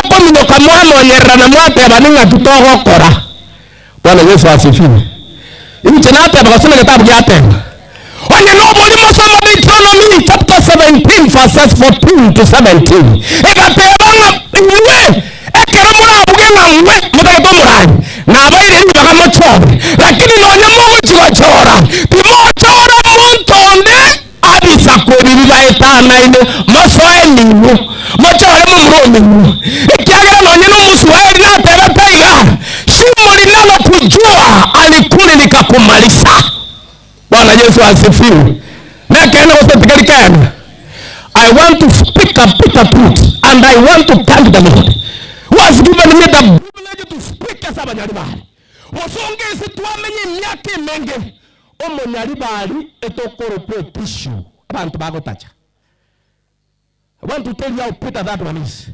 Mokominyoka mwamonyererana mwatebani ng'aki togokora. Bwana Yeso asifiwe. Inche nateba gose negetabu giateba. Onye noborimo soma Deuteronomy chapter 17 verses 14 to 17. Egateba ng'a inwe ekero morabuge ng'a ng'we motagete omorai, nabaire ribaga mochore, lakini nonya mogochi gochora, timochora monto onde Abisaku ebi bibaetanaine, mosoe niinwe, mochore momura ominwe, ekiagera nonye n'Omoisraeli natebete iga, Shimo linalokujua alikuririka kumalisa. Bwana Yesu asifiwe. Nekeene gose tikeri keene? I want to speak a bitter truth and I want to thank the Lord who has given me the privilege to speak ase abanyaribari. Bosongo ase twamenya emiaka emenge Omonyaribari etokorokwa etishu abanto bagotacha. I want to tell you how bitter that one is.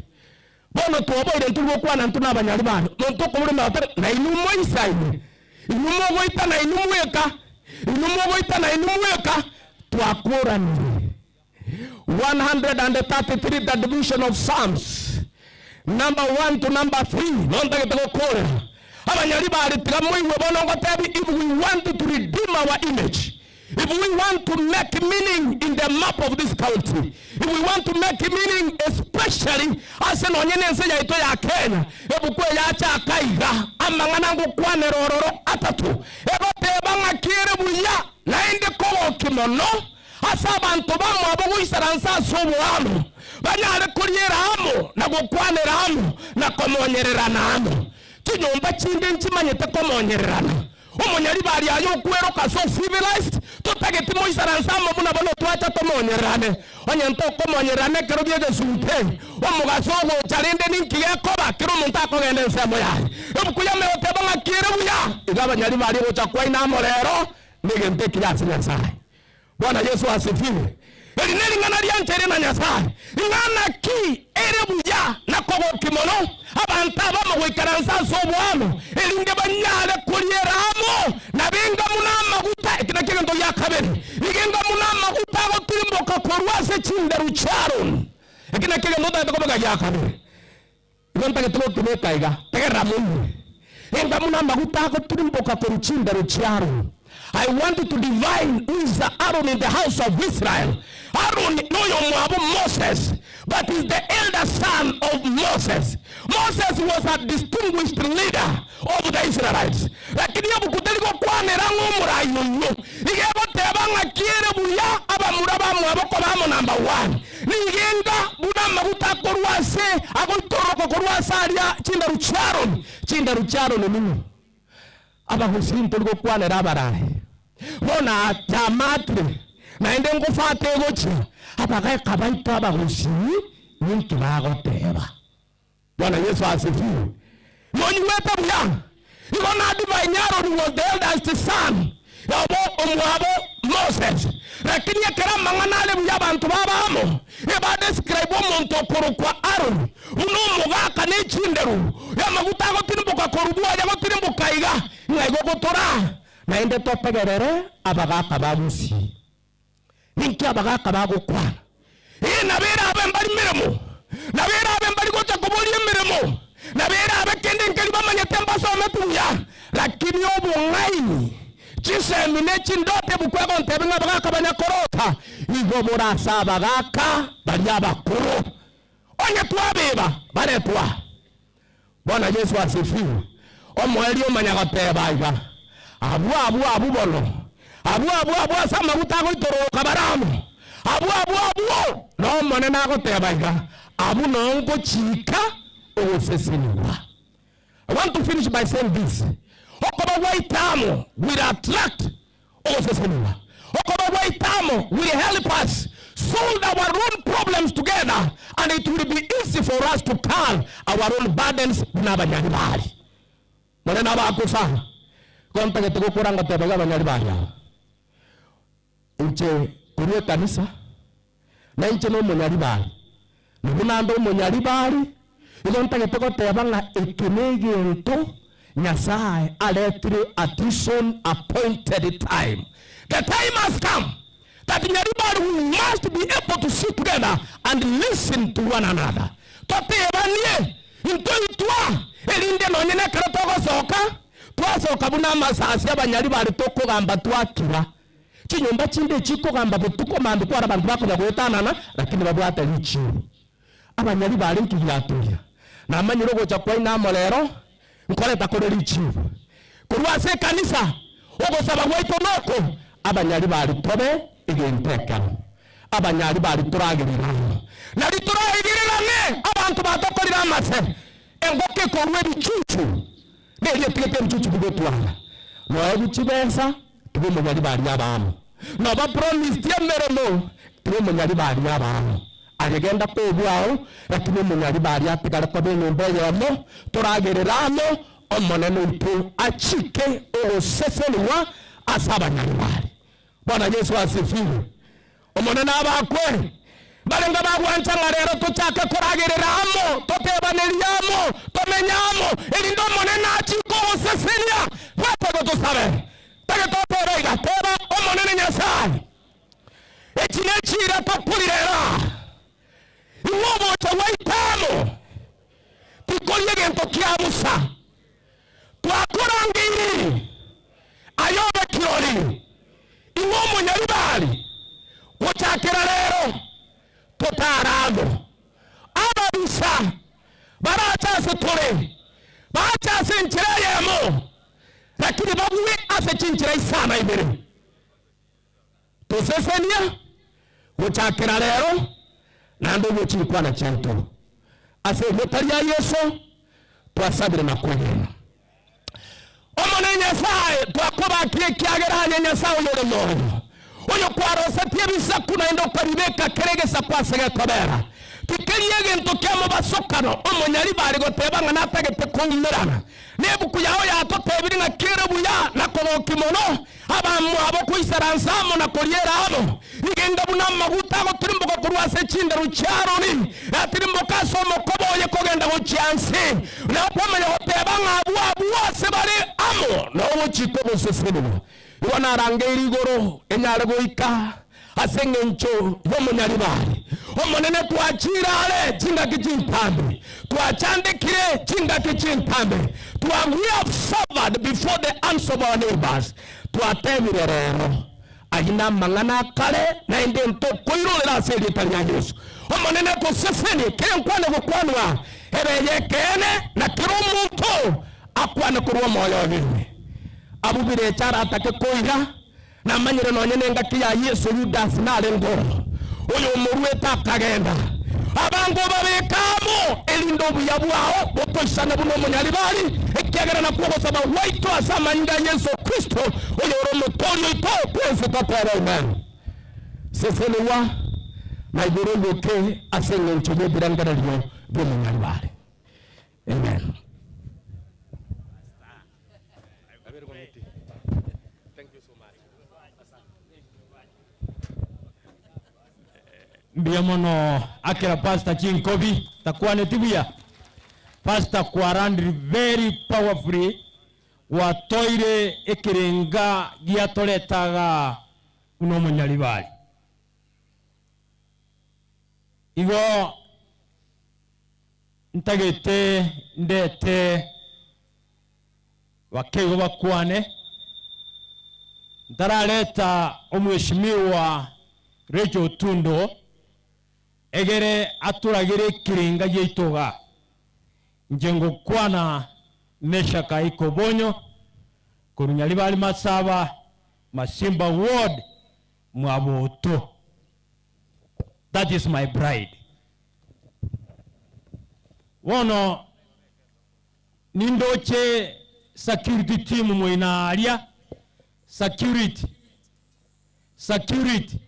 Bono twoboire nturi gokwana intwe nabanyaribari, monto okobora omoyo na inwe moisaine, inwe mogoitana inwe mweka, inwe mogoitana inwe mweka, twakoranire. 133 the division of Psalms number 1 to number 3 nontagete gokorera abanyaribari tiga moigwe bono ngotebi if we want to redeem our image if we want to make meaning in the map of this country if we want to make meaning especially ase nonye nense yaito ya Kenya ebuku eye achaka iga amang'ana ngokwanera ororo atato egoteba ng'aki ere buya naende kogoki mono Ase abanto bamwabo goisaransa ase oboamo, banyare koriera amo, na gokwanera amo, na komonyererana amo. Chinyomba chinde nchimanyete komonyererana. Omonyaribari aye okweroka so civilized, totageti moisaranse amo buna bono twacha tomonyererane. Onye ntokomonyererana ekero gi'egesunte, omogaso ogocha rende ninki gekoba? Kera omonto akogenda ensemo yaye. Ebuku y'Emegoto eba ng'aki ere buya, iga abanyaribari gocha kwaina amo rero negento ekiya ase Nyasae. Bwana Yeso asifiwe. Eri nering'ana riancheire na Nyasae, ng'a naki ere buya na kogokia mono abanto abamo goikaransa ase oboamo, erinde banyare koriera amo, na benga buna amaguta. Eki nakio egento gia kabere, nigenga buna amaguta agotirimboka korwa ase chinderu chi'Aroni. Eki nakio egento ntagete kobeka gia kabere. Igo ntagete gokebeka iga, tegerera moigwe. Enga buna amaguta agotirimboka korwa chinderu chia Aroni. I want to divine who is the Aaron in the house of Israel. Aaron noyomwabo Moses, but is the elder son of Moses. Moses was a distinguished leader of the Israelites. Lakini ebuku teri gokwanera ng'a omorai oyio iga egoteba ng'a kiere buya abamura bamwabo koba amo number one. Nigo enga buna amaguta akorwa ase agoitororoka korwa ase aria chindaru chi'Aroni. Chindaru chi'Aroni ning'o? Abagusii ntori gokwanera abarai. Bono achamatire, naende ngofate egochia. Abagaika baito abagusii ninki bagoteba? Bwana Yeso asifiwe. Monyigwete buya? Igo na divine Aaron was the eldest son obo omwabo Moses. Lakini ekero amang'ana are buya abanto baba amo, eba describe omonto okorokwa Aaron buna omogaka ne chinderu y'amaguta agotirimboka korwa bwoye agotirimboka iga, ng'a igo gotora naende totegerere abagaka ba Gusii. Ninki abagaaka bagokwana? Ee, nabo erabe mbari meremo, nabo erabe mbari gocha koboria emeremo, nabo erabe kende nkeri bamanyete mbasometi buya, lakini obong'aini, chisemi ne chindoto ebuku egontebia ng'a abagaaka banyakorota, igo bore ase abagaaka baria abakoro. Onye twabeba, baretwa. Bwana Yeso asifiwe. Omoerio omanya goteba iga, Abwo abwo abwo bono, abwo abwo abwo ase amaguta agoitororoka bare amo, abwo abwo abwo n'Omonene agoteba iga, abwo noo ngochika ogosesenigwa. I want to finish by saying this, okoba gwaito amo will attract ogosesenigwa. Okoba gwaito amo will help us solve our own problems together and it will be easy for us to carry our own burdens buna abanyaribari. More nabakusa, igo ntagete gokora ngoteba iga abanyaribari aba, inche korwa ekanisa, na inche nomonyaribari, na buna ande omonyaribari, igo ntagete goteba ng'a eke negento Nyasae aretire at his own appointed time. The time has come that Nyaribari we must be able to sit together and listen to one another. Totebanie. Intoitwa, erinde nonye nekero togosoka, twasoka buna amasasi abanyaribari tokogamba twakira. Chinyomba chinde chikogamba botuko mambia kwara abanto bakonya goetanana, lakini babwate richiiro. Abanyaribari nki giatoria? Namanyire ogocha kwaino amo rero, nkoreta kore richiiro. Korwa ase ekanisa, ogosaba gwaito noko, abanyaribari tobe egento ekemo. Abanyaribari toragerere amo, nari toraigererane abanto batokorire amase, engoko ekorua ebichuchu, neria etigete ebichuchu bigotwara. Noegwe chibesa, tiga omonyaribari abe amo. Noba promised emeremo, tiga omonyaribari abe amo. Aye genda kobua ao, lakini omonyaribari atigare koba enyomba eyemo, toragerere amo, Omonene oito achike ogosesenigwa ase abanyaribari. Bwana Yeso asifiwe. Omonene abakwe. Barenge bagwancha ng'a rero tochake koragerera amo, totebanerie amo, tomenye amo, erinde Omonene achike ogosesenia. Bwate gotosabe. Tagete otebe iga, teba, Omonene Nyasae, echi nechiira tokorire ero aa. Ing'we ogocha gwaito amo, tikori egento kia bosa. Twakorangeirie aye obe kirori, ing'we omonyaribari, gochakera rero totare amo. Ababisa barache ase tore, bache ase enchera eyemo, lakini babue ase chinchera isano ibere. Tosesenia gochakera rero naende oigwe chinkwana chiaito. Ase erieta ria Yeso twasabire na kwegena. Omonene Nyasae, twakobakire ekiagera aye Nyasae oyore moyo, oyo kwarosetie ebisaku naende okabibeka kera egesaku ase gekobera. Tikeri egento kia mobasokano omonyaribari goteba ng'a natagete koumerana. Nebuku yao yatotebirie ng'a kere buya na kogokia mono Abamwabo koisaransa amo na koriera amo, nigo enga buna amaguta agotirimboka korwa ase chinderu chi'Aroni, yatirimboka ase omokoba oye kogenda gochia nse. Na kwamanya goteba ng'a abwo abwo ase bare amo nogochika ogosesenigwa. Igo narangeire igoro enyare goika ase engencho y'omonyaribari. Omonene twachire are chingaki chintambe, twachandekire chingaki chintambe, twa we have suffered before the hands of our neighbors. Twatebire rero, ayio namang'ana akare, naende ntokoirorera ase erieta ria Yeso. Omonene tosesenie kera enkwana egokwanwa ebe ey'ekeene, na kera omonto akwane korwa omoyo oye ime. Abwo birecha aratake koira. Namanyire nonya nengaki ya Yeso Yudasi narenge oo, oyomoruete akagenda. Abange obabeke amo, erinde obuya bwao botoisane buna omonyaribari, ekiagera nakwo ogosaba gwaito ase amanyinga a Yeso Kristo, oyore Omotoori oito twensi totebe Amen. Sesenigwa na igoro oigoke ase engencho y'ebirengererio bi'omonyaribari. Amen. Mbuya mono akera pastor chinkobi takwaneti buya pastor kwarandiri very powerfully gwatoire ekerenga giatoreta igaa buna omonyaribari igo Ntagete ndete bakeigo bakwane, ntarareta omweshimiwa Rachel Otundo egere atoragere ekerenga giaito igaa. Inche ngokwana Meshack Aiko Obonyo korwa Nyaribari Masaba, Masimba Ward, Mwaboto. That is my bride. Bono nindoche security team moino aria, security, security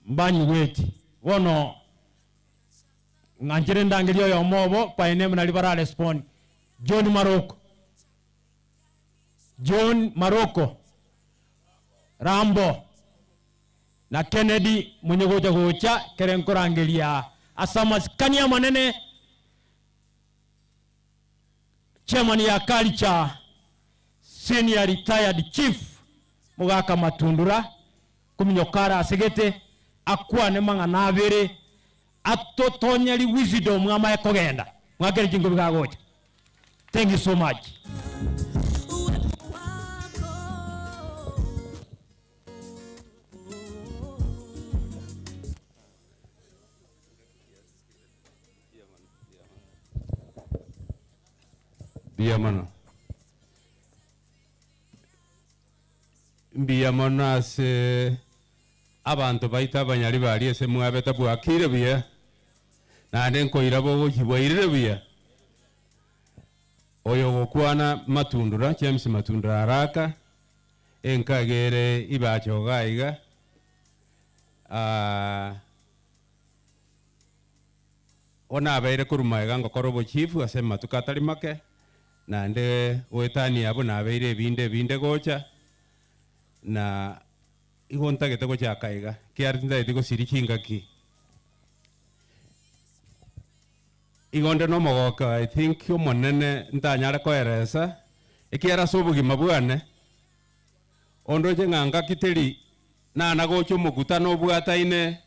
mbanyigweti. Bono ng'anchere ndangerie oyomo obo by name naria bara respond, John Maroko, John Maroko, Rambo. Na Kennedy monye gocha gocha kere nkorangeria ase amasikani amanene Chairman ya Culture Senior Retired Chief Mogaka Matundura kominyoka are ase gete akwane mang'ana abere. Atotonyeri wisdom amaye kogenda mwakere chingobi gagocha. Thank you so much. Mbuya mono. Mbuya mono ase abanto baito abanyari baria ase mwabete bwakire buya, naende nkoira bogochia bwairire buya. Oyo ogokwana Matundura, James Matundura Haraka, enkaga ere ibacha iga iga, Bono nabeire korwa magega ngokora obochifu ase amatuko atari make, naende goetania abwo nabeire ebinde ebinde gocha, na igo ntagete gochaka iga, ekiagera tintageti gosiria chingaki. Igo nde nomogoko I think omonene ntanyare koeresa, ekiagera ase obogima bwane, ondoche ng'a ngaki teri nana gocha omokutano obwataine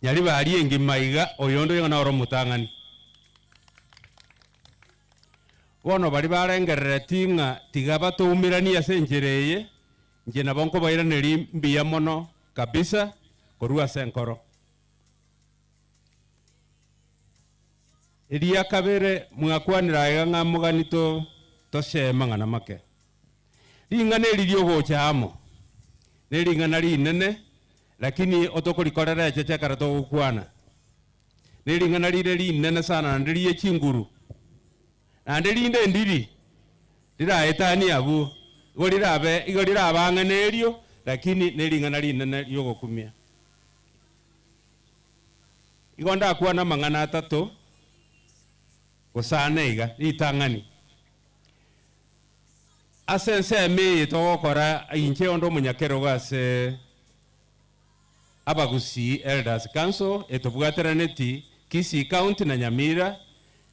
Nyaribari engima iga, oyonde oyo noro omotang'ani. Bono baria barengerereti ng'a tiga batoumeranie ase enchera eye, inche nabo nkobairaneria mbuya mono kabisa korwa ase enkoro. Eria kabere mwakwanire aiga ng'a mogani to tosee mang'ana make. Ring'ana eri riogocha amo nering'ana rinene Lakini otokorikorera echeche ekero togokwana, nering'ana rire rinene sana naende rie chinguru, naende rinde ndiri riraetanie abwo, igo rirabe igo rirabe ang'e nerio, lakini nering'ana rinene riogokumia. Igo ndakwane amang'ana atato gose ane iga, ritang'ani, Ase ensemo eye togokora inche onde omonyakerogo ase Abagusii Elders Council etobwateraneti Kisii County na Nyamira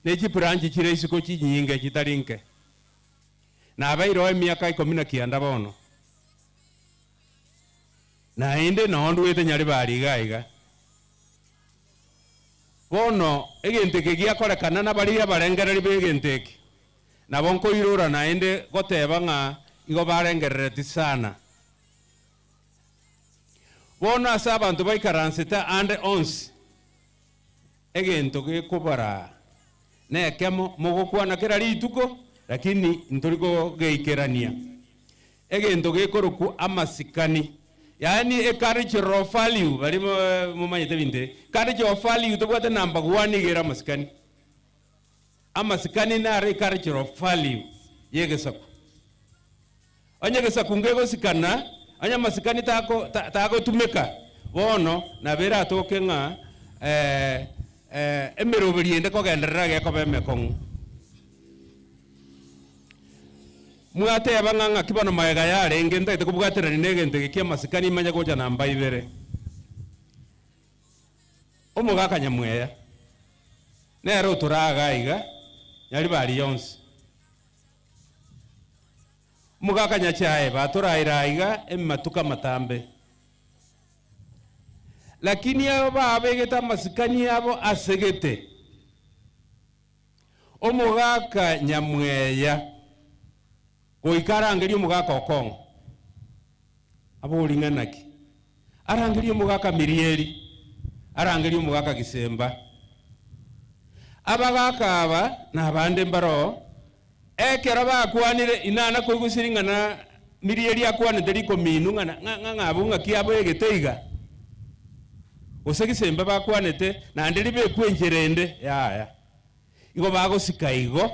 ne chibranch chire isiko chinyinge chitari nke. Nabeire oo emiaka ikomi na kianda bono. Naende noo ndwete Nyaribari iga iga. Bono egento eke giakorekana nabaria abarengereri b'egento eke. Nabo nkoirora naende goteba ng'a igo barengerereti sana. Bono ase abanto baikaransete aande onsi, egento gekobaraa nekemo, mogokwana kera rituko, lakini ntori kogeikerania. Egento gekorokwa amasikani, yaani ecultural value, baria momanyete ebinto ebi, cultural value tobwate number one iga ere amasikani. Amasikani naro ecultural value y'egesaku. Onye egesaku ngegosikana, onye amasikani tako tagotumeka, bono nabo eratoke ng'a emeroberi ende kogenderera gekoba emekong'u. Mwateba ng'a ng'aki bono magega yarenge ntagete kobwaterania na egento eke ki'amasikani manye gocha namba ibere. Omogaka nyamweya. Nere otoraga aiga Nyaribari yonsi. Omogaka Nyachae batoraire aiga ematuko amatambe. Lakini abo babegete amasikani abo asegete. Omogaka Nyamweya goika arangerie omogaka Okong'o abori ng'a naki. Arangerie omogaka Mirieri, arangerie omogaka Gisemba. Abagaka aba na abande mbaroo, ekero bakwanire, inana koigwa ase ring'ana Mirieri akwanete rikominu ng'a ng'a ng'a abwo ng'aki abegete iga, gose Gisemba bakwanete naende ribekwe enchera ende, yaya. Igo bagosika igo,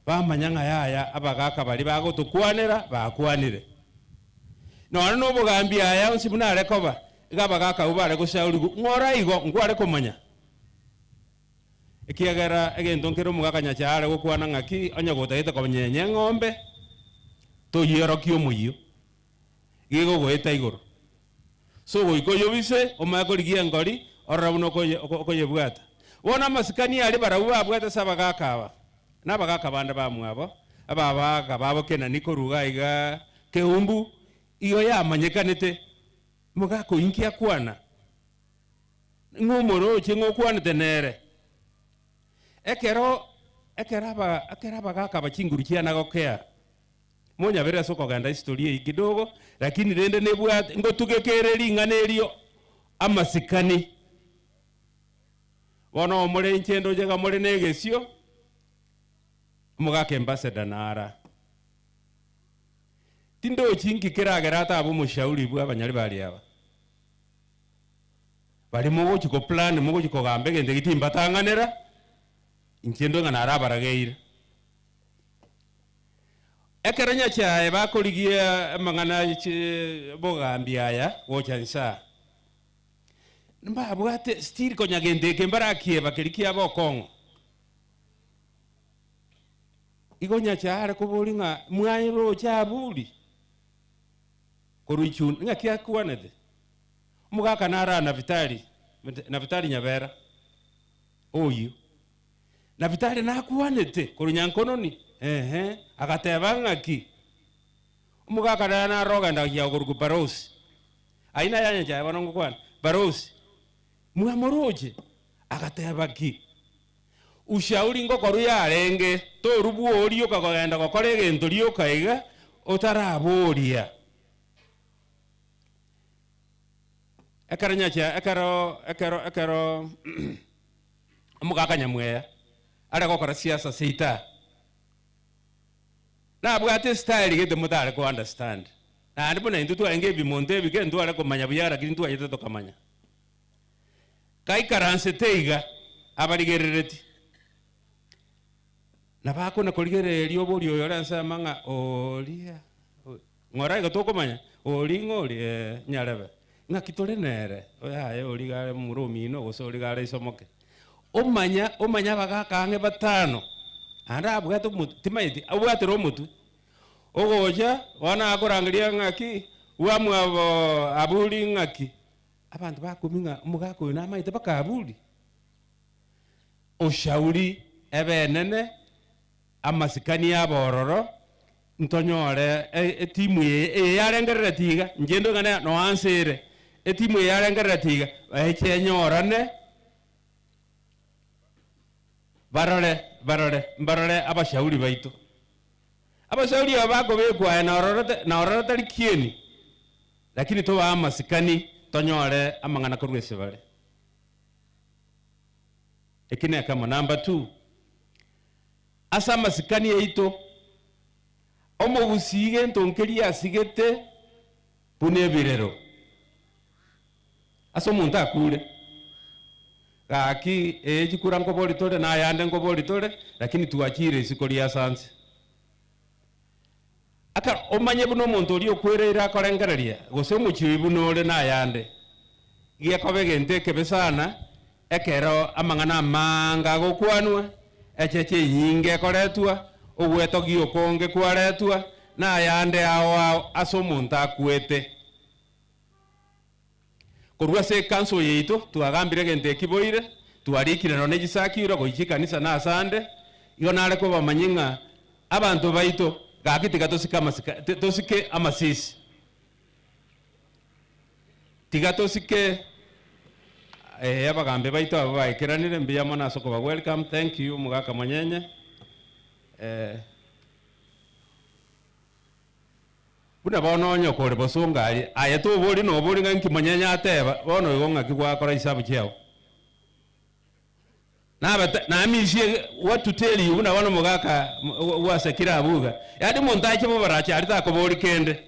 bamanya ng'a yaya abagaka baria bagotokwanera bakwanire. Nonya nobogambi aya onsi buna are koba, iga abagaaka abwo bare gosaurigwa, ng'a ore igo, nkware komanya. Ekiagera egento nkere omogaka Nyachae are gokwana ng'aki, onye gotagete konyenya eng'ombe, toyiorokia omoyio, gegogoeta igoro. So goika oyobise, omanye korigia engori, orore buna okoye okoyebwata. Bono amasikani aria barabwo babwate ase abagaaka aba, na abagaaka bande bamwabo, abagaaka babo Kenani korwa iga iga Keumbu, igo yamanyekanete, omogaka oyio inki akwana? Ng'a omoroche ng'a okwanete nere. Ekero ekero aba ekero abagaka aba chinguru chiana gokea, monyabere ase okogenda history eyio kidogo, lakini rende nebwate ngotugeka ere ring'ana erio amasikani. Bono omore inche ndoche iga more na egesio, omogaka ambassador nara. Tindochi nki keragere atabe omoshauri bwa abanyaribari aba. Baria mogochia ko plan mogochia kogamba egento eke timbatang'anera, inche ndwe ng'a narabarageire. Ekero Nyachae bakorigia amang'ana chi bogambi aya gocha insaa, mbabwate still konya gento eke mbarakieba keria kiaba okong'o. Igo Nyachae are koboria ng'a mwaroche aburi korwa ichuni, ng'aki akwanete? Omogaka naro aa Nafitali, Nafitali nyabera oyio. Nafitali nakwanete korwa nyankononi, ehe, agateba ng'aki? Omogaka nere naro ogenda gochia korokwa Barosi. Ayio naye anyancha bono ngokwana, Barosi, mwamoroche? Agateba ki? Ushauri ngokorwa yarenge, torubwa oria okagenda gokora egento rioka iga, otaraboria. Ekero nyacha ekero ekero ekero omogaka Nyamweya are gokora siasa seita, nabwate estyle gete motare ko understand. Naende buna intwe twarenge ebimonto ebike ntware komanya buya lakini ntwachete tokamanya. Kaikaransete iga abarigerereti, nabo akona korigereria oborio oyo ore ensemo ng'a oria. Ng'ora igo tokomanya, oria ng'a oria ee, nyarebe, ng'aki tore nere, yaya oria iga are momura omino gose oria iga are iso moke. Omanya omanya abagaka ang'e batano, naende abwate omotwe, timanyeti, obwatire omotwe, ogocha bono akorangeria ng'aki, bwamwabo aburi ng'aki, abanto bakumia ng'a omogaka oyo namanyete mpaka aburi. Ushauri ebe enene, amasikani abe ororo, Ntonyore etimu eye, eye yarengereretie iga, inche inde ng'a noanse ere, etimu eye yarengereretie iga, eche enyorane, barore, barore, mbarore abashauri baito. Abashauri aba bakobekwa aye nororete, nororo tari kieni, lakini tobae amasikani tonyore amang'ana korwa ase bare. Eki nekemo. Number two. Ase amasikani aito, omogusii gento nkeria asigete buna ebirero. Ase omonto akure, gaki ee chikura nkobori tore na ayande nkobori tore, lakini twachire isiko ria sanse. Aka omanye buna omonto oria okwereire akorengereria, gose omochie oyio buna ore na ayande. Gekoba egento ekebe sana ekero amang'ana amaange agokwanwa, echeche enyinge ekoretwa, ogwetogia okonge kwaretwa, na ayande ao ao ase omonto akwete. Korwa ase ekanso yaito twagambire egento eki boire, twarikire nonya ne chisakiro gochia chikanisa na ase ande, igo nare kobamanyia ng'a abanto baito gaki tiga tosike amasika tosike amasisi. Tiga tosike eh abagambi baito abwo baikeranire mbuya mono ase okoba welcome, thank you omogaka Monyenye eh. Buna bono onye okore bosongo aye, aye tobori nobori ng'a inki monyenye ateba, bono igo ng'aki gwakora chisabu chiao. Nabete namisie what to tell you buna bono omogaka gwasekire abwo iga, yaani omonto ache bobarache aria takobori kende.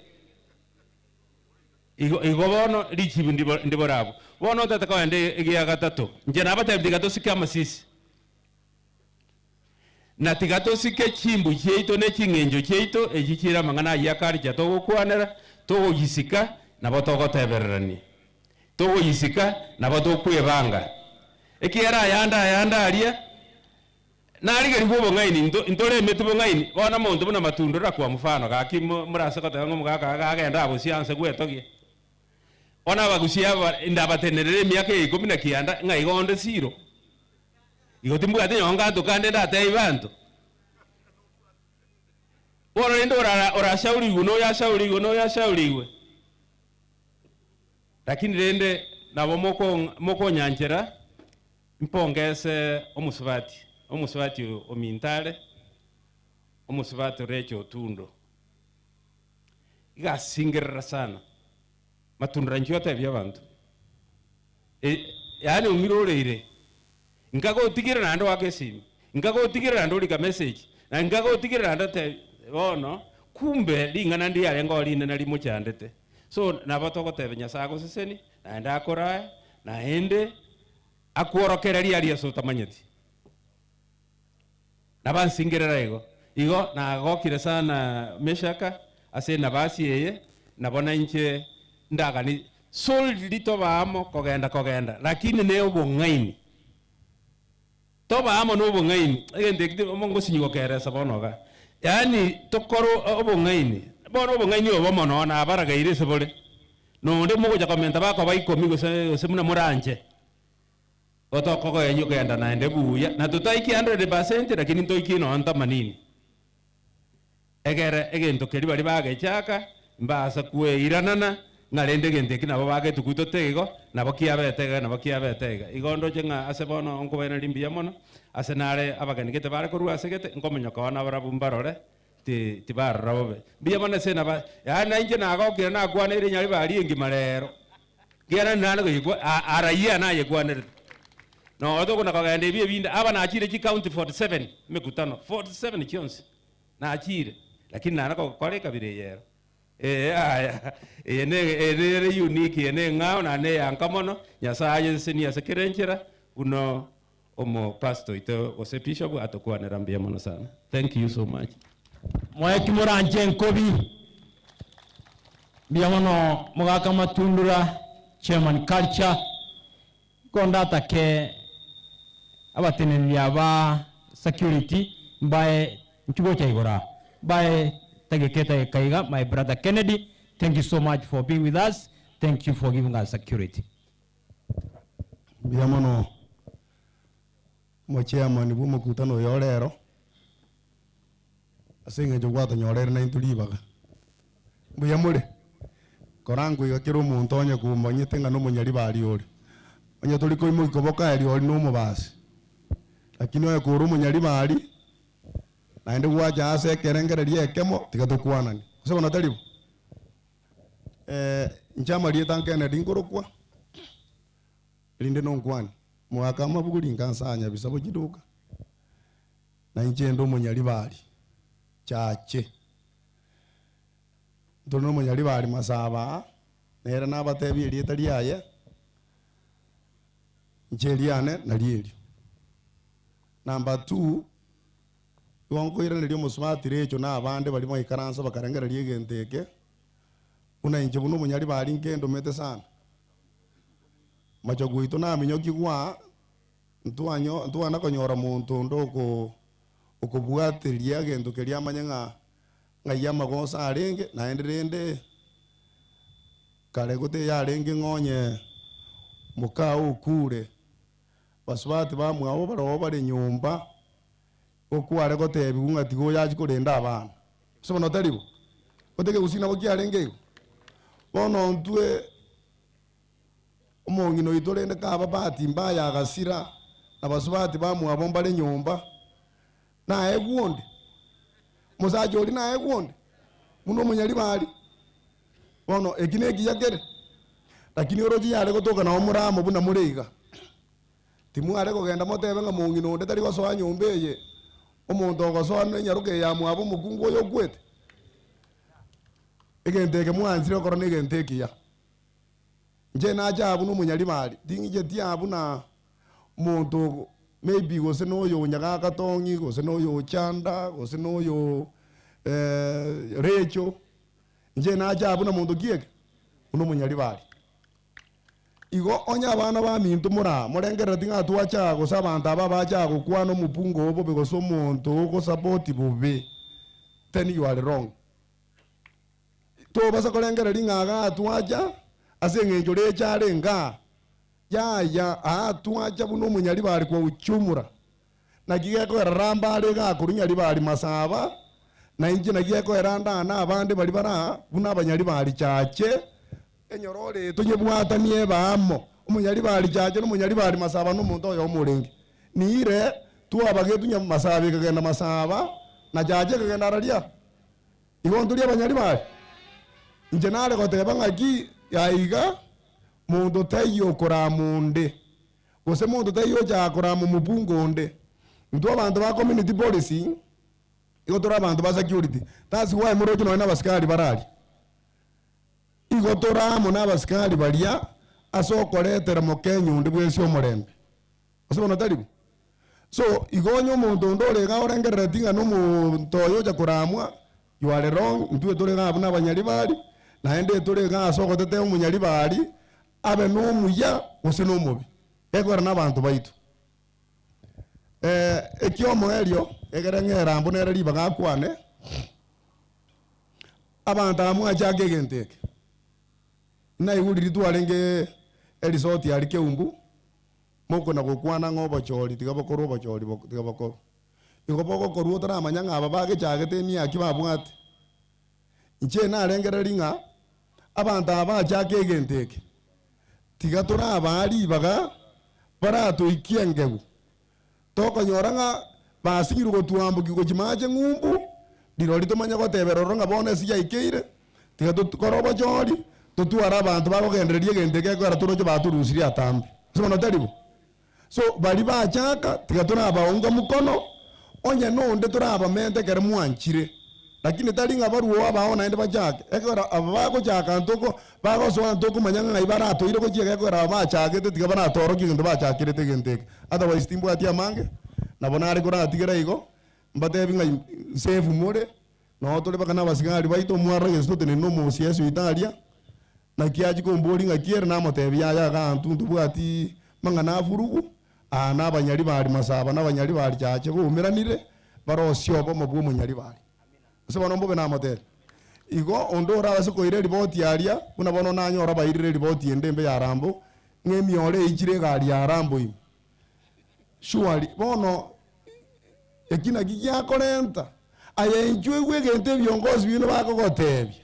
Igo igo bono richibu ndibo ndibore abwo. Bono otete kogenda egia gatato, inche nabatebi tiga tosike amasisi. Na tiga tosike chimbu chiaito ne ching'encho chiaito, echi chire amang'ana ayio akaricha togokwanera, togoyisika, nabo togotebererania. Togoyisika, nabo tokwebanga. Ekiagera ayande ayande aria, narigerigwe obong'aini, nto ntoremeti bong'aini, bono omonto buna matundura kwa mfano, gaki mo morase goteba ng'a omogaka iga agende abosie anse gwetogia. Bono abagusia aba ndabatenerere emiaka eye ikomi na kianda, ng'a igo onde siro. Igo timbwati nyonga anto kande ndatebie banto. Bono rende orara orashaurigwe na oyo ashaurigwe na oyo ashaurigwe. Lakini rende. nabo moko mokonyanchera mpongese omosubati, omosubati ominto are, omosubati Rachel Otundo. Iga asingerera sana, matundura inchuo otebie abanto, yaani ong'ire oreire. Nkagotigera naende oake esimi, nkagotigera naende orika message, na nkagotigera naende otebi bono kumbe ring'ana ndiarenge oo rinene rimochandete. So nabo togotebia Nyasae agosesenie, naende akorae, naende akworokererie aria ase otamanyeti. Nabansingerera igo. Igo nagokire sana Meshaka ase enabasi eye, nabo nainche ndagani solely toba amo kogenda kogenda, lakini ne obong'aini. Toba amo nobong'aini, egento eki ngosinywa gokeresa bono iga. Yaani tokore obong'aini, bono obong'aini obo mono nabarageire ase bore, nonde mogocha komenta bakoba ikomi gose gose buna moranche. Gotokogoenywa kogenda naende buya, na totaiki hundred percent lakini ntoikie nonya ntamanini. Egere egento keria baria bagechaka, mbasa kweiranana, ng'a rende egento eki nabo bagetugutote igo, nabo kiabete iga, nabo kiabete iga. Igo ndoche ng'a ase bono nkobairaneria mbuya mono, ase nare abageni gete bare korwa ase gete, nkomonyoka oo nabarabwo mbarore, ti tibarora bobe. Mbuya mono ase naba, yaani nainche nagokire nakwaneire nyaribari engima rero. Ekiagera nare koyekwa a raia nayekwanerete. Noo tokona kogenda ebi ebinde, aba nachire chicounty 47 emekutano 47 chionsi nachire, lakini nare kogokora ekabira eye ero. Ee yaya, eye ne eye nere unique, eye ne eng'ao naende ne eyanka mono, Nyasaye ayesesenie ase kera enchera, buna omopastor oito gose bishop atokwanera mbuya mono sana. Thank you so much. Moe ki moranche enkobi. Mbuya mono mogaka matundura chairman culture nko ndatake abateneneri aba security mbae nchigocha igoro aa mbae tageka etageka iga my brother Kennedy thank you so much for being with us thank you for giving us security. Mbuya mono omochairman bw'omokutano oyo o rero, ase eng'encho gwatonyoreire naintwe ribaga. Mbuya more? Kora nkoiga kera omonto onye komanyete ng'a nomonyaribari ore, onye tori koimokia koboko aye rirorio nomobasi, lakini onye kore omonyaribari, naende gwacha ase ekerengererio ekemo, tiga tokwanani. Gose bono tari bo? Inche amarieta Kennedy nkorokwa, erinde nonkwane, omogaka amabuguri nkansaa nyabisabo chiduka, na inche inde omonyaribari chache. Ntore na omonyaribari masaba aa, nere nabatebie erieta riaye, inche eriane nario erio. Number two, Igo nkoiraneria omosubati Recho na abande baria baikaransa bakarengereria egento eke, buna inche buna omonyaribari nkendomete sana. Machogu oito naminyokigwa, ntwanyo ntwana konyora monto onde oko okobwateria egento keria amanye ng'a ng'ai amagoso arenge, naende rende kare goteiyo arenge ng'a onye mokao okure, basubati bamwabo barobwo bare nyomba. Okware gotebigwa ng'a tiga oyo achie korenda abana. Gose bono tari bo? Gose ekegusii nabo kiarenge igo? Bono intwe omong'ina oito rende kaba bahati mbaya agasira, na basubati bamwabo mbare nyomba, naegwe onde? Omosacha oria naegwe onde? Buna omonyaribari. Bono eki nekiya kere, lakini oroche yare gotoka nabo more amo buna more iga. Timware kogenda motebe ng'a mong'ina onde tari gosoa nyomba eye, omonto ogosoa nenyaroka eye yamwabo omokungu oyo okwete. Egento eke mwanchire gokora negento ekiya. Inche nache aa buna omonyaribari, ting'icheti aa buna omonto maybe gose na oyo onyagaka tong'i, gose na oyo ochanda, gose na oyo Recho. Inche nache aa buna monto ki eke? Buna omonyaribari. Igo onye abana baminto more aa, morengerereti ng'a twache aa gose abanto aba abache aa gokwana omopungo oo bobe gose omonto ogosapoti bobe, then you are wrong. Tobasa korengereria ng'a igaa twacha ase eng'encho recha arenge aa, yaya aa twacha buna omonyaribari kwa ujumla. Naki gekogera ramba are igaa korwa nyaribari masaba, na inche naki gekogera ande aa na abande baria bare aa buna abanyaribari chache, Enyororo eye tonyebwatanie ebe amo. Omonyaribari chache na omonyaribari masaba na omonto oyomo orenge. Niire twabagetwe nya masaba ekagenda masaba na chache ekagenda araria. Igo ntori abanyaribari? Inche nare goteba ng'aki aiga monto taiyo okorama onde, gose monto taiyo ocha korama omobunge onde. Intwe abanto ba community policing, igo tore abanto ba security, that's why moroche nonye na abasikari bare aria. Igo tore amo na abasikari baria ase okoretera Mokenya onde bwensi omorembe. Gose bono tari bo? So, igo onye omonto onde ore iga orengerereti ng'a nomonto oyo ocha koramwa, you are wrong, intwe tore iga abwo nabanyaribari, naende tore iga ase ogotetea omonyaribari, abe nomuya gose nomobe, gekogera nabanto baito. Ekiomoerio, ekere ng'erambo nere ribaga akwane, abanto aba mwachaka egento eke, naigure riria twarenge erisoti aria Keumbu, mokona gokwana ng'a obochori tiga bokorwe obochori tiga bokorwe. Igo bogokorwa otaramanya ng'a aba bagechagete emiaki babwate. Inche narengereria ng'a abanto aba bachake egento eke, tiga torabaa ribaga baratoikie engegu, tokonyora ng'a basinyirwe gotwambokia gochia mache ng'umbu, rirorio tomanye gotebera ororo ng'a bono ase yaikeire, tiga tokore obochori, totware abanto bagogendereria egento eke ekero toroche batorusirie atambe. Ase bono tari bo? So baria bachaka tiga torabaunga mokono, onye nonde torabamente ekero mwanchire, lakini tari ng'a barue abao naende bachake, ekero aba bagochaka ntoko bagosoa ntokomanya ng'a ng'ai baratoire gochia iga ekero aba bachagete tiga baratorokie egento bachakerete egento eke. Otherwise timbwati amange, nabo nare koratigera igo, mbatebi ng'a safe more, noo tore mpaka na abasigari baito omwarora gese totenene na omosiasi oito aria, Naki achia komboria ng'aki ere namotebia, Aya iga intwe ntobwati mang'ana a vurugu, aa nabanyaribari masaba na abanyaribari chache baumeranire, barosie obomo bw'omonyaribari. Gose bono mbobe namotebia. Igo onde orabase koira eriboti aria, buna bono nanyora bairire eriboti ende embe ya Rambo, ng'a emioro eichire egari ya Rambo ime. Surely, bono eki naki giakorenta? Aye inchuo igwe egento ebiongozi bino bakogotebia.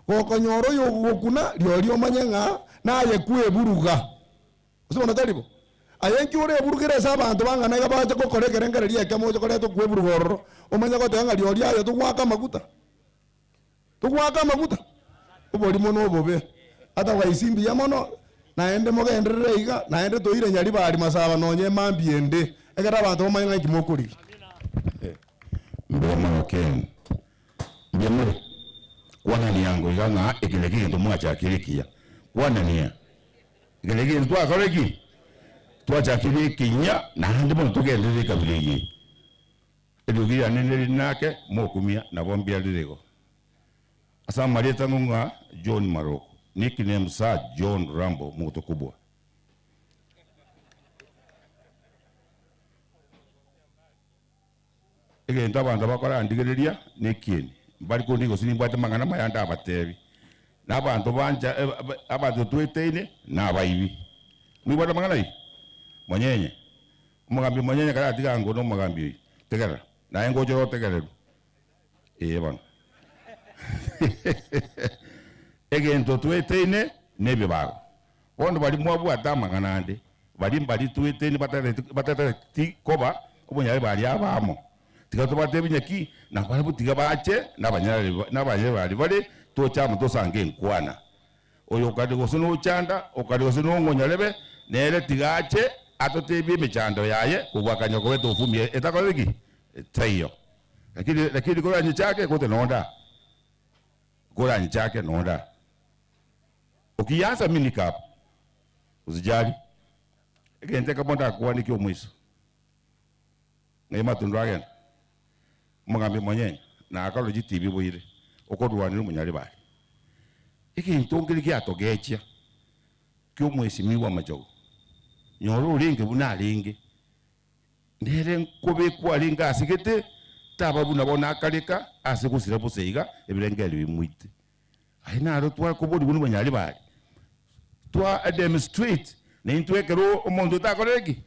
Gokonyora oyogokuna, rirorio omanye ng'a naye kweburuga. Gose bono tari bo? Aye inki oreburugere ase abanto bang'ana iga bache gokora ekerengererio ekemo oche koreta okweburuga ororo, omanye goteba ng'a rirorio aye togoaka amaguta? Togoaka amaguta? Oborimo na obobe. Otherwise mbuya mono, naende mogenderere iga, naende toire Nyaribari Masaba nonye emambia ende, ekero abanto bamanye ng'a inki mokorigia. Mbuya mono Ken. Mbuya more. Kwanania ango iga ng'a eke nakio egento mwachakire ekiya. Kwanania. Eke nakio egento twakora ki? Twachakire ekinya naende bono togenderere ekabira eye. Eriogi riane neri nake mokumia nabo mbiarire igo. Ase amarieta ng'o ng'a John Maroko, nickname Sir John Rambo Motokubwa. Egento abanto bakorandigereria nekieni, mbari kondigia gose nimbwate amang'ana amaya ndabatebi. Na abanto bancha abanto tweteine nabaibi. Moibwate amang'ana ayio? Monyenye. Omogambi omonyenye karatiga ango nomogambi oyio. Tegerera. Naye ngocha ore otegererwe. Ee bono. Egento tweteine nebibago. Bono baria mwabwate amang'ana ande, baria mbari tweteine batareti koba obonyare baria abamo. Tiga tobatebie naki, na barabwo tiga bache nabanyarari bare, toche amo tosange enkwana. Oyo okare gose nochanda, okare gose nong'onyarebe, nere tiga ache atotebie emechando yaye, kobua akanya kobeta ofumia etakoreti ki? Etaiyo. Lakini lakini koranyichake gote nonda, koranyichake nonda. Ukianza mimi niko hapa, usijali. Egento ekemo ndakwane ki'omoiso, ng'ai matunda agenda, omogambi omonyenye nakarora chitibi boire, okorwanera omonyaribari. Egento nkere giatogechia ki'omwesimigwa amachogo, nyora orenge buna arenge, Nere nkobekwa arenge ase gete, taba buna bono akareka ase gosira bosa iga, ebirengererio bimoite. Aye naro twakoborigwa nobonyaribari, twa demonstrate naintwe ekero omonto otakorire ki?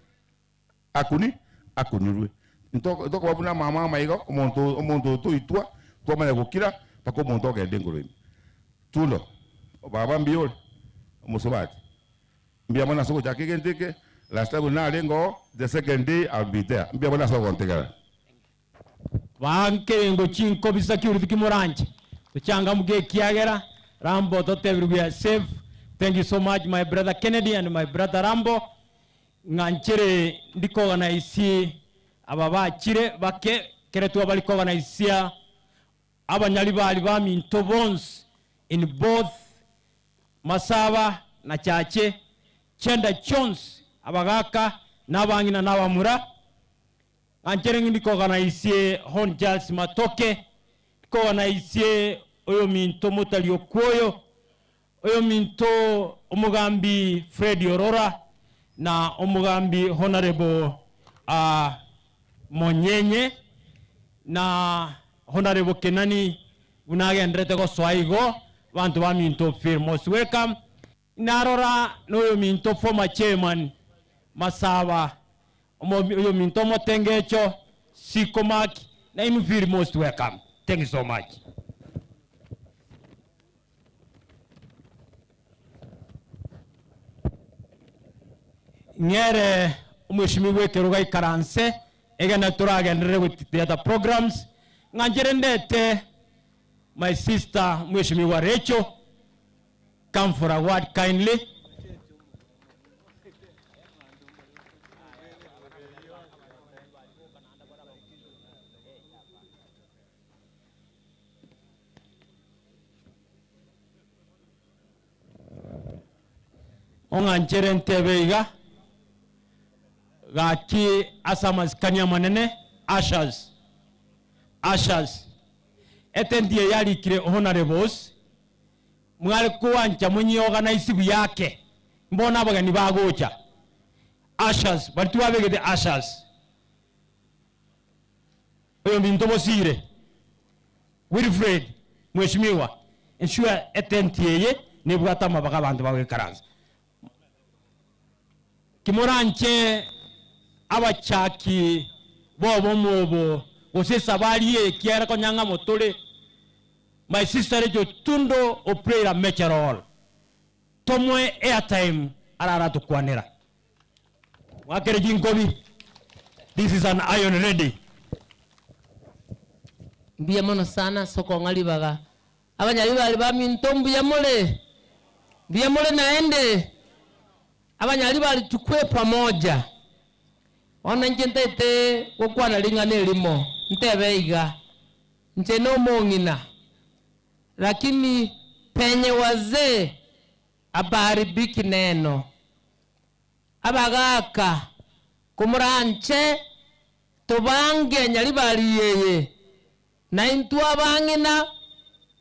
Akuni akunirwe. Nto ntokoba buna amamama iga, omonto omonto otoitwa, twamanya gokira mpaka omonto ogenda engoro ime. Tundo, baba mbuya ore? Omosubati. Mbuya mono ase ogochaka egento eke, last time narenge oo, the second day I will be there. Mbuya mono ase ogontegera. Bankerengo chinkobisa ki'oruti kimoranche tochangamuke ekiagera Rambo totebire we are safe thank you so much my brother Kennedy and my brother Rambo ng'a nchere ndikoganaisie aba bachire bake kere twabari koganisia abanyaribari baminto bonsi in both Masaba na Chache chenda chionsi abagaka na abang'ina na abamura Ng'anchere ng'indi koganaisie Hon Charles Matoke, ndikoganaisie oyominto Motari Okwoyo, oyominto omogambi Fred Orora na omogambi Honourable Monyenye na Honourable Kenani buna agenderete gosoa igo, abanto baminto feel most welcome. Narora noyominto former chairman Masaba oyominto omotengecho Siko Mark na inwe feel most welcome thank you so much. Ng'ere omweshimiwa ekerogo aikaranse egene toragenderere with the other programs ng'a nchere ndete my sister mweshimiwa Rachel Come for a word kindly. Ong'anchere ntebe iga, gaki ase amasikani amanene, ushers, ushers, etenti eye yarikire honourables, Mware koancha monyeorganize buya ake, mbono abageni bagocha. Ushers, baria twabegete ushers. Oyominto bosire, Wilfred, mweshimiwa, ensure etenti eye nebwate amabaga abanto bagoikaransa. Timoranche abachaki b'obomo obo gose esabari eye ekiagera konya ng'a tore My sister Rachel Tundo o played a major role. Tomoe airtime arare atokwanera. Mwakere chinkobi. This is an iron lady. Mbuya mono sana ase okong'a ribaga. Abanyaribari baminto mbuya more? Mbuya more naende? Abanyaribari tukwe pamoja. Bono inche ntaete gokwana ring'ana erimo, ntebe iga, inche nomong'ina, lakini penye wazee abaharibiki neno. Abagaaka, komoranche tobange nyaribari eye, Na intwe abang'ina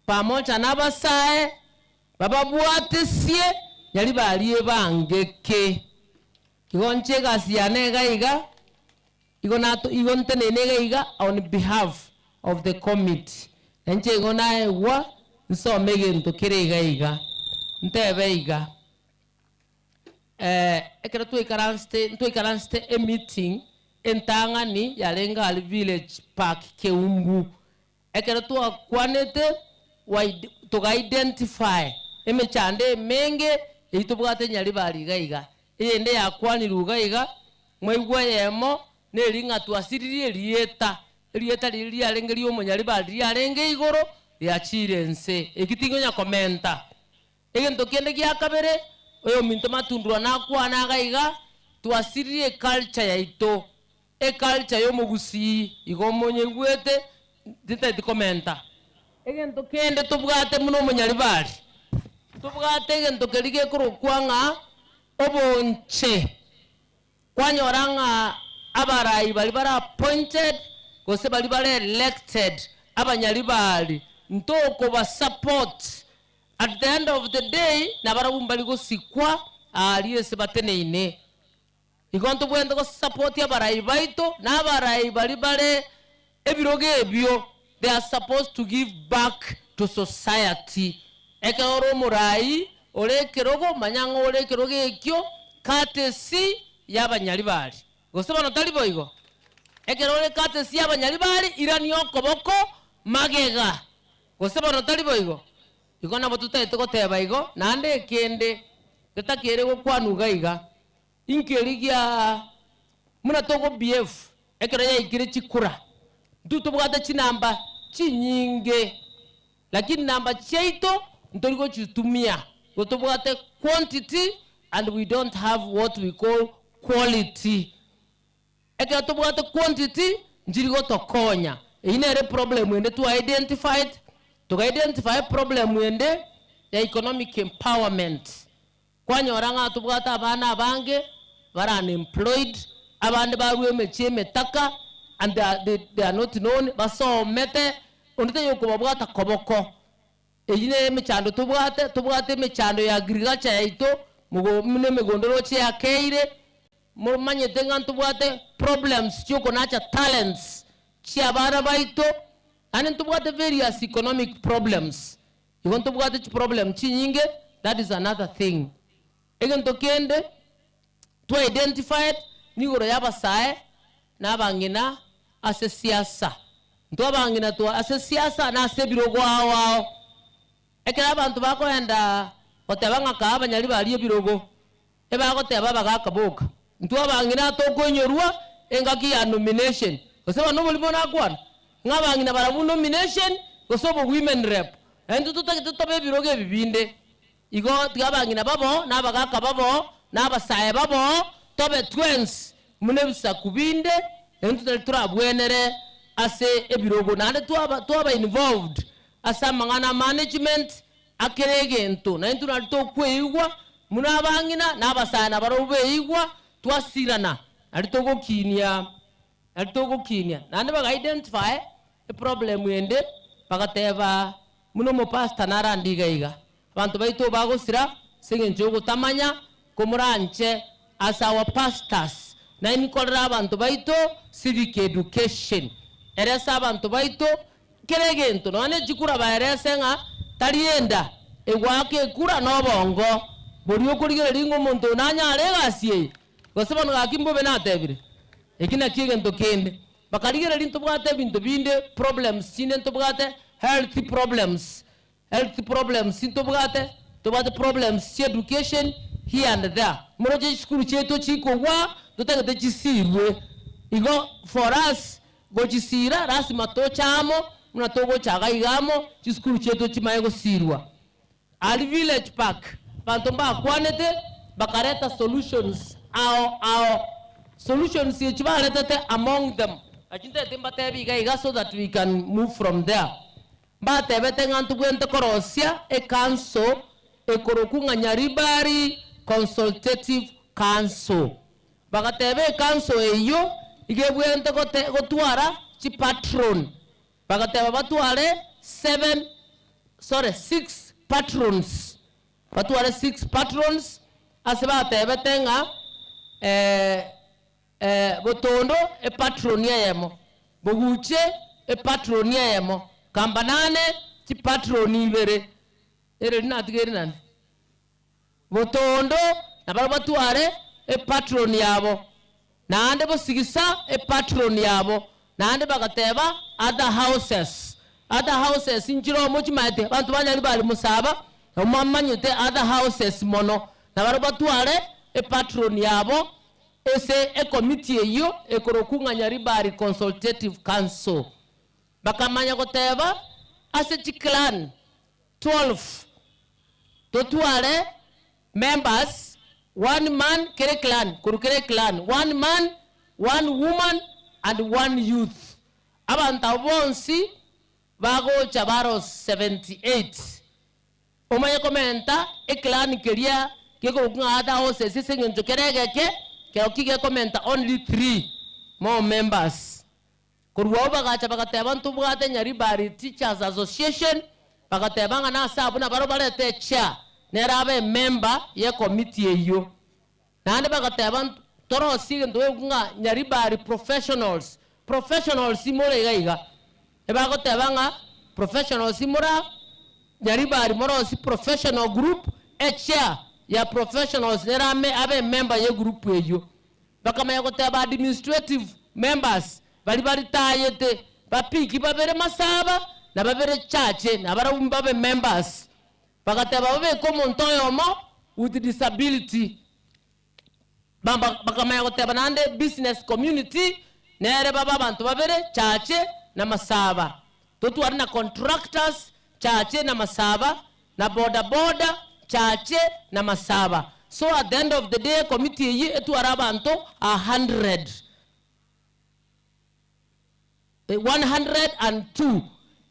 pamoja nabasae bababwatesie nyari barie bangeke. Igo inche egasi yane iga iga, igo nato igo nteneine iga iga on behalf of the committee. Na inche igo naegwa nsome egento kere iga iga, ntebe iga, Ekero twaikaransete ntwaikaransete emeeting entang'ani yarenge aria village park Keumbu. Ekero twakwanete wai toga identify emechando emenge eyio tobwate Nyaribari iga iga. Eyende yakwanirwe iga iga, mwaigwa eyemo neri ng'a twasiririe erieta, erieta riria riarenge ria omonyaribari riarenge igoro riachire inse. Eki tingonya komenta. Egento kende gia kabere, oyominto matundurwa nakwane iga iga, twasiririe eculture yaito, eculture y'omogusii, igo monyeigwete, tintageti komenta. Egento kende tobwate buna omonyaribari, tobwate egento keria gekorokwa ng'a obonche. Kwanyora ng'a abarai baria bare appointed gose baria bare elected, abanyaribari, ntokoba support At the end of the day nabarabwo mbari gosikwa aaria ase bateneine. Igo ntobwenerete gosupport abarai baito na abarai baria bare ebirogo ebio they are supposed to give back to society. Ekero ore omorai ore ekerogo manya ng'a ore ekerogo ekio courtesy ya abanyaribari. Gose bono tari boigo? Ekero ore courtesy ya abanyaribari irania okoboko magega. Gose bono tari boigo? Igo nabo totaete goteba igo, naende ekende. Getakeire gokwanwa iga iga, inki eria gia buna togo behave ekero yaikire chikura. Intwe tobwate chinamba chinyinge, lakini namba chiaito ntori gochitumia, igo tobwate quantity and we don't have what we call quality. Ekero tobwate quantity nchiri gotokonya. Eyio nere problem ende twa identified, toga identify problem ende ya economic empowerment. Kwanyora ng'a tobwate abana abange bare unemployed, abande barwa emechie emetaka and they are, they, they are not known, basomete, onde taiyo okobabwata koboko. Eyio nere emechando tobwate, tobwate emechando ya agriculture yaito, mogo buna emegondo roche yakeire, Momanyete ng'a ntobwate problems chiokonacha talents chia abana baito, naende ntobwate various economic problems. Igo ntobwate chiproblem chinyinge, that is another thing. Egento kende twa identified nigoro ya abasae na abang'ina ase siasa. Intwe abang'ina twa ase siasa na ase ebirogo ao ao. Ekero abanto bakoenda goteba ng'a kaa abanyari baria ebirogo, Ebagoteba abagaaka boka, Intwe abang'ina tokoinyorwa engaki ya nomination. Gose bono oborimo nakwana? Ng'a abang'ina barabwo nomination gose obo women rep. Na intwe totagete tobe ebirogo ebi binde. Igo tiga abang'ina babo na abagaaka babo na abasae babo tobe twensi buna ebisaku binde, na intwe tari torabwenere ase ebirogo. Naende twaba twaba involved ase amang'ana a management Akera egento, na intwe nario tokweigwa buna abang'ina na abasae nabarabwo beigwa, twasirana, nario togokinia, nario togokinia. Naende baga identify eproblem ende, bagateba buna omopastor narande iga iga, abanto baito bagosira ase eng'encho yogotamanya, komoranche as our pastors, nainwe korera abanto baito civic education, eresa abanto baito Kera egento, nonya ne chikura baerese ng'a tari enda egoaka ekura nobongo boria okorigereria ng'a omonto oyo nanyare egasi eye, gose bono gaki mbobe natebire. Eki nakio egento kende. Bakarigereria ntobwate ebinto binde problems chinde ntobwate health problems, health problems ntobwate, ntobwate problems chia education here and there. Moroche chisukuru chiaito chikogwa totagete chisirwe, igo for us Gochisira, lasima toche amo, buna togocha iga iga amo, chisukuru chiaito chimanye gosirwa. Aria Village Park, abanto mbakwanete, bakareta solutions ao ao. Solutions echi baretete among them, nachi ntagete mbatebi iga iga so that we can move from there. Mbatebete ng'a ntobwenerete korosia ecouncil ekorokwa ng'a Nyaribari Consultative Council. Bagateba ecouncil eyio iga ebwenerete gote gotwara chipatron. Bagateba batware seven sorry six patrons, batware six patrons ase batebete ng'a Botondo epatroni eyemo, Boguche epatroni eyemo, Kambanane chipatroni ibere, ere riria natigeire nani? Botondo nabarabwo batware epatroni yabo, naende Bosigisa epatroni yabo, naende bagateba other houses, other houses nchire omo chimaete, abanto ba Nyaribari Mosaba nabwo bamanyete other houses mono, nabarabwo batware epatroni yabo Ase ekomiti eyio ekorokwa ng'a Nyaribari Consultative Council, bakamanya goteba ase chiclan 12 totware members one man kera eclan korwa kera eclan one man, one woman and one youth. Abanto abwo bonsi bagocha baro 78. Omanye komenta eclan keria gekorokwa ng'a other houses ase eng'encho kere egeke, kerokio gekomenta only three more members. Korwa abwo bagacha bagateba ntobwate Nyaribari Teachers Association, bagateba ng'a nase abwo nabarobwo barete echair, nere abe emember ye committee eyio. Naende bagateba ntorosie egento gekorokwa ng'a Nyaribari Professionals, professionals more iga iga. Ebagoteba ng'a professionals mora Nyaribari morosie professional group, echair ya professionals nere ame abe emember ye group eyio. Bakamanya goteba administrative members baria baritayete, bapiki babere Masaba na babere Chache nabarabwo mbabe members. Bagateba babeke omonto oyomo. with disability. Bamba bakamanya goteba naende business community nere babe abanto babere chache na masaba. Totware na contractors chache na masaba na boda boda chache na masaba. So at the end of the day ecommittee eyio etware abanto a hundred. 102,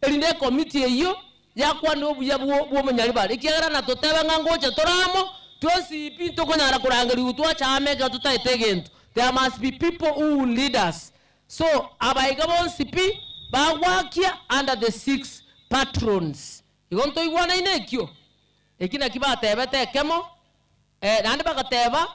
erinde ekomiti eyio yakwane obuya bw'omonyaribari, ekiagera natotebe ng'a ngocha tore amo, twensi pi ntokonyara korangerigwa twacha amo ekero totaete egento. There must be people who will lead us. So abaiga bonsi pi bagwakia under the six patrons. Igo ntoigwanaine ekio? Eki naki batebete ekemo, naende bagateba.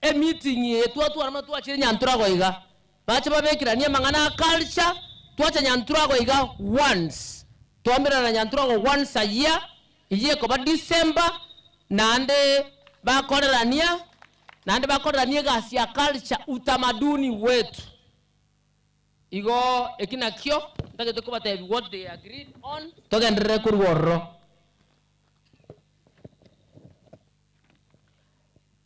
Emeeting eye twatwara buna twachire Nyanturago iga, bache babekeranie amang'ana a culture, twacha Nyanturago iga once, twamerana Nyanturago once a year, eyio ekoba December, naende bakorerania, naende bakorerania egasi ya culture, utamaduni wetu. Igo eki nakio ntagete kobatebia what they agreed on, togenderere korwa ororo.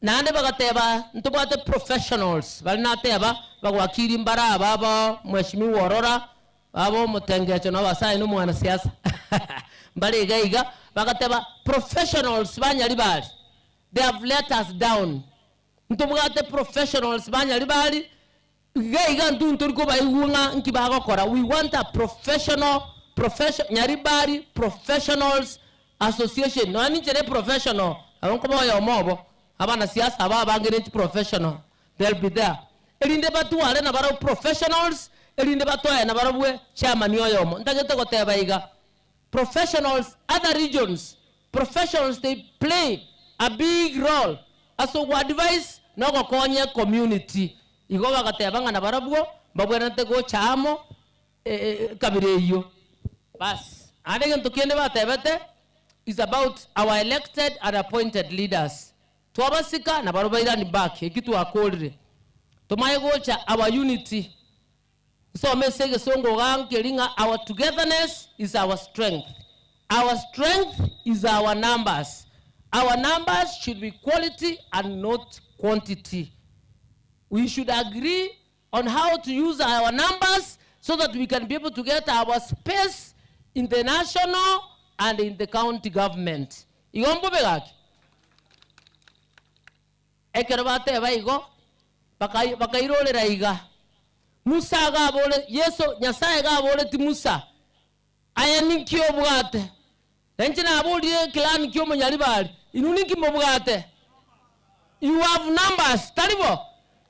Naende bagateba, Ntobwate professionals baria nateba bagwakiri mbare aba aba Mheshimiwa Orora, aba omotengecho na abasae na omwanasiasa mbare iga iga, bagateba professionals ba Nyaribari they have let us down. Ntobwate professionals ba Nyaribari Iga iga intwe ntori kobaigwa ng'a nki bagokora, we want a professional, profession, Nyaribari Professionals Association, nonya ninche ne professional, nabo nkoba oyomo obo, abanasiasa aba abange ne chiprofessional, they'll be there, erinde batware nabarabwo professionals, erinde batoe nabarabwo chairman oyomo. Ntagete goteba iga, professionals other regions, professionals they play a big role ase ogoadvise na ogokonya ecommunity. Igo bagateba ng'a nabarabwo mbabwenerete gocha amo ekabira eyio. Bas, naende egento kende batebete is about our elected and appointed leaders. Twabasika nabarabwo bairani back eki twakorire. Tomaye gocha our unity. Nsome ase egesongo igaa nkeri ng'a our togetherness is our strength, our strength is our numbers, our numbers should be quality and not quantity. We should agree on how to use our numbers so that we can be able to get our space in the national and in the county government. Igo mbobe gaki? Ekero bateba igo, bakairorera iga, Musa agabore, Yeso, Nyasae gaboreti Musa, Aye ninki obwate? Na inche naborire ekelani ki'omonyaribari, Inwe ninki mobwate? You have numbers, tari bo?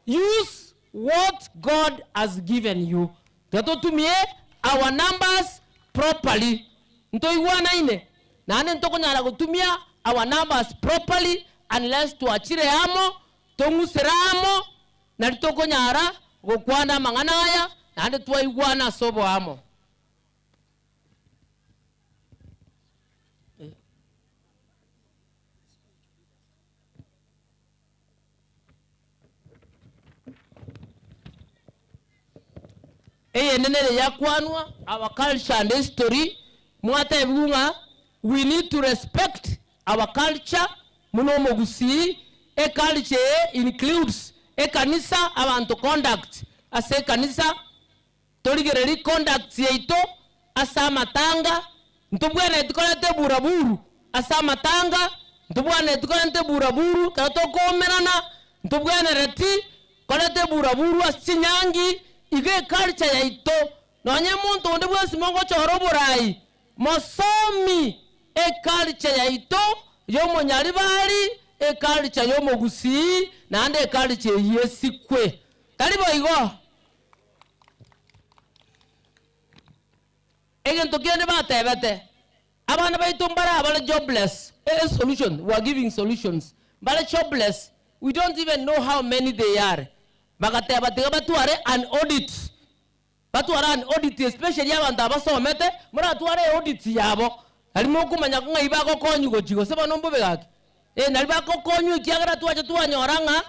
Use what God has given you. Tiga totumie our numbers properly. Ntoigwanaine? Naende ntokonyara gotumia our numbers properly unless twachire amo, tong'usere amo, nari tokonyara gokwana amang'ana aya naende twaigwana ase oboamo. Eyende nere yakwanwa, our culture and history, mwatebigwe ng'a we need to respect our culture buna omogusii, eculture eye includes ekanisa, abanto conduct ase ekanisa, Torigererie conduct yaito ase amatanga, ntobwenereti koreta eburaburu ase amatanga, ntobwenereti korenta eburaburu ekero tokoumerana, ntobwenereti koreta eburaburu ase chinyangi, igo eculture yaito, nonye monto onde bwensi mogochora oborai, mosomi eculture yaito ya omonyaribari, eculture ya omogusii, naende eculture eyio esikwe. Tari boigo? Egento kende batebete, abana baito mbare abare jobless, a solution, we are giving solutions, mbare jobless, we don't even know how many they are. Bagateba tiga batware an audit, batware an audit especially abanto abasomete, moratware eaudit yabo, nari mokomanya ng'ai bagokonywa gochia gose bono mbobe gaki. Eh, nari bagokonywa ekiagera twacha twanyora ng'a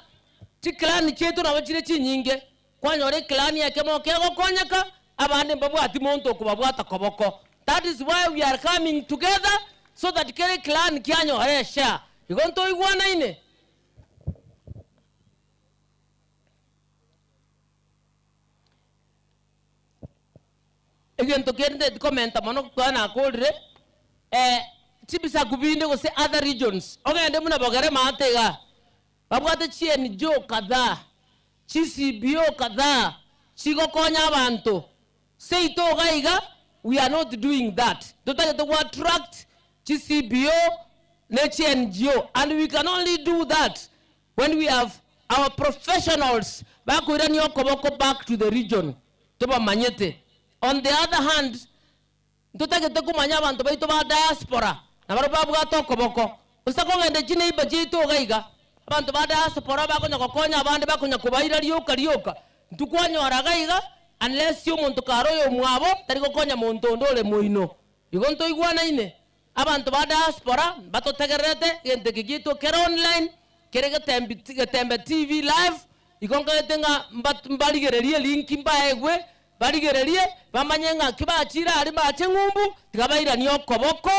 chiclan chiaito nabo chire chinyinge. Kwanyora eclan ekemo kegokonyeka, abande mbabwati monto okobabwata koboko. That is why we are coming together so that kera eclan kianyora eshare. Igo ntoigwanaine. Egento kende nteti komenta mono kwana nakorire, chibisaku binde gose other regions, ogende buna bogere maate igaa, babwate chi NGO kadhaa, chi CBO kadhaa, chigokonya abanto. Seito iga iga, we are not doing that. Totagete go attract chi CBO ne chi NGO and we can only do that when we have our professionals bakoirania okoboko back to the region tobamanyete. On the other hand, ntotagete komanya abanto baito ba diaspora nabarabwo babwate okoboko. Gose kogenda chineighbour chiaito iga iga, abanto ba diaspora bakonya gokonya abande bakonya kobaira rioka rioka, intwe kwanyora iga iga unless omonto kare oyomwabo tari gokonya monto onde ore moino. Igo ntoigwanaine. Abanto ba diaspora mbatotegererete egento eke giaito kere online, kere getembi Getembe TV live, igo nkaete ng'a mbat mbarigererie link mbaegwe, barigererie, bamanye ng'aki bachire aria mbache ng'umbu, tiga bairanie okoboko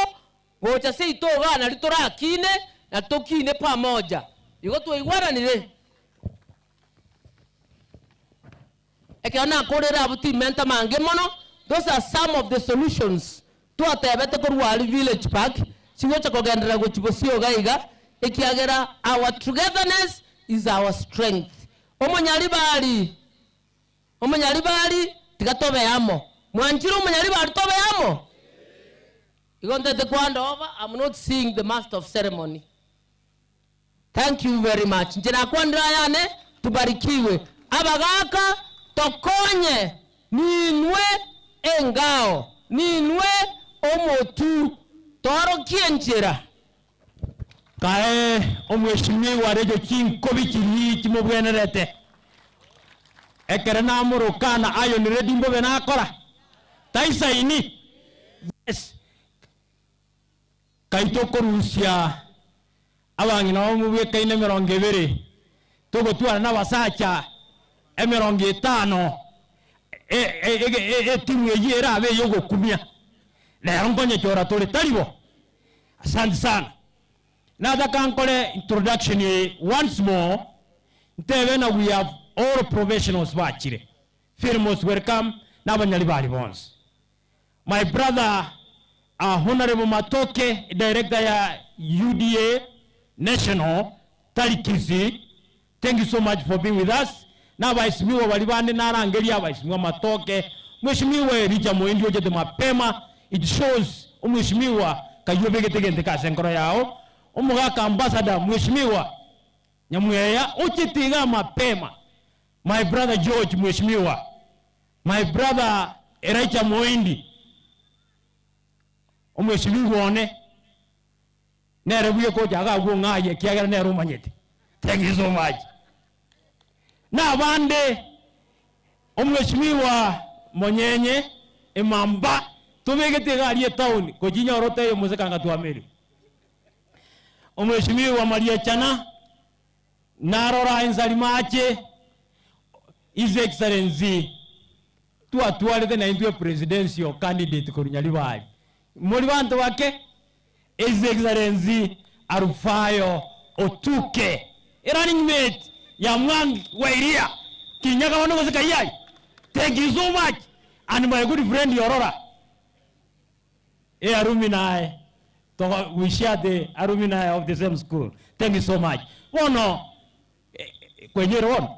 gocha seito igaa nario torakine, na tokine pamoja. Igo twaigwananire? Ekero nakorire abwo timenta mange mono, those are some of the solutions twatebete korwa aria village park chigocha kogenderera gochia bosio iga iga ekiagera our togetherness is our strength. Omonyaribari, omonyaribari tiga tobe amo. Mwanchire omonyaribari tobe amo? Igo ntete kwanda over, I'm not seeing the master of ceremony. Thank you very much. Inche nakwanire ayane, tubarikiwe. Abagaaka tokonye, ninwe engao, ninwe omotu, toorokie enchera. Kae omweshimiwa recho chinkobi chiria chimobwenerete. Ekere namoroka na Iron Lady mbobe nakora? Taisaini? Yes. Kai tokorusia abang'ina bamobwekaine emerongo ebere, togotwara nabasacha emerongo etano, etimu eyio erabe ey'ogokumia. Rero nkonyechora tore, tari bo? Asante sana. Nataka nkore introduction eye once more, ntebe ng'a we have all professionals bachire. Feel most welcome, na abanyaribari bonsi. My brother Honourable Matoke director ya UDA national tari Kisii thank you so much for being with us na abaesimigwa baria bande narangerie abaesimigwa Matoke Mweshimiwa Elijah Moindi ochete mapema it shows omweshimiwa kaywo obegete egento eke ase enkoro yao omogaka ambassador Mweshimiwa Nyamweya ochete igaa mapema my brother George Mweshimiwa My brother Elijah Moindi, omwesibigwa one, nere buya gocha iga agwo ng'aye ekiagera nere omanyete. Thank you so much. Na abande omweshimiwa Monyenye emamba tobegete iga aria etown gochia inyore otebie mose kanga twamerwe. Omweshimiwa Mariechana narora ensari mache His Excellency twatwarete naintwe presidential candidate korwa Nyaribari. Mori banto bake? His Excellency Alfayo Otuke, e running mate ya Mwangi wa Iria, Kirinyaga bono gose Kayai. Thank you so much and my good friend Yorora. E Arumi naye, togo we share the Arumi naye of the same school. Thank you so much. Bono Kwenyore bono?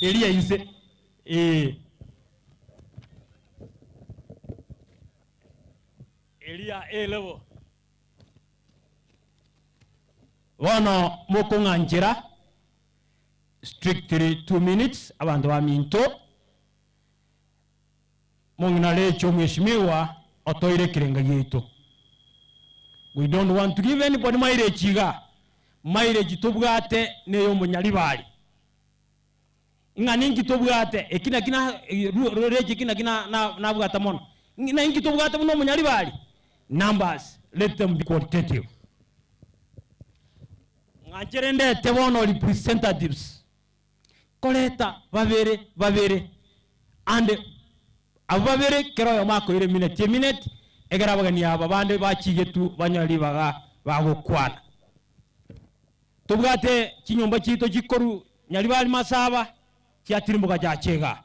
Eria inse. Eh. Eria A level. Bono mokong'anchera strictly 2 minutes abanto baminto mong'ina recho mweshimiwa otoire ekerenga giaito. We don't want to give anybody mileage igaa. Mileage tobwate neyomonyaribari. Ng'a ninki tobwate? Eki naki na recho eki naki na na nabwata mono. Na inki tobwate buna omonyaribari? Numbers, let them be qualitative. Ng'anchere ndete bono representatives. Koreta babere babere, and abwo babere kera oyomo akoira emineti emineti, ekero abageni aba bande bachigetwe banyore ribaga. bagokwana. Tobwate chinyomba chiaito chikoru Nyaribari Masaba chiatirimboka chiacha igaa.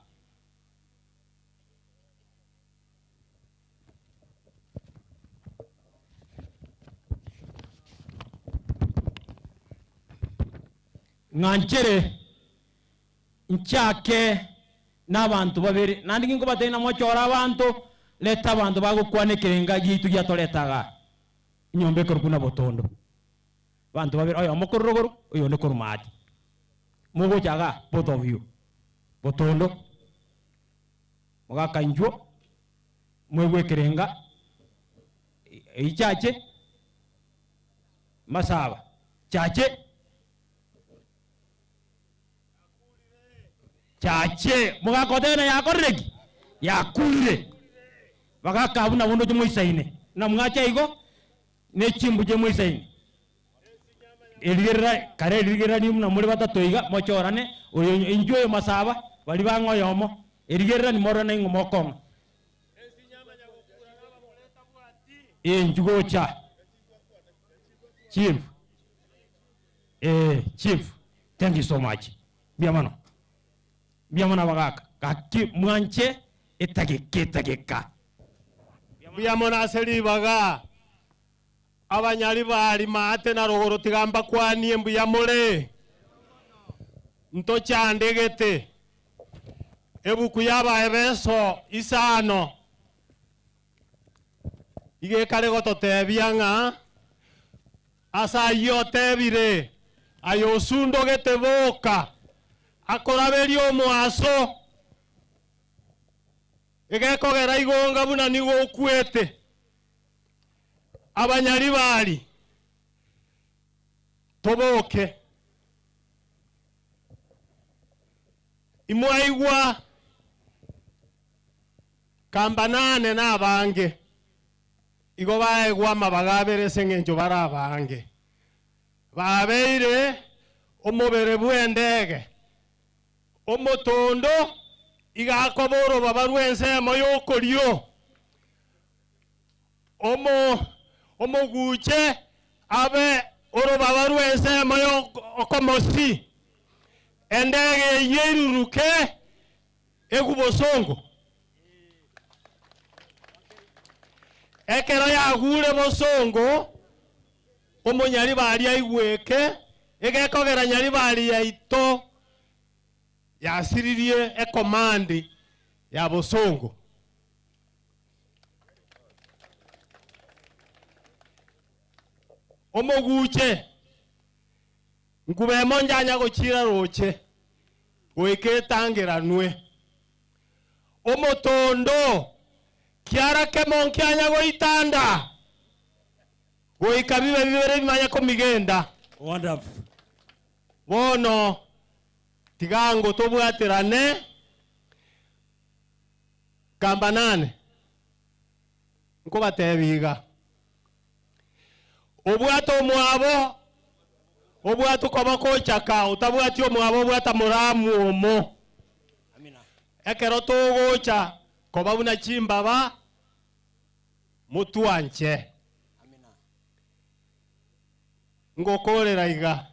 Ng'anchere nchake nabanto babere, naende ginkobatebia ng'a mochore abanto, reta abanto bagokwana ekerenga giaito giatoreta igaa, enyomba ekorokwa buna botondo. Abanto babere, oyomo korwa rogoro, oyonde korwa maate. Mogocha igaa, both of you, botondo, mogaka inchuo, moigwe ekerenga, eyio chache, masaba, chache. Chache, mogaka otebe na yakorire ki? Yakurire. Bagaka abwo nabwo ndoche moisaine. Na mwacha igo, ne chimbuche moisaine. Erigerera, kare erigerera buna more batato iga, mochorane, oyo inchuo oyo masaba, baria bang'e oyomo, erigerera nimorore naing'we mokong'a. Inchu gocha. Chief. Eeh chief thank you so much mbuya mono mbuya mono abagaka gaki mwanche etageka etageka. Mbuya mono ase ribaga abanyaribari maate na rogoro tiga mbakwanie mbuya more ntochandegete ebuku ya Abaebeso isano iga ekare gototebia ng'a Ase ayio otebire, Aye osundogete boka, akoraberia omoaso, egekogera igonga buna nigo okwete. Abanyaribari, toboke. Imwaigwa kambanane nabange. Igo baegwa amabaga abere ase engencho bare abange. Babeire omobere bw'endege. Omotondo iga akoba orobaba rw'ensemo y'okorio, omo omoguche abe orobaba rw'ensemo y'okomosi. Endege eyio eiruruke egwe bosongo. Ekero yagure bosongo, omonyaribari aigweke, egekogera nyaribari yaito yasiririe ekomandi ya bosongo. Omoguche, nkuba emo njanya gochira roche, goika etangeranwe. Omotondo, kiara kemo nkianya goitanda, goika bibe bibere bimanye komigenda. Wonderful. Bono tiga tobwaterane kambanane, nkobatebia iga, Obwate omwabo, obwate okoboko ochaka, otabwati omwabo obwata moramu omo. Ekero togocha koba buna chimbaba, motwanche. Ngokorera iga,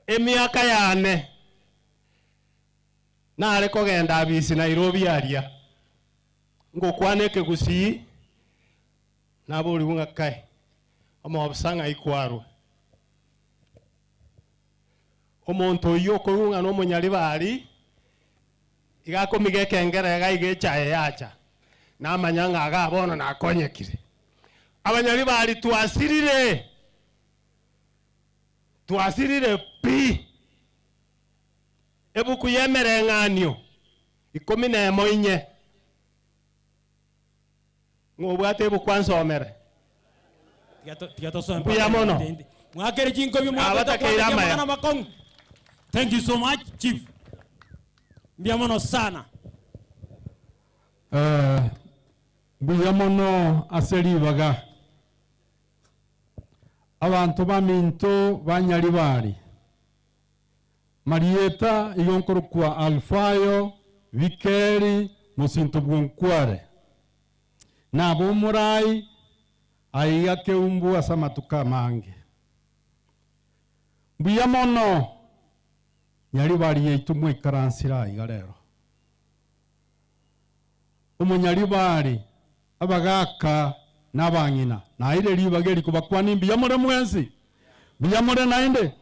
emiaka yane nare kogenda abisi Nairobi aria, ngokwana ekegusii, naborigwe ng'a kai, omoofisa ng'ai kwarwa? Omonto oyio okoigwa ng'a nomonyaribari, iga akomiga ekengere iga iga echaye yacha, namanya ng'a igaa bono nakonyekire. Abanyaribari twasirire, twasirire pi! Ebuku y'Emereng'anio ikomi na emo inye, ng'a obwate ebuku ansomere. Tiga tosoe Mbuya mpaka mono. ende. Mwakere chinkobi mwakete Nabatakeire kwandekia amaya. amang'ana amakong'u. Thank you so much chief. Mbuya mono sana. Eh, mbuya mono ase ribaga. Abanto baminto ba Nyaribari. Marieta igo nkorokwa Alfayo, Bikeri, mosinto bw'Onkware. Nabe omorai aiga keumbu ase amatuko amange. Mbuya mono Nyaribari yaito mwaikaransire aiga rero. Omonyaribari, abagaka na abang'ina, naeire ribaga eri kobakwania mbuya more mwensi? Mbuya more naende?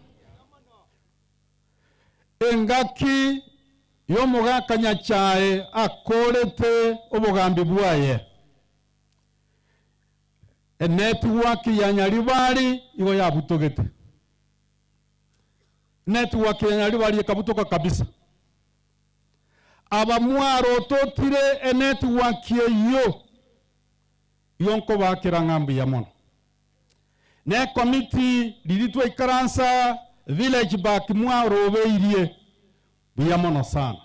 Engaki y'omogaka Nyachae akorete obogambi bwaye, enetiwaki ya Nyaribari igo yabutogete. Enetiwaki ya Nyaribari ekabutoka kabisa. Aba mwarototire enetiwaki eyio, igo nkobaakera ng'a mbuya mono. Ne ekomiti riria twaikaransa village back mwarobeirie buya mono sana.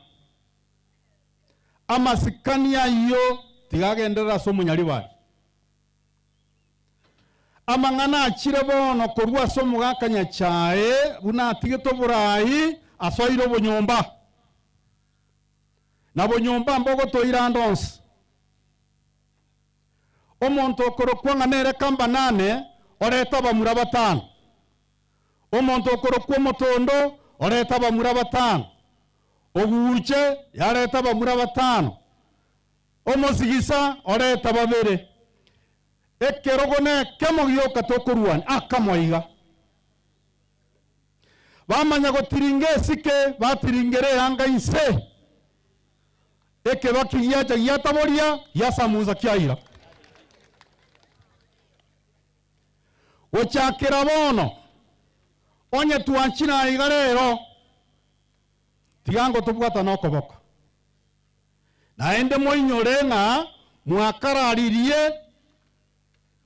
Amasikani ayio tiga agenderere ase omonyaribari. Amang'ana achire bono korwa ase omogaka Nyachae buna atigete oborai asoire obonyomba. Na bonyomba mbogotoira ande onsi. Omonto okorokwa ng'a nere Kambanane orete abamura batano. Omonto okorokwa Omotondo orete abamura batano. Oguuche yareta abamura batano. Omosigisa oreta babere. Ekerogo nekemo gioka tokorwania, akamo iga. Bamanya gotiringa esike, batiringera eanga inse. Ekebaki giacha giataboria, giasamunsa kiaira. Gochakera bono, onye twanchire aiga rero, tiga ngotobwata nokoboko. Naende moinyore ng'a mwakararirie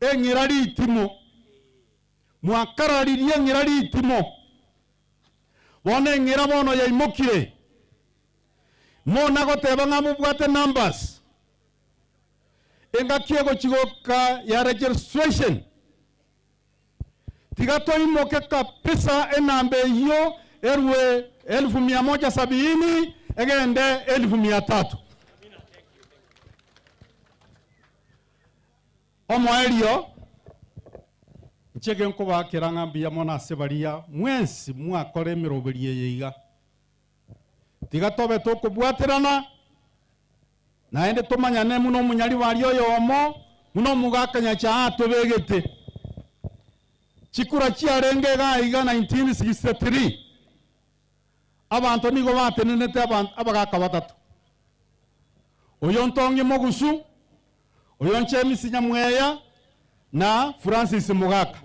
eng'era ritimo, mwakararirie eng'era ritimo. Bono eng'era bono yaimokire. Mona goteba ng'a mobwate numbers, engaki egochi goka ya registration, tiga toimoke kabisa enamba eyio erwe elfu mia moja sabiini egende elfu mia tatu. Omoerio, inche genkobakera ng'a mbuya mono ase baria mwensi mwakora emeroberio eye iga. Tiga tobe tokobwaterana, naende tomanyane buna omonyaribari oyomo, buna omogaka Nyachae atobegete. Chikura chiarenge iga iga 1963, abanto nigo batenenete abagaka batato, oyo Ntongi Mogusu, oyo James Nyamweya na Francis Mogaka.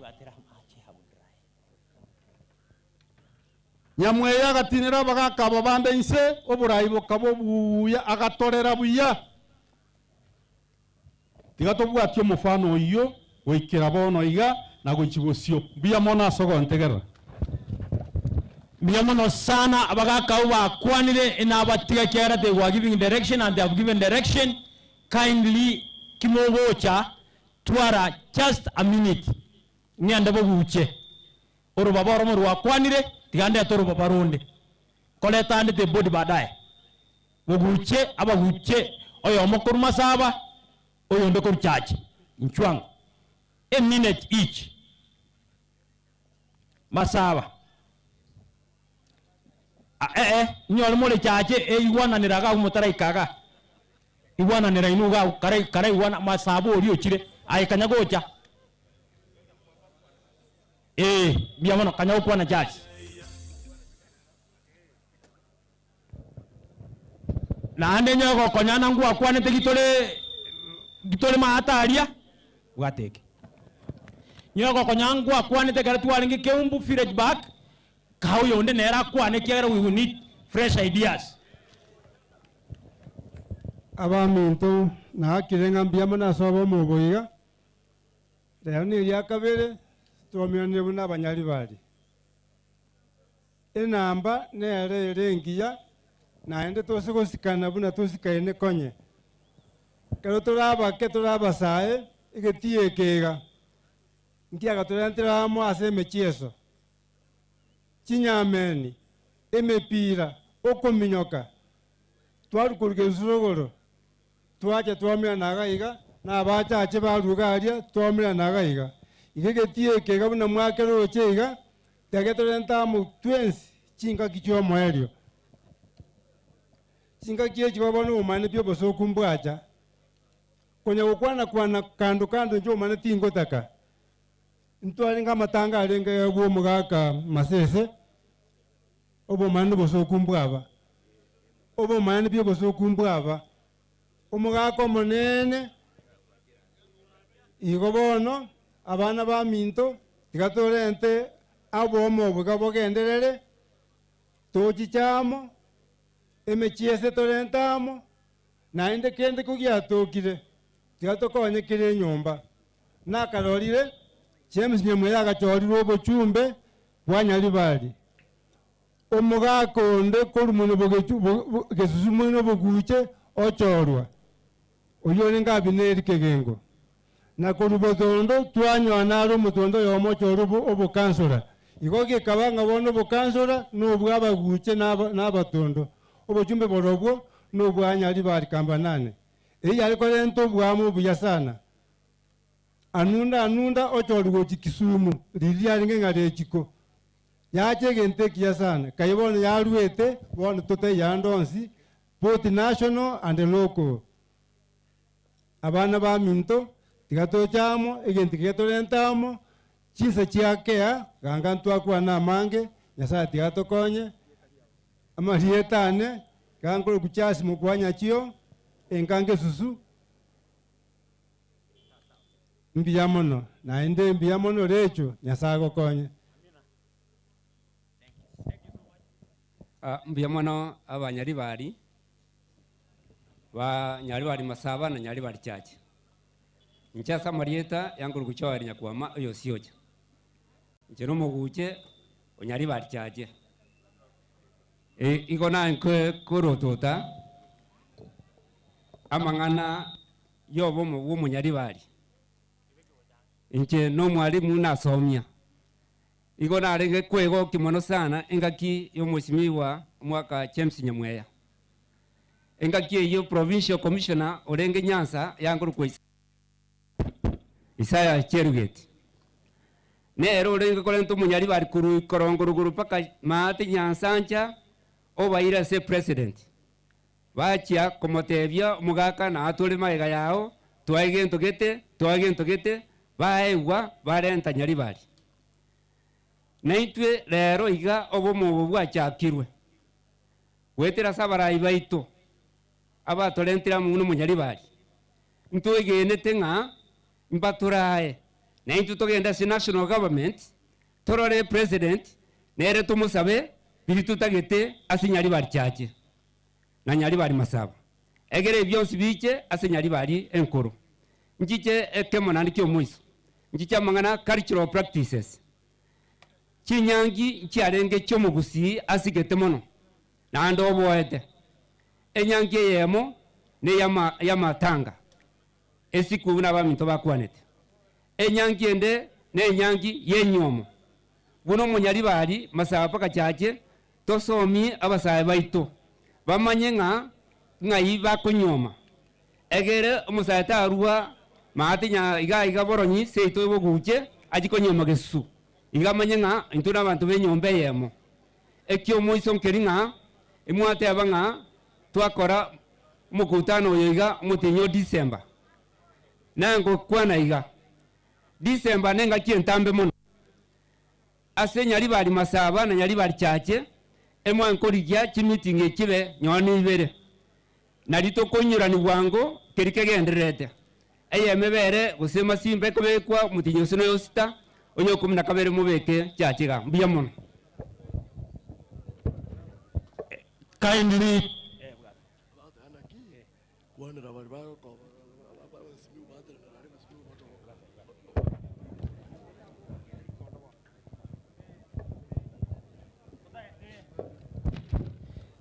Nyamweya agatinera abagaaka aba bande inse, oborai bokaba obuya, agatorera buya. Tiga tobwatie omofano oyio goikera bono iga na gochia bosio. Mbuya mono ase ogontegerera. Mbuya mono sana abagaka abwo bakwanire inabatiga ekiagera they were giving direction and they have given direction kindly kimogocha twara just a minute ng'ende boguche. Orobaba oromo rwakwanire, tiga ndete orobaba ronde. Nkoreta ande the body baadaye. Boguche, abaguche, oyomo korwa Masaba, oyonde korwa Chache. Inchuo ango. A minute each. Masaba. Ah, eh, eh, inyore more Chache, eh, igwananera iga abwo motaraika igaa. Igwananera inwe iga abwo, kare, karaigwana, Masaba oria ochire, aye kanya gocha. Ee, mbuya mono, kanya gokwana Charles. Naende onye gokonyana ngwakwanete gitore gitore maate aria, bwata eke. Onye gokonyana ngwakwanete ekero twarenge Keumbu village back, kaa oyonde nere akwane ekiagera we will need fresh ideas. Abaminto, naakire ng'a mbuya mono ase obomo obo iga. Rero neria kabere twaomeranire buna abanyaribari. Enamba nere ere engiya, naende tose gosikana buna tosikaine konye. Ekero tore abake tore abasae, egetii eke iga nkiagatorentera amo ase emechieso, chinyameni, emepira, okominyoka, twarwa korwa gesusogoro, twacha twaomerana iga iga. Na abachache barue iga aria, twaumerana iga iga. Iga egetii eke iga buna mwakeroche iga, tiga getorente amo twensi chingaki chi'omoerio. Chingaki echi bono obomanene pi obosooku mbwacha, konya gokwana-kwana kando kando inche omanye tingotaka. Ntwarenge amatanga arenge bw'omogaka Masese, obomanene obosooku mbwaba, obomanene pi obosooku mbwaba. Omogaka omonene, Igo bono, abana baminto, tiga torente obomo obo iga bogenderere, tochiche amo, emechie ase torente amo, naende kende kogiatokire, tiga tokonye kera enyomba. Nakarorire, James Nyamweya agachorirwa obochumbe bwa Nyaribari. Omogaka onde korwa mono gesusu mono oboguche ochorwa, oyio orenge Abineri kegengo. Na korwa botondo twanyoa naro omotondo oyomo ochorwa obokansora. Igo gekaba ng'a bono obokansora nobw'abaguche na abatondo, obochumbe borobwo nobwa Nyaribari Kambanane. Eyio yare korenta oboamo obuya sana. Anunda anunda ochorwa gochia Kisumu, riria riarenge ng'a rechiko. Yacha egento ekiya sana, kai bono yaruete, bono totaiyo ande onsi, both national and local. Abana baminto, tiga toche amo, egento keria torente amo, chinsa chiakea, ganga ntwakwana amange, Nyasaye tiga atokonye, amarieta ane, iga nkorokwa Charles Mokua Nyachio, enka ngesusu, Mbuya mono, naende mbuya mono Recho, Nyasae agokonye. Mbuya mono abanyaribari ba Nyaribari Masaba na Nyaribari Church. Inche ase amarieta yankoruku Joel Nyakwama oyo Osiocha. Inche nomoguche o Nyaribari Church. Igo naye nkorotota amang'ana y'obomo bw'omonyaribari. Inche nomwalimu nasomia, igo narenge kwegokia mono sana engaki y'omwesimigwa omwaka James Nyamweya. Engaki eyio Provincial Commissioner orenge Nyanza yankorokwa Isaiah Cheruget. Nere orenge korenta omonyaribari korwa ikorongo rogoro mpaka maate Nyansancha obaire ase President. Bachia komotebia omogaka, Natore magega yao, twae gento gete, twae gento gete, baegwa barenta nyaribari. Naintwe rero iga obomo obo bwachakirwe goetera ase abarai baito abatorentire amo buna omonyaribari. Ntwegenete ng'a mbatorae, naintwe togende ase national government torore president nere tomosabe biria totagete ase nyaribari chiache. na Nyaribari Masaba, egere ebi bionsi biche ase Nyaribari enkoro. Nchiche ekemo naende ki'omoiso, nchiche amang'ana cultural practices. Chinyangi nchiarenge chi'omogusii asigete mono, naende oboete. Enyangi eyemo neyama y'amatanga, esiku buna abaminto bakwanete. Enyangi ende nenyangi y'enyiomo, buna omonyaribari Masaba mpaka Chache Tosomie abasae baito bamanye ng'a ng'ai bakonyuoma, egere omosae tarua maate nya iga iga boronyi seito boguche achie konyuoma gesusu, iga amanye ng'a intwe nabanto b'enyomba eyemo. Ekiomoiso nkeri ng'a imwateba ng'a twakora omokutano oyo iga omotienyi o December. Naye ngokwana iga, December nengaki entambe mono. Ase Nyaribari Masaba na Nyaribari Chache, emwa nkorigia chimeeting echibe nonye nibere, nari tokoinyorani bwango keri kegendererete. Eyemo ebere gose masimba ekobekwa omotienyi gose noyo sita, onye okumi na kabere mobeke chache igaa. Mbuya mono. Kindly.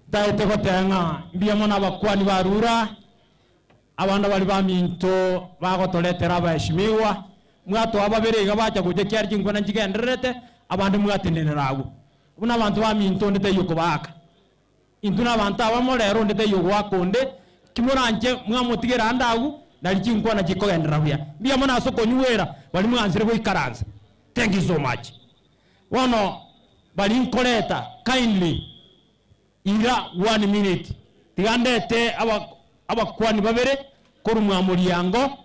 Ntaete goteba ng'a mbuya mono abakuani ba Rura, abande baria baminto bagotoretera abaheshimiwa, mwatoa babere iga bacha gocha ekiagera chinkwana nchigendererete, abande mwatenenera agwo. Buna abanto baminto onde taiyo kobaaka. Intwe nabanto abamo, rero onde taiyo ogoaka onde, ki moranche mwamotigera ande agwo? Nari chinkwana chikogenderera buya. Mbuya mono ase okonyuera baria mwansire goikaransa. Thank you so much. Bono baria nkoreta kindly ira one minute tiga ndete aba abakwani babere korwa mwa moriango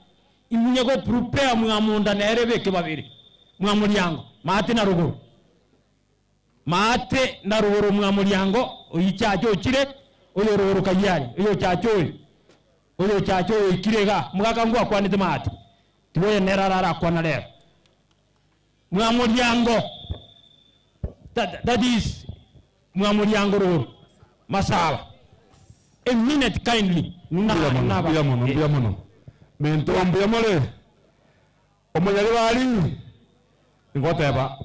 imunye go prepare mwa monda nere ebeke babere mwa moriango maate na rogoro. Maate na rogoro mwa moriango oyio chacha ochire oyo rogoro kayio are oyo chacha oyo. Oyochacha oyoikire iga, omogaka ngwakwanete maate, tiga oyo nere ararakwana rero. Mwamoriango, that, that is mwamoriango rogoro, masaba. A minute kindly. Mbuya mono, mbuya mono, mbuya mono. Minto mbuya more? Omonyaribari, ngoteba,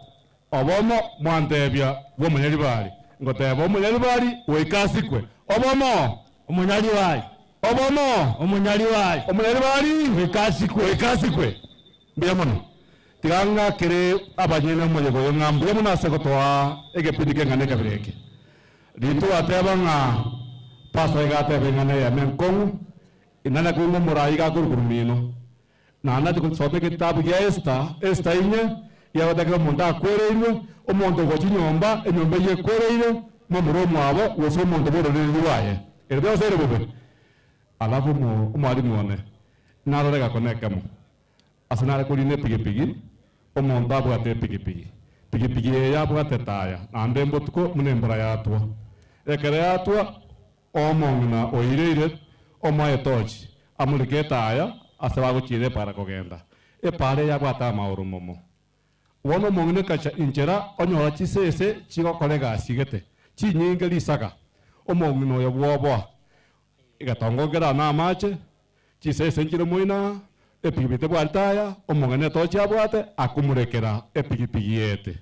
Obomo mwantebia bw'omonyaribari, ngoteba omonyaribari goika asikwe. Obomo! Omonyaribari. Obomo! Omonyaribari. Omonyaribari! Goika asikwe. Goika asikwe. Mbuya mono. Tiga ng'akere abanyene omoyega oyo ng'a mbuya mono ase gotoa egepindi keng'ana ekabira eke. Rituko ateba ng'a Pastor iga ateba eng'ana eyemo enkong'u, ing'ana koigwa omorai iga akorwa korwa mino. Naende nache gosoma egetabu gia Esta, Esta inye, giagoteeba kera omonto akwereirwe, omonto ogochia nyomba, enyomba eyio ekwereire, momura omwabo, gose omonto bw'ororeria rwaye. Ere bionsi ere bobe. Alafu omo omwalimu one narore gakona ekemo, ase nare korina epigipigi, omonto abwate epigipigi, pigipigi eye yabwate etaya, naende mbotuko buna embura yatwa. Ekero yatwa, Omong'ina oireire omoa etochi, amorike etaya ase bagochiira epaara kogenda. Epaara eye yabwate amaoro momo. Bono omong'ina ekacha inchera onyora chisese chigokora egasi gete, chinyinge risaga. Omong'ina oyo bwoboa, egetongo nkere namache, chisese nchire moino aa, epigipigi tebwati taya, omong'ina etochi abwate, akomorekera epigipigi ete.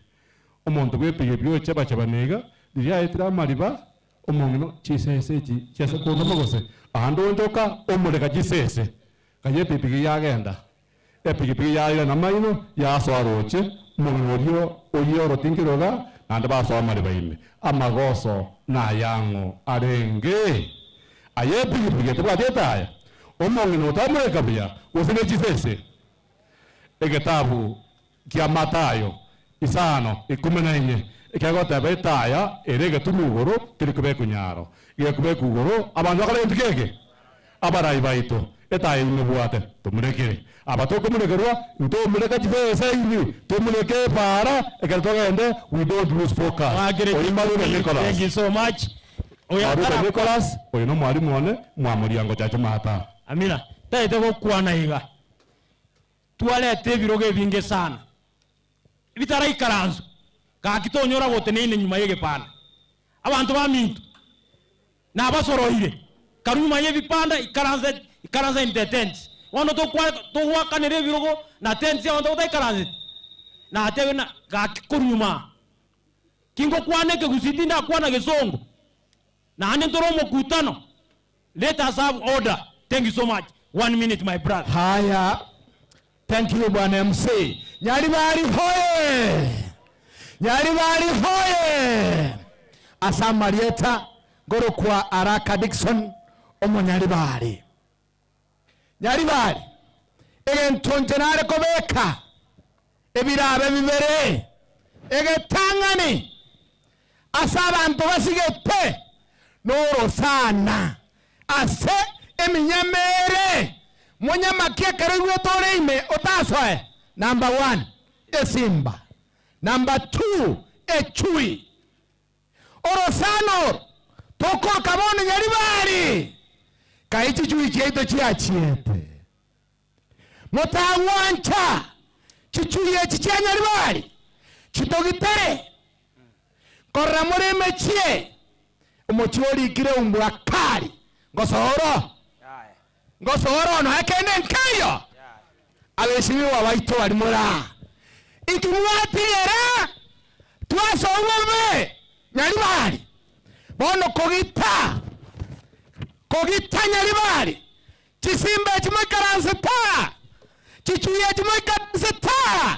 Omonto bw'epigipigi ochebachebana iga, riria aetire amariba, Omong'ina chisese echi chiase kondoma gose? Aande onchoka omoreka chisese. Kanya epigipigi yagenda. Epigipigi yaira namaino yasoa roche, omong'ina oria oyio orotinkire iga, naende basoa amariba ime. Amagoso nayang'o arenge? Aye epigipigi etebwati etaya? Omong'ina otamoreka buya gose ne chisese? Egetabu kia Matayo isano ikomi na inye ekegoteba etaya ere egetunwa igoro teri kobekwa nyaro, gekobekwa igoro abanto bakore gento keke? Abarai baito etaya imobwate tomurekere. Aba tokomurekerwa ntomureka chibesa inwe tomureke epaara ekero togende we don't lose focus. Oyio Marube Nicholas. Thank you so much. Oyo Marube atara Nicholas oyo nomwalimu one mwamoriango chache mata. Amina. Taete gokwana iga. Twareta ebirogo ebinge sana, bitaraikaranswa, gaki tonyora goteneine nyuma y'egepanda. Abanto baminto, nabasoroire, karue nyuma y'ebipanda, ikaransa, ikaransa in the tents. Bono tokwa togoakanera ebirogo na tents abanto bataikaranseti. Natebe na gaki korwa nyuma aa, kingokwana ekegusii tindakwana gesongo, naende ntore omokutano. Let us have order thank you so much one minute my brother. Haya, thank you bwana MC. Nyaribari hoye! Nyaribari hoye! Ase amarieta ngorokwa Araka Dickson omonyaribari. Nyaribari, egento inche nare kobeka ebirabe bibere, egetang'ani ase abanto basigete norosana ase eminyama ere monyama ki ekero oigwete ore ime otasoe? Number one, esimba. Number two, echui. Orosana oro tokoroka bono Nyaribari, kai chichui chiaito chiachiete. Motagwancha chichui echi chia Nyaribari chitogitere. Nkorora more emechie, omochie orikire umbwa kari, ngosoa oro, ngosoa oro nonya kende nkeiyo. Abesibigwa baito baria more aa, intwe mwatigera twasoa bobe Nyaribari, bono kogita, kogita Nyaribari, Chisimba echi moikaransete aa, chichui echi moikaransete aa,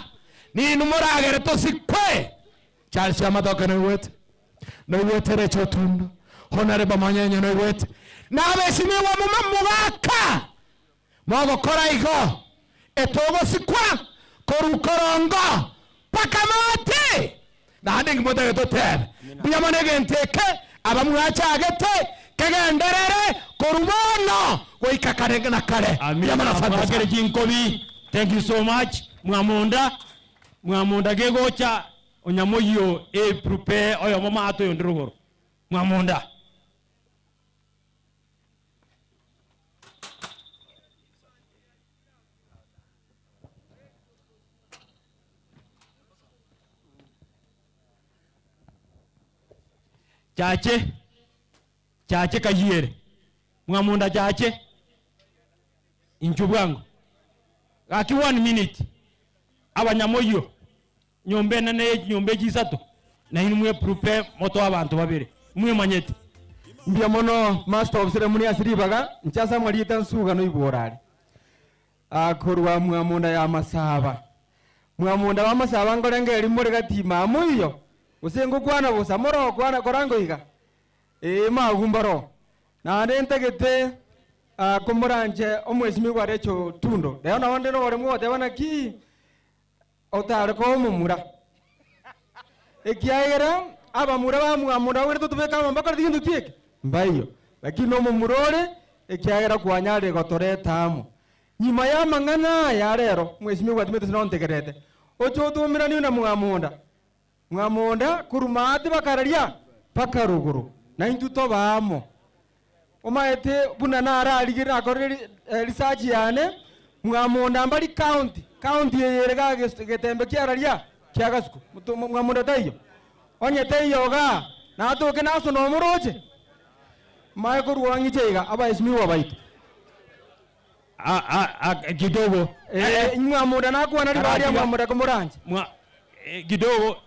ninwe moragere tosikwe. Charles Amatoke noigwete? Noigwete Rachel Otundo? Honorable Monyenye noigwete? Na abesimigwa moma mogaka. Mogokora igo, etogosikwa korwa korongo mpaka maate. Naende inki motagete totebe? Mbuya mono egento eke abamwachagete kegenderere korwa bono goika kare na kare. Mbuya mono, asante sana. Mwakere chinkobi. Thank you so much. Mwamunda, mwamunda gegocha onyamoyio e prepare oyomo maate oyonde rogoro. Mwamunda. Chache, chache kayiere. Mwamunda chache. Inchuo bwango. Gaki one minute. Abanyamoyio, nyomba enene ye chinyomba echi isato, nainwe mweprepare motoe abanto babere. Mwemanyete. Mbuya mono Master of Ceremony ase ribaga, inche ase amarieta Nsuga noigwe orare. Korwa mwamunda ya masaba. Mwamunda b'amasaba nkorenge rimore gati mamoiyo, gose ngokwana bosa morokwana korango iga. Ee magumba ro. Naende ntagete komoranche omwesimigwa Rachel Tundo. Rero nabo nde noboremu goteba naki otare koba omomura. Ekiagera abamura bamwamura bagwere totobeke amo mbakorete gento ki eke? Mbaiyo. Lakini omomura ore ekiagera kwanyarire gotoreta amo. Nyuma y'amang'ana aya rero, mwesimigwa timete ase nontegererete, oche otomeranie na mwamonda, mwamonda korwa maate bakararia mpaka rogoro, na intwe tobe amo. Omaete buna nararigerie nakorire research yane, mwamonda mbari county, county eye ere igaa getembe kiararia kia gasuku, mwamonda taiyo. Onye taiyo igaa, natoke nasone omoroche, mae korwa ng'iche iga abaesimigwa baito. Kidogo. Eh, mwamonda nakwana ribaga ria mwamonda komoranche. Mwa kidogo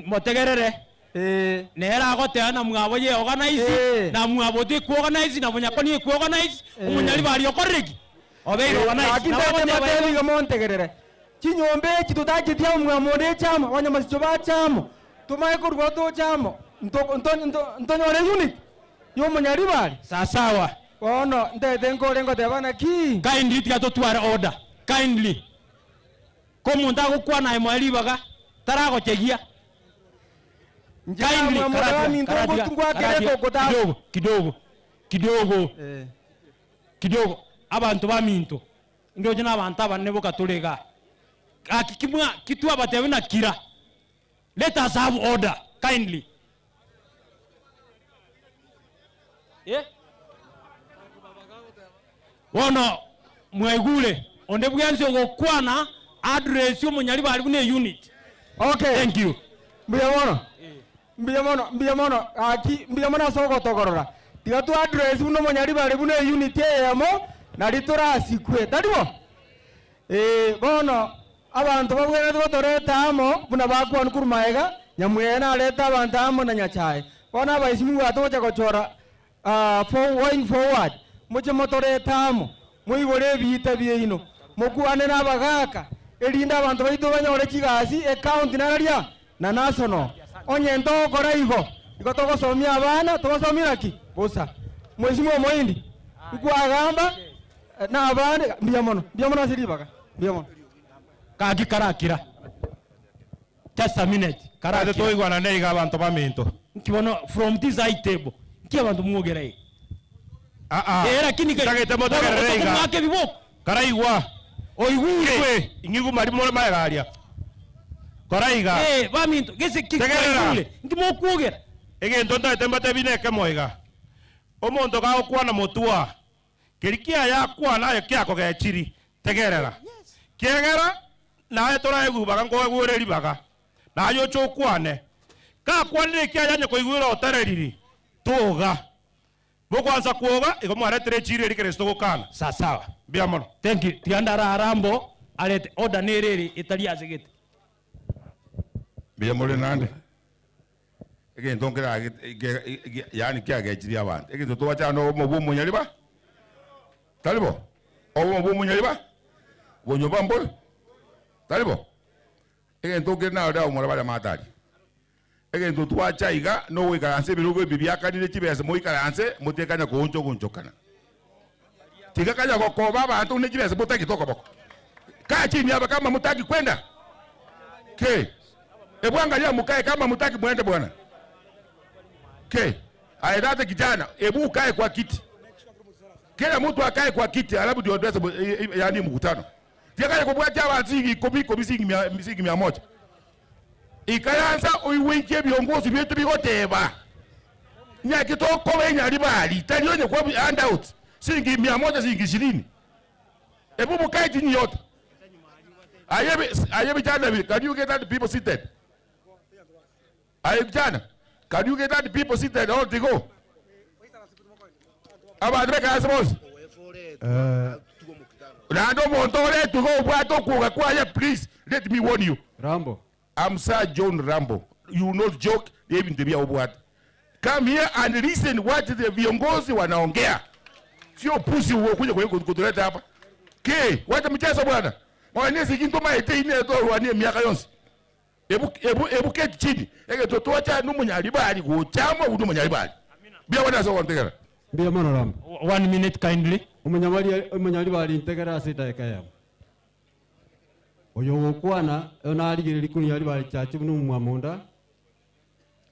motegerere. Nere agoteba na mwabo ye organize, na mwabo teku organize, na monyakoni eku organize, omonyaribari okorire ki? Obeire organize. Gaki Nabo ntete agoteba mbatebi igo. iga montegerere. Chinyomba echi totacheti amo mwamonda eche amo, abanyamasicho bache amo, tomae korwa toche amo, nto- nto- nto- ntonyore unity y'omonyaribari. Sasawa. Bono ntete nkore ngoteba naki? Kindly tiga totware order. Kindly. Ko omonto agokwana aye moe ribaga, taragochegia. Kindly, karatiga, karatiga, karatiga, kidogo, kidogo, kidogo, kidogo. Abanto baminto, ndoche na abanto abanene boka tore igaa. Gaki kimwa, ki twabatebia buna kira. Let us have order, kindly. Eh? Bono mwaigure onde bwensi ogokwana address omonyaribari buna eunit. Okay. Thank you. Mbuya mono. Mbuya mono, mbuya mono. Gaki mbuya mono ase ogotogorora. Tiga to address buna omonyaribari buna eunit eyemo nari torasikwe. Tari bo? Ee, bono abanto babwenerete gotoreta amo buna bakwanwa korwa magega, Nyamweya narete abanto amo na Nyasae. Bono abaesimigwa togocha gochora going forward, moche motorete amo, moigore ebiita biaino, mokwane nabagaaka, erinde abanto baito banyore chigasi ecounty nararia na national. Onye ntogokora igo, igo togosomia abana, tobasomie naki? Bosa. Mheshimiwa Omoindi, nkwagamba na abande, mbuya mono, mbuya mono ase ribaga, mbuya mono. Gaki karakira. Just a minute. Ase Karakira. toigwanane iga abanto baminto. Nki bono from this high table, nki abanto mwogera iga? Aa, Eh, lakini ntagete motegerere iga. Mwake biboko. Karaigwa. Oigure. Igwe, ing'igu mari more magega aria. Kora iga. Eh, baminto, gese ki Tegerera. kwaigure? Nki mokwogera? Egento ntagete mbatebi nekemo iga. Omonto gagokwana motwa, keri kiaye akwana aye kiakogechiri, tegerera. Kiagera naye toraegwe ribaga nkoegwe ore ribaga, naye oche okwane. Gakwanire ekiaye onye koigwera otareriri, toga. Mokwansa kwoga, igo mwaretire echiira eria Kristo gokana. Sasawa. Mbuya mono. Thank you. Tiga ndare arambo arete order nere ere etari ase gete. Mbuya more naende. Egento nkera yaani kiagechirie abanto. Egento twachana na obomo bwa omonyariba, tari bo? Obomo bwa omonyariba, bonyomba mbore, tari bo? Egento nkere narore abamura baria amato aria. Egento twacha iga nogoikaransa ebirogo ebi biakanire chibesa moikaranse motekanya koonchogonchokana. Tiga kanya gokoba abanto ne chibesa motagete okoboko. Kaa chini hapa kama mutaki kwenda. Ke. Ebu angalia mukae kama mutaki muende bwana. Ke. Aye data kijana, ebu ukae kwa kiti. Kila mtu akae kwa kiti alafu ndio tuweze yani mkutano. Tiga kanya kobwatia abanto silingi ikomi ikomi silingi mia silingi mia moja. Ikaransa oigwe inki ebiongozi biaito bigoteba. Naki tokoba enyaribari, tari onye kwa handout silingi mia moja silingi ishirini. Ebu mokae chini yote. Aye aye vijana vi, can you get that people seated? Aye vijana, can you get that people seated all to go? Abanto bekaranse bonsi. Naende omonto oretwe iga obwate okwoga kwaye please let me warn you. Rambo. I'm Sir John Rambo you will not joke na ebinto ebia obwate. Come here and listen what the viongozi wanaongea. Sio upuzi huo kuja kwa kutuleta hapa. Ke, wacha mchezo bwana. Mwana esegi ntomaete ine torwanie emiaka yonsi. Ebu ebu ebu keti chini. Egento twacha nomonyaribari gochama buna omonyaribari. Mbuya mono ase ogontegera. Mbuya mono Rambo. One minute kindly. Omonyamari omonyaribari ntegere ase edageka eyemo. Oyo ogokwana oyo narigereria konya ribari chiache buna omwamonda,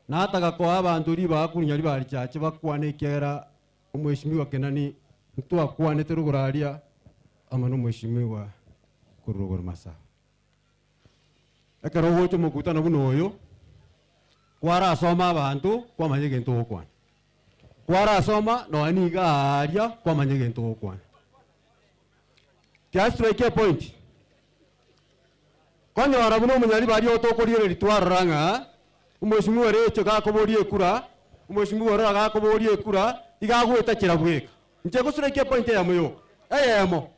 nataka koa abanto ribaga konya ribari chiache bakwane ekiagera omweshimiwa Kenani ntwakwanete rogoro aria amo na omweshimiwa korwa rogoro Masaba. Ekero ogocha omokutano buna oyo, kwarasoma abanto kwamanya egento ogokwana. Kwarasoma nonya niga aaria kwamanya egento ogokwana. Tiga strike epoint. Konyora buna omonyaribari oyo tokorigereria twarora ng'a omweshimiwa Recho gakoboria ekura, omweshimiwa Orora gakoboria ekura, iga agoetachera bweka. Inche gostrike epoint eyemo yoka, eyemo.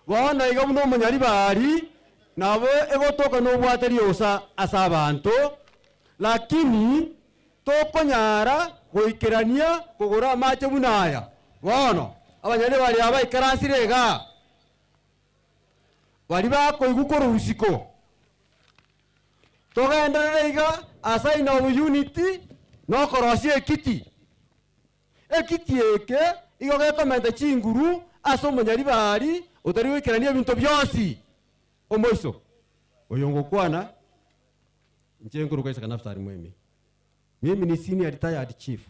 Bono iga buna omonyaribari nabo egotoka nobwate riosa ase abanto, lakini tokonyara goikerania kogora amache buna aya. Bono abanyaribari aba baikaransire igaa, baria bakoigwa korwa isiko, togenderere iga ase aina of unity na okorosia ekiti. Ekiti eke igo gekomenta chinguru ase omonyaribari otari goikerania ebinto bionsi. Omoiso oyo ngokwana, inche nkoruka Isaka Naftali Mwemi. Mimi ni senior retired chief.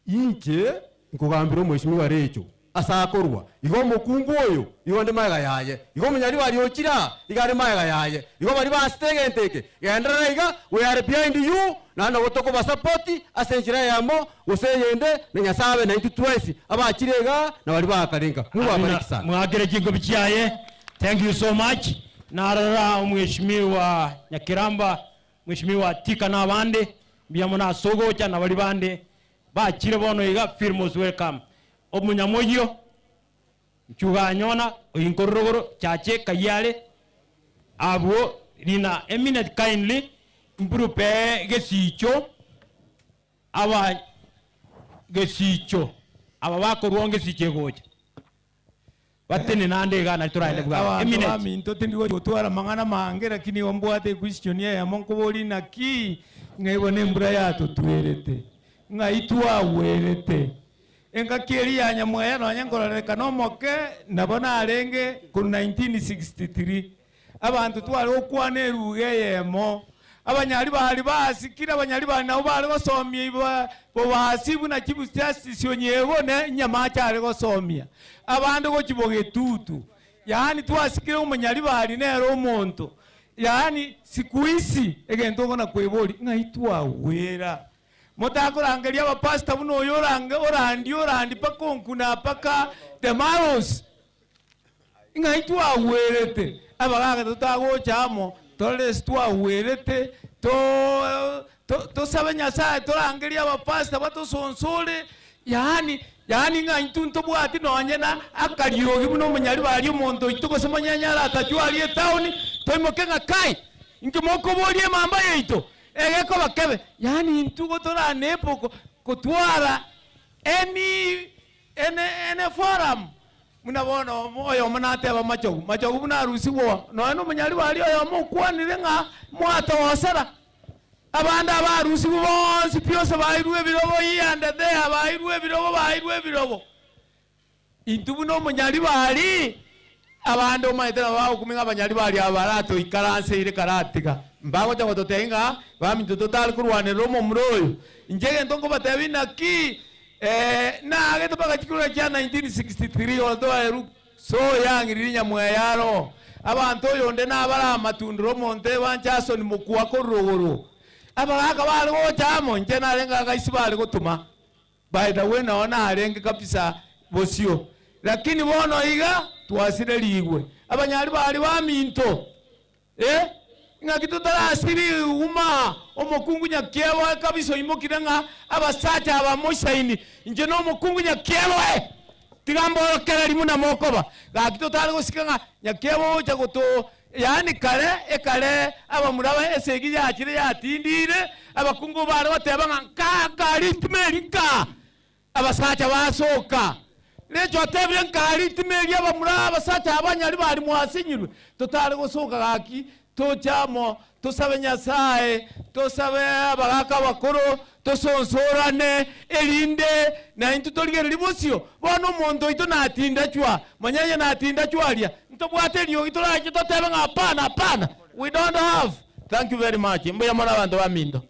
Inche nkogambera omweshimiwa Recho ase akorwa, igo omokungu oyo igo nde magega yaye, igo omonyaribari ochire aa iga are magega yaye, igo baria baasete egento eke, genderera iga, we are behind you, naende nabo tokobasapoti ase enchera eyemo gose eyende, na Nyasae abe naintwe twensi abachire igaa na baria bakarenka. Mungu abariki sana. Mwakere chinkobi chiaye. Thank you so much. Narora omweshimiwa Nyakiramba, mweshimiwa Tika na abande, mbuya mono ase ogocha na baria bande bachire bono iga feel most welcome. Omonyamoyio Nchuganyona oinkororogoro chache kayare abwo rina a minute kindly mprupee gesicho aba gesicho aba bakorwa ngesicho egocha batenene ande iga nari toraende bwango a Abanto minute. baminto tindi gochi gotwara amang'ana amange lakini igo mbwate equestion eyemo nkoboria naki ng'a igo nembura yatotwerete ng'ai twagwerete Engaki eria ya nyamweya nonya nkororekana omoke, nabo narenge korwa 1963. Abanto tware gokwana eruga eyemo. Abanyari baria basikire, abanyari baria nabo bare gosomia iba bobasi buna chief justice Onyiego ne Nyamache are gosomia abande gochia bogetutu. Yaani twasikire omonyaribari nere omonto. Yaani siku hizi egento okona kweboria ng'ai twagwera. Motakorangeria abapastor buna oyo orange orandi orandi mpaka onkuna mpaka the marrows. Ng'ai twagwerete? Abagaka totagocha amo torore ase twagwerete to to tosabe Nyasaye torangerie abapastor batosonsore yaani yaani ng'a intwe ntobwati nonye na akariogi buna omonyaribari omonto oito gose monyenya aratachwe aria etown toimoke ng'a kai inki mokoboria emamba yaito Egekoba kebe, yaani intwe gotoranepo gotwara any any any forum buna bono oyomo nateba Machogu, Machogu buna arusigwe oo, nonya na omonyaribo aria oyomo okwanire ng'a mwatogosera, abande aba arusigwe bonsi pi ose bairwe ebirogo here and there, bairwe ebirogo bairwe ebirogo. Intwe buna omonyaribari, abande omanyete nabo bagokumia ng'a abanyaribari aba baratoikaranseire karatiga. Mbagocha gototebia ng'a baminto totare korwanerera omomura oyo. Inche egento nkobatebia naki, naagete mpaka chikura chia 1963 although I look so young riria nyamweya aro. Abanto oyonde nabare amatundura omonto ebanche Asoni mokwa korwa rogoro. Abagaka bare gocha amo, inche narenge agaisi bare gotoma. By the way nao narenge kabisa bosio, lakini bono iga twasirerigwe. Abanyari baria baminto, eh, ng'aki totarasiri uma omokungu nyakieboe kabisa oimokire ng'a abasacha aba moisaini, inche na omokungu nyakieboe, tiga mborokereri buna mokoba. Gaki totare gosika ng'a nyakieboe ocha goto yaani kare ekare abamura ba esegi yachire yatindire, abakungu bare goteba ng'a nka nka ritima eri nka, abasacha basoka. Recho atebire nka ritima eri abamura abasacha abanyari bari mwasinyirwe, totare gosoka gaki toche amo tosabe Nyasae, tosabe abagaka abakoro, tosonsorane, erinde naintwe torigererie bosio. Bono omonto oito natindachwa, manya aye natindachwa aria, ntobwate eriogi torache totebe ng'a hapana, hapana, we don't have. Thank you very much. Mbuya mono abanto baminto.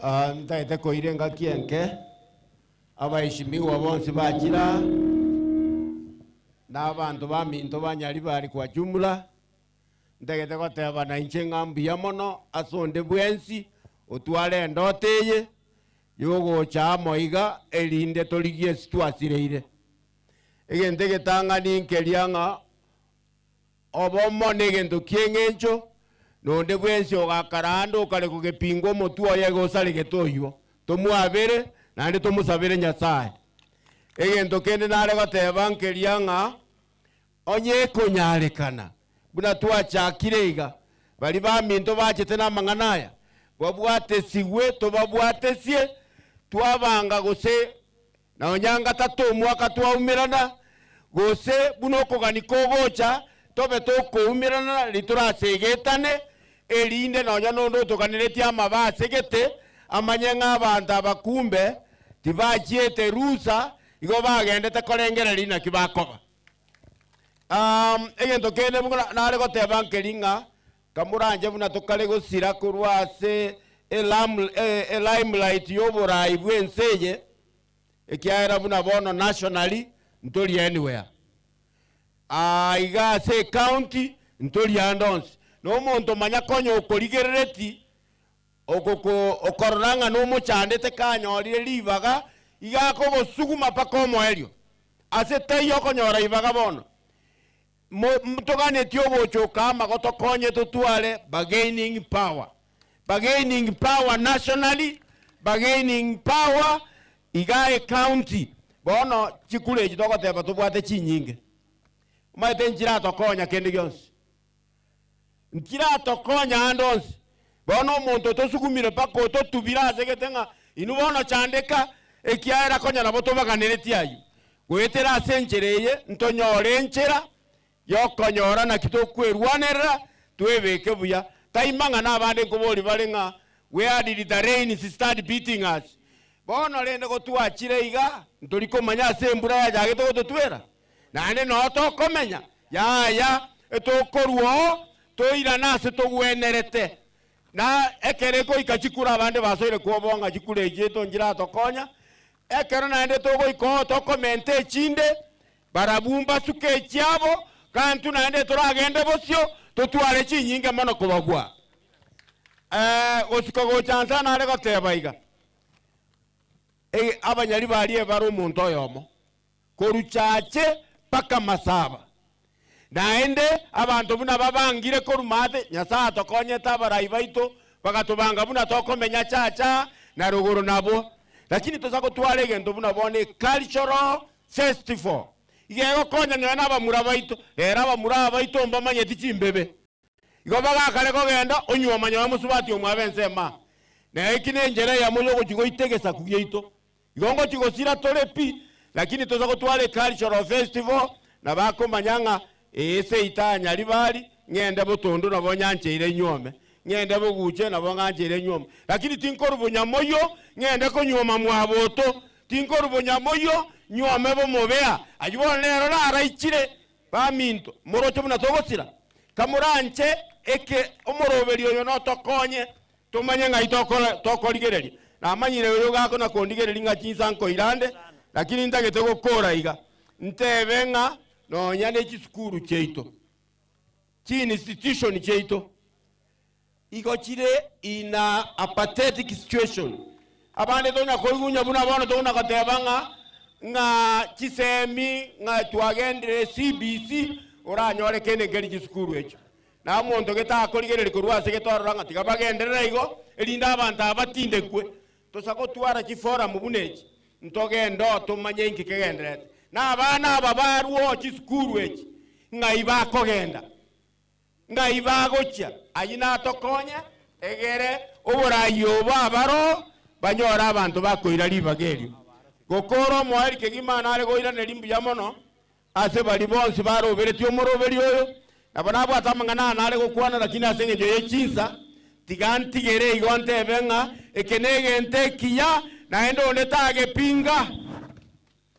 Ah, ntagete koira engaki enke, abaeshimiwa bonsi bachire aa, na abanto baminto ba Nyaribari kwa jumla, ntagete goteba nainche ng'a mbuya mono ase onde bwensi otware endoto eye, yogocha amo iga erinde torigie ase twasireire. Egento egetang'ani nkeria ng'a Obomo negento ki'engencho, na onde bwensi ogakara aande okare kogepinga omotwe oye iga osaregete oyio, tomwabere, naende tomosabere Nyasae. Egento kende nare goteba nkeria ng'a onye ekonyarekana, buna twachakire iga, baria baminto bachete namang'ana aya, babwatesigwe, tobabwatesie, twabanga gose Nonya ngatato omwaka twaumerana, gose buna okogania kogocha, tobe tokoumerana ritorasegetane, erinde nonya nonde otoganeretie amabe ase gete, amanye ng'a abanto aba kumbe tibachiete rusa, igo bagendete korengereria naki bakoba. Egento kende nare goteba nkeri ng'a Kamoranche buna tokare gosira korwa ase elimelight y'oborai bw'ense eye, ekiagera buna bono nationally ntori anywhere. Aa iga ase ecounty ntori ande onsi. Na omonto manya konya okorigerereti, okorora ng'a nomochandete kanyorire ribaga, iga akogosuguma mpaka omoerio. Ase taiyo okonyora ibaga bono. Ntoganetie ogochoka amago tokonye totware bargaining power. Bargaining power nationally, bargaining power igaa ecounty. Bono chikura echi togoteba tobwate chinyinge, omanyete nchiratokonya kende gionsi, nchiratokonya ande onsi. Bono omonto otosugumire mpaka ototubire ase gete ng'a inwe bono chandeka, ekiagera konya nabo tobaganeretie ayio. Goetera ase enchera eye ntonyore enchera y'okonyora naki tokwerwanerera twebeke buya. Tai mang'ana abande nkoboria bare ng'a where did the rains start beating us? Bono rende gotwachire iga ntori komanya ase embura yachagete gototwera, naende noo tokomenya, yaya, etokorwa oo toirane ase togwenerete. Na ekero ekoika chikura abande basoire kwobong'a chikura echi eto nchiratokonya, Ekero naende togoika oo tokomenta echinde, barabwo mbasuke echiabo, gantwe naende toragende bosio, totware chinyinge mono kobabua. Ee, gosika gocha nse nare goteba iga, e, abanyari baria ebare omonto oyomo, korwa chache mpaka masaba. Naende abanto buna babangire korwa maate, Nyasae atokonyete abarai baito, bagatobanga buna tokomenya chacha na rogoro nabwo. Lakini tosa gotwara egento buna bono ecultural festival, iga egokonya nonya na abamura baito. Rero abamura aba baito mbamanyeti chimbebe. Igo bagakare kogenda onyuoma nyowe mosubati omwabo ensemo aa. Na eki nenchera eyemo yogochia goita egesaku giaito. Igo ngochia gosira tore pi, lakini tosa gotwara ecultural festival, nabo akomanya ng'a ee seita aa Nyaribari, ng'ende botondo nabo nyancheire inyuome. Ng'ende boguche nabo ng'anchere nyuome. Lakini tinkorwa bonyamoyio ng'ende konyuoma mwaboto, tinkorwa bonyamoyio nyuome bomobea. Ayio bono nero naraichire, baminto, moroche buna togosira. Kamoranche eke omoroberio oyo notokonye, tomanye ng'ai tokora tokorigereria. Namanyire oyo gakona kondigereria ng'a chinsa nkoira nde, lakini ntagete gokora iga. Ntebe ng'a nonya ne chisukuru chiaito. Chi-institution chiaito igo chire in a pathetic situation. Abande tonya koigunya buna bono tokona goteba ng'a ng'a chisemi ng'a twagendire CBC oranyore kende nkeri chisukuru echio. Na omonto getakorigereria korwa ase getorora ng'a tiga bagenderere igo erinde abanto aba batindekwe. Tosa gotwara chiforum buna echi ntogende oo tomanye inki kegendererete. Na abana aba barwe oo chisukuru echi ng'ai bakogenda, ng'ai bagochia, ayio natokonye egere oborayi obo abaroo banyore abanto bakoira ribaga erio. Gokora omoerio kegima nare koiraneria mbuya mono ase baria bonsi baroberetie omoroberio oyo, nabo nabwate amang'ana aya nare gokwana, lakini ase engencho ye chinsa, tiga ntigere igo ntebe ng'a eke negento ekiya, naende onde tagepinga.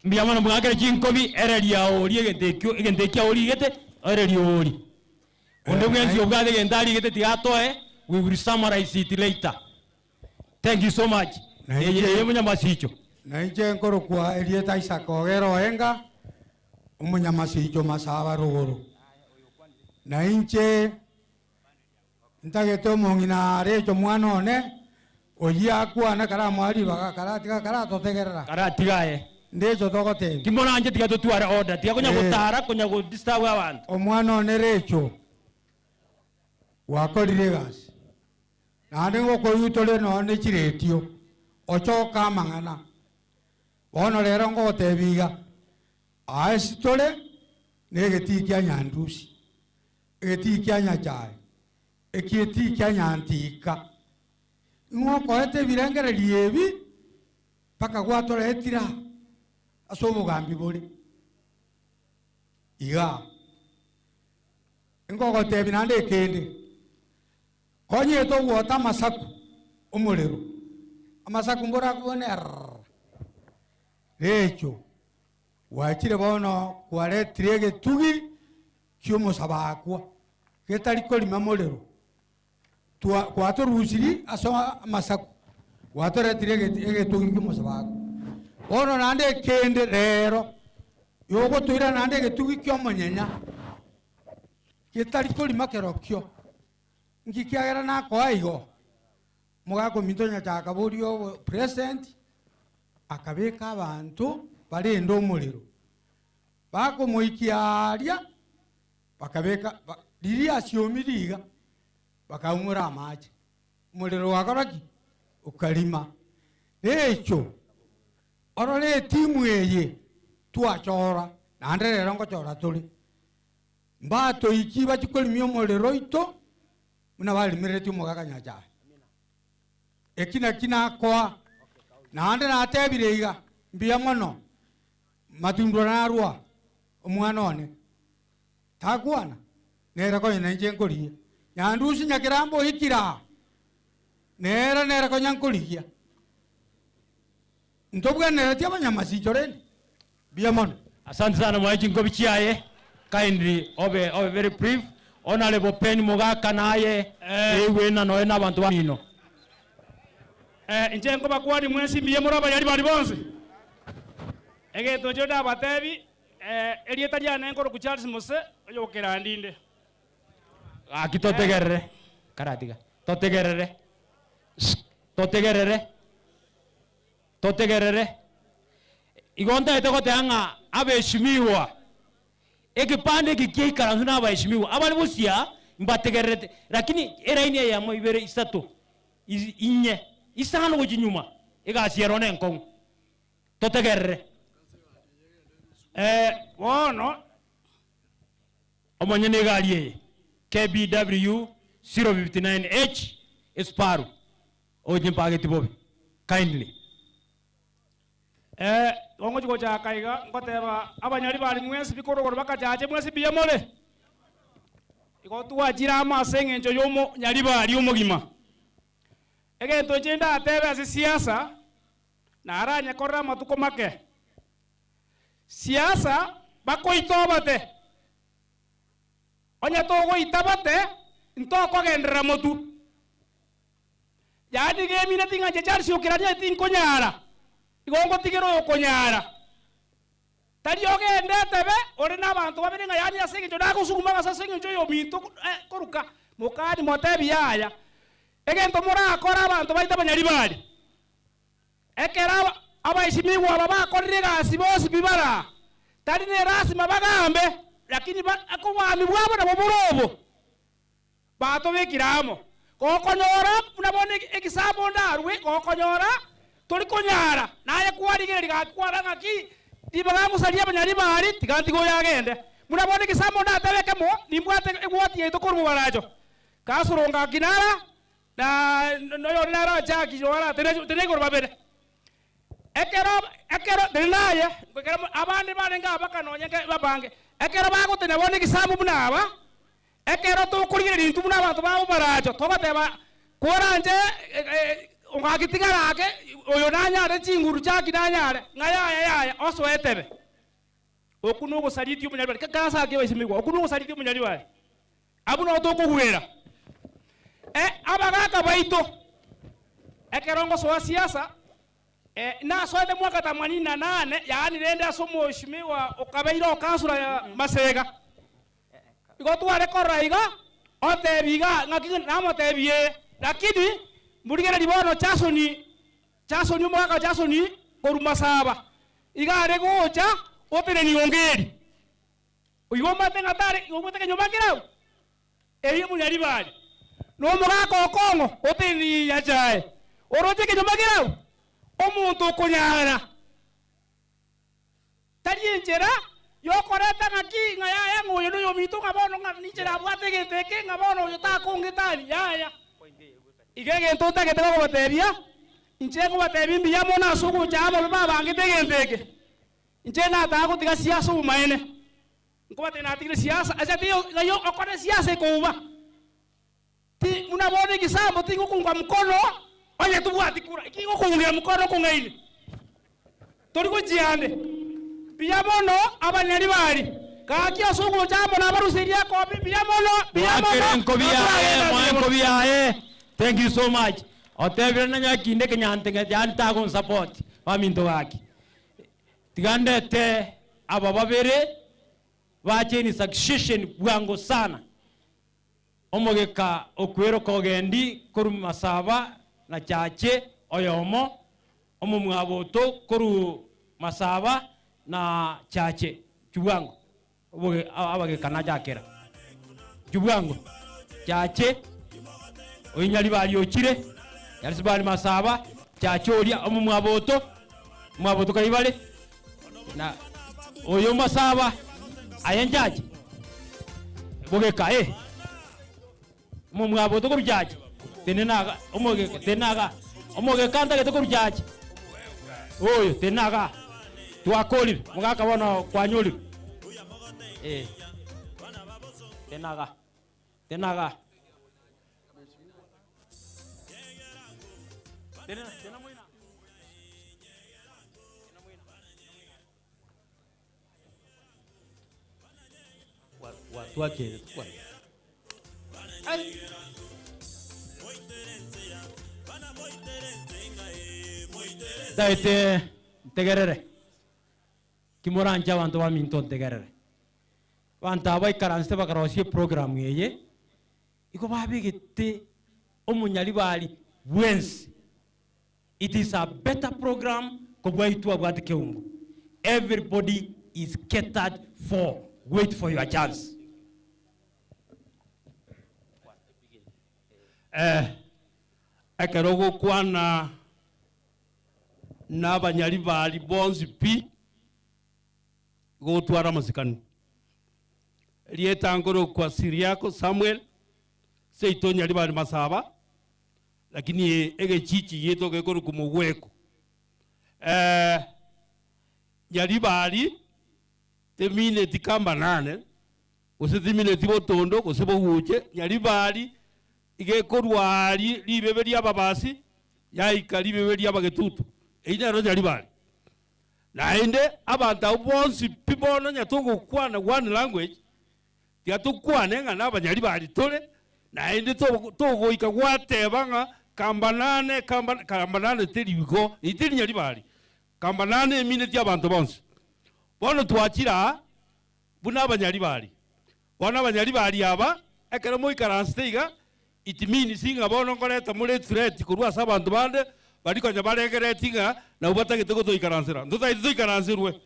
Mbuya mono mwakere chinkobi, ereria oria egento ekio, egento ekio aorigete, ereria oria. Onde bwensi obwate egento arigete tiga atoe, we will summarize it later. Thank you so much. Eye eye monyamasicho. Na inche nkorokwa erieta Isaka Ogera Oenga, omonyamasicho Masaba rogoro. Na inche ntagete omong'ina areche omwana one, oyio akwane karamoa ribaga karatiga karatotegerera. Karatiga aye. Ndecho togotebia. Timoranche tiga totware order, tiga konya gotara konya go disturb abanto. Omwana one Recho, gwakorire egasi. Naende ngokoigwa tore nonya ne chiretio, ochoke amang'ana. Bono rero ngogotebia iga, aase tore negetii kia Nyandusi, egetii kia Nyachae, egetii kia Nyantika. Ing'o okoete ebirengererio ebi mpaka gwatoretire aa ase obogambi bore igaa? Ingogotebia naende ekende. Konyete ogwota amasaku omorero, amasaku mborakobone arrrr. Recho, gwachire bono kwaretire egetugi ki'omosabakwa getari korima morero, twa gwatorusirie ase amasaku, gwatoretire egetugi ki'omosabakwa. Bono naende ekende rero, yogotoira naende egetugi ki'omonyenya getari korima kerokio. Nki kiagera nakoa igo? Omogaka ominto Nyachae akaboria obo president, akabeka abanto barende omorero. Bakomoikia aaria, bakabeka ba riria asiomirie iga, bakaumora amache. Omorero ogakora ki? Okarima. Recho, orore etimu eye twachora, naende rero ngochora tore. Mbatoikie bachie korimia omorero oito buna barimereretie omogaka Nyachae. Eki nakio nakoa, naende natebire iga, mbuya mono, matundura narwa omwana one, takwana, nere konya nainche nkorigia. Nyandusi Nyakerambe oikire aa, nere nere konya nkorigia. Ntobwenereti abanyamasicho rende? Mbuya mono. Asante sana mwae chinkobi chiaye kindly obe obe very brief Honourable Pen Mogaka naye eigwena noe na abanto bamino. Inche nkobakwania mwensi mbuya more abayari baria bonsi. Egento inche ndabatebi, erieta riane nkorokwa Charles Mose, oyokerandi inde. Gaki totegerere, karatiga, totegerere, totegerere. Totegerere. Igo ntagete goteba ng'a abeshimiwa, ekepande eke kiaikaranswe na abaeshimiwa, abare bosia mbategererete, lakini eraini eyemo, ibere, isato, inye, isano gochia nyuma, egasi ero nenkong'u. Totegerere. Bono. Omonyene egari eye, KBW 059H, Esubaru. Oche mpageti bobe. Kindly. Ee, igo ngochia gochaka iga, ngoteba, Abanyari baria mwensi bikorwa igoro bakachache mwensi mbuya more? Igo twachire amo ase engencho y'omonyaribari omogima. Egento inche ndatebe ase siasa, naranyekorere amatuko make. Siasa bakoita obate. Onye togoita bate, ntokogenderera motwe. Yaani iga emineti ng'a inche Charles Okirania tinkonyara, igo ngotigera oyokonyara. Tari ogende etebe ore nabanto babere ng'a yaani ase engencho nagosuguma gose ase engencho oyominto koruka mokani motebi yaya. Egento morakore abanto baito abanyaribari, ekero abaesimigwa aba bakorire egasi bonsi pi baraa, tari nerasima bagambe, lakini obogambi bwabo nabwo bore obo. Batobekire amo, gokonyora buna bono egesambo onde arue, gokonyora tori konyara, naye kwarigereria gaki kwarora ng'aki ribaga ngosaria abanyaribari, tiga ntige oyo agende. Buna bono egesambo onde atebe ekemo, nimbwate egwoti yaito korwa bobaracho. Kasoronga ngaki nara, na noyonde naro achaki aratene igoro babere. Ekero, ekero, tenena aye, ekero abande barenge abaka nonye abange, ekero bagotenya bono egesambo buna aba, Ekero tokorigereria intwe buna abanto ba obaracho, togoteba, Koranche ong'aki tigara ake, oyo nanyare chinguru chiaki nanyare, ng'a yaya yaya, osoe etebe. Okwo nogosaritia omonyaribari. Kasa ake baisemigwa, okwo nogosaritia omonyaribari. Abwo nabo tokogwera. Abagaka baito, ekero ngosoa siasa, nasoete mwaka themanini na nane, yaani rende ase omoeshimiwa okabeire okansula ya Masega. Igo tware korora iga, otebi iga, ng'aki namotebie ee, lakini morigererie bono Jasoni, Jasoni omogaka o Jasoni korwa Masaba, iga are gocha otenenia Ongeri. Igo omanyete ng'a tare, igo omanyete ekenyomba nkere abwo? Erio omonyaribari, na omogaka o Kong'o otenenirie Nyachae, oroche ekenyomba nkere abwo? Omonto okonyara. Tari enchera y'okoreta ng'aki, ng'a yaya, ng'a oyo noyominto, ng'a bono ng'a ninche nabwate egento eke, ng'a bono oyo takong'etania. Yaya. Iga egento ntagete gokobatebia, inche nkobatebia mbuya mono ase ogocha amo babangete egento eke. Inche nataka gotiga siasa obomaene. Nkobatebia natigire siasa, ase teiyo ng'ai okore siasa ekouba. Ti buna bono egesambo tingokunga mkono onye tobwati kura, eki ngokungira mkono okong'aini. Tori gochia ande. Mbuya mono abanyaribari. Gaki ase ogocha amo nabaruserie ekobi mbuya mono, mbuya mono. Mwakere enkobi yaye, Notwagenda mwae mbuya mono. enkobi yaye. Thank you so much. Otebire nonye ekinde ekenyante ng'a yaani tagonsupport baminto gaki. Tiga ndete aba babere bache in succession bwango sana. Omogeka okweroka ogendi korwa Masaba na Chache oyomo, omomwaboto korwa Masaba na Chache chubwango abageka nachakera chubwango Chache oyio Nyaribari ochire Nyaribari Masaba Chache oria omomwaboto omwaboto kaibare na oyo Masaba aye Nchache bogeka eh omomwaboto korwa Chache tenena iga omogeka tenena iga omogeka ntagete korwa Chache oyo tenena igaa twakorire omogaka bono kwanyorire eh tenena igaa tenena igaa. Tenena tenena moino. Gwatwakire tukwane. Ai. Ntaete ntegerere, timoranche abanto baminto ntegerere. Abanto aba baikaransete bakarosia eprogram eye, igo babegete omonyaribari bwensi. It is a better program kobua intwe abwate keumbu. Everybody is catered for, wait for your chance. Eh, ekero ogokwana nabanyaribari bonsi pi, igo otware amasikani. Erieta nkorokwa Siriako Samuel, seito Nyaribari Masaba, Lakini egechichi giaito gekorokwa Mogweko. Eh, Nyaribari temineti kamba nane. Gose timineti botondo, gose boguche, Nyaribari iga ekorwa aaria ribebe ri'ababasi, yaika ribebe ri'abagetutu. Eyio nero Nyaribari. Naende abanto abwo bonsi pi bono onye togokwana one language, tiga tokwane ng'a nabanyaribari tore, naende togoika gwateba ng'a kambanane, kamba kambanane teri igo, eyio teri Nyaribari. Kambanane emineti abanto bonsi. Bono twachire aa buna abanyaribari. Bono abanyaribari aba, ekero moikaransete iga, it means ng'a bono nkoreta more ethreat korwa ase abanto bande, baria konya barengereretie ng'a nabwo batagete gotoikaransera. Ntotagete toikaranserwe.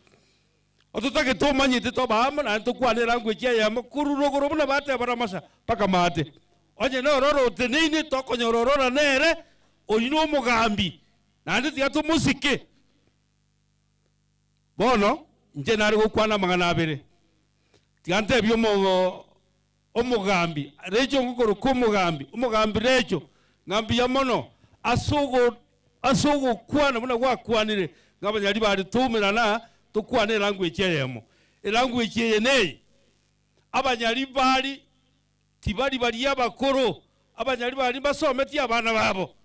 Ototagete omanyete tobe amo naende tokwane elanguage eyemo korwa rogoro buna bateba Ramasa mpaka maate. Onye nororo oteneine tokonyora orora nere, oyio nomogambi, naende tiga tomosike. Bono inche nare gokwana amang'ana abere, tiga ntebie omo omogambi Recho ngokorokwa omogambi, omogambi Recho, ng'a mbuya mono ase ogo ase ogokwana buna gwakwanire ng'a abanyaribari toumerane aa tokwane elanguage eyemo. Elanguage eye neye, abanyaribari tibari baria abakoro, abanyaribari mbasometie abana babo.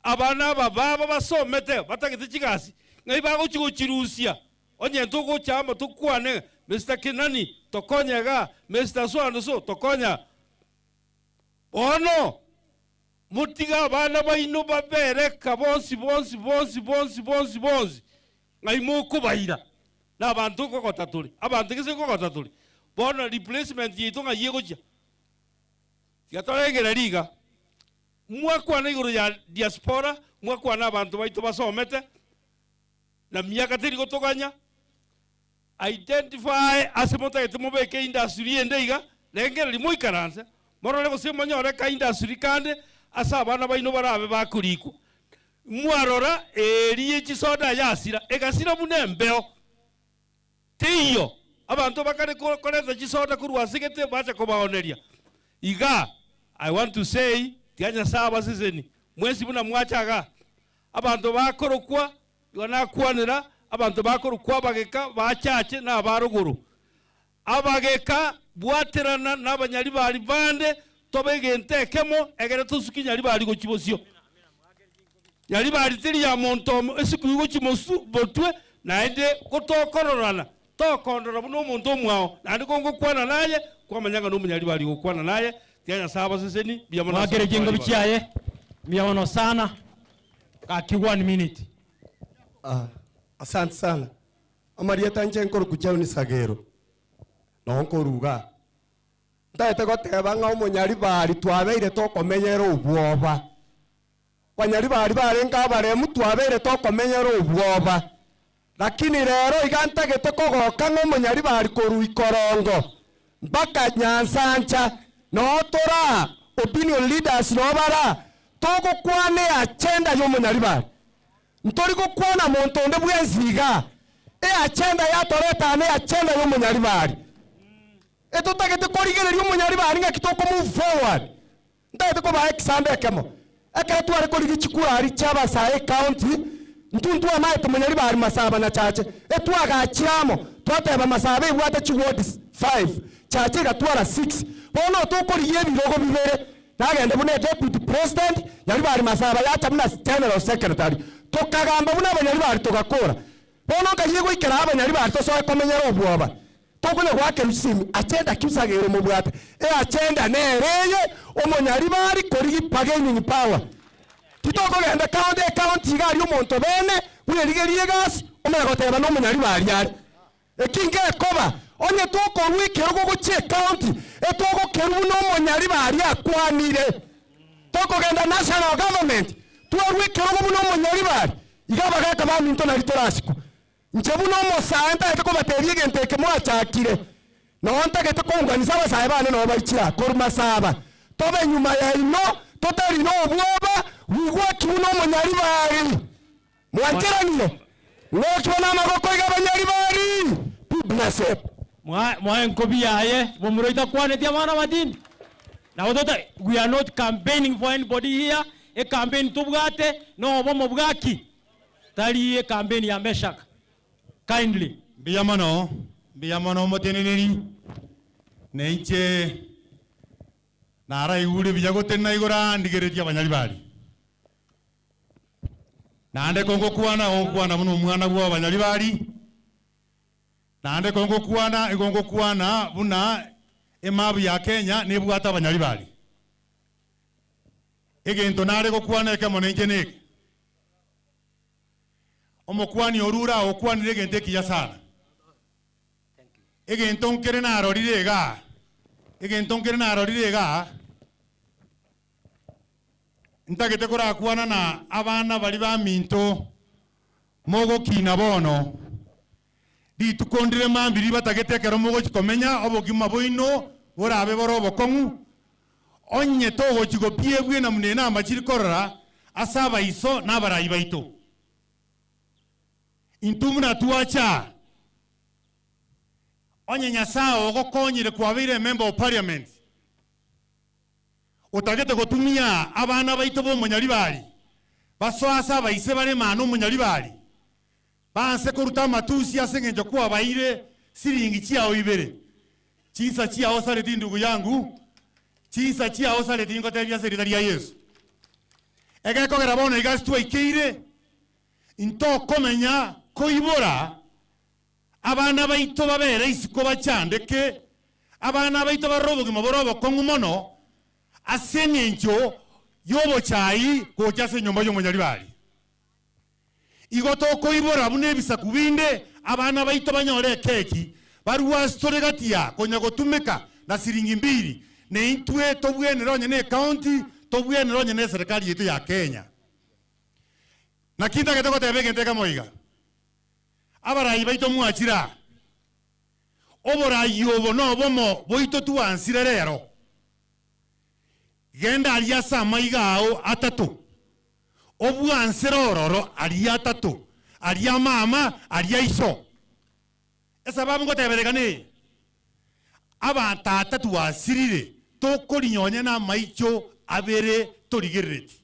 Abana aba babo basomete batagete chigasi, ng'ai bagochia gochirusia? Onye ntogocha amo tokwane, Mister Kinani, tokonye igaa, Mister so and so, tokonye aa. Bono, motige abana baino babere eka bonsi bonsi bonsi bonsi bonsi bonsi, ng'ai mokobaira? Nabanto nkogota tore, abanto gese nkogota tore. Bono replacement yaito ng'ai egochia? Tiga torengererie iga. Mwakwana igoro ya diaspora, mwakwana abanto baito basomete, na miaka teri gotoganya. Identify ase motagete mobeke industry ende iga, rengereria moikaranse, morore gose monyore ka industry kande ase abana baino barabe bakorikwa. Mwarora eeri ye chisoda yasira, egasira buna embeo. Teiyo abanto bakare koreta chisoda korwa ase gete bacha kobaoneria. Igaa, I want to say, tiga Nyasae abaseseni mwensi buna mwacha igaa. Abanto bakorokwa, igo nakwanera, abanto bakorokwa abageka bachache na abarogoro. Abageka, bwaterana nabanyaribari bande, tobe egento ekemo, egere tosukie nyaribari gochia bosio. Nyaribari teri ya monto omo, esukigwe gochia mosu motwe, naende gotokororana, tokondora buna omonto omwao, naende kongokwana naye, kwamanya ng'a nomonyaribari ogokwana naye, tiga Nyasae abaseseni, mbuya mono ase Mwakere chingobi okoa ribaga. chiaye, mbuya mono sana, gaki one minute. Ah, asante sana. Amarieta inche nkorokwa John Sagero, noo nkoruga. Ntagete goteba ng'a omonyaribari twabeire tokomenyera obwoba. Banyaribari barenge abaremu twabeire tokomenyera obwoba. Lakini rero iga ntagete kogoka ng'a omonyaribari korwa ikorongo mpaka Nyansancha noo toraa opinion leaders noo baraa togokwana eagenda ya omonyaribari. Ntori gokwana monto onde bwensi igaa. Eagenda yatoreta aa neagenda y'omonyaribari. Etotagete korigereria omonyaribari ng'aki toko move forward. Ntagete kobaa example ekemo. Ekero tware korigia chikura aria chia abasae ecounty, intwe ntwamaete monyaribari Masaba na Chache. Etwagachire amo, twateba Masaba ebwate chiwards five, Chache egatwara six. Bono tokorigia ebirogo bibere, Nagende buna Deputy President, Nyaribari Masaba yacha buna General Secretary. Tokagamba buna abanyaribari togakora. Bono nkayie goikera abanyaribari tosoe komenyera obwoba. Tokonya goakerwa chisemi, agenda ki Sagero mobwate? Eagenda nere eye omonyaribari korigi bargaining power. Titokogenda county ecounty iga aria omonto bene bwerigerie egasi omanye goteba nomonyaribari are. Eki ngekoba, onye tokorua ekerogo gochia ecounty, etogokerua buna omonyaribari akwanire. Tokogenda national government, twarua ekerogo buna omonyaribari, iga abagaka baminto nari torasikwe. Inche buna omosae ntagete kobatebia egento eke mwachakire, noo ntagete kounganisa abasae bane noo baichire aa korwa Masaba, tobe nyuma yaino totari nobwoba, bwigwaki buna omonyaribari. Mwancheranire? Ng'okiba namagoko iga abanyaribari. Be blessed. Mwae enkobi yaye momura oitakwaneti amang'ana amatindi. Nabo tota we are not campaigning for anybody here, ecampaign tobwate nobomo bwaki, tari ecampaign ya Meshak. Kindly. Mbuya mono, mbuya mono omoteneneri. Na inche naraigure buya gotenena igoro aa ndigeretie abanyaribari. Naende kongokwana, ngokwana buna omwana bwa abanyaribari, naende kongokwana, igo ngokwana buna emabu ya Kenya nebwate abanyaribari. Egento nare gokwana ekemo nainche neke, omokwani orure aa okwanire egento ekiya sana. Egento nkere narorire igaa, egento nkere narorire igaa, ntagete korakwana na abana baria baminto mogokina bono, rituko ndire mambia ribatagete ekero mogochia komenya obogima bwaino borabe bore obokong'u, onye togochia gopiebwa enamuna eye namachiri korora ase abaiso na abarai baito. Intwe buna twacha aa, onye Nyasae ogokonyire kwabeire emember of parliament, otagete gotumia abana baito b'omonyaribari basoe ase abaise bare maana omonyaribari, baanse koruta amatusi ase engencho kwabaire siringi chiao ibere, chinsa chiao osareti ndugu yangu, chinsa chiao osareti ngotebia ase erieta ria Yeso. Egekogera bono iga ase twaikeire, Intokomenya koibora abana baito babere isiko bachandeke, abana baito barore obogima bore obokong'u mono ase engencho y'obochai gocha ase enyomba y'omonyaribari. Igo tokoibora buna ebisaku binde, abana baito banyore ekeki, barue ase tore gati ya konya gotumeka na siringi mbiri, na intwe tobwenere onye ne ecounty, tobwenere onye ne eserekari yaito ya Kenya. Naki ntagete goteba egento ekemo iga, Abarai baito mwachire aa, oborai obo nobomo boito twansire rero. Genda aria ase amaiga ao atato, obwansere ororo aria atato, aria mama, aria iso. Esababu ngotebera iga neye, Abatata twasirire tokorinyonya namaicho abere torigerereti.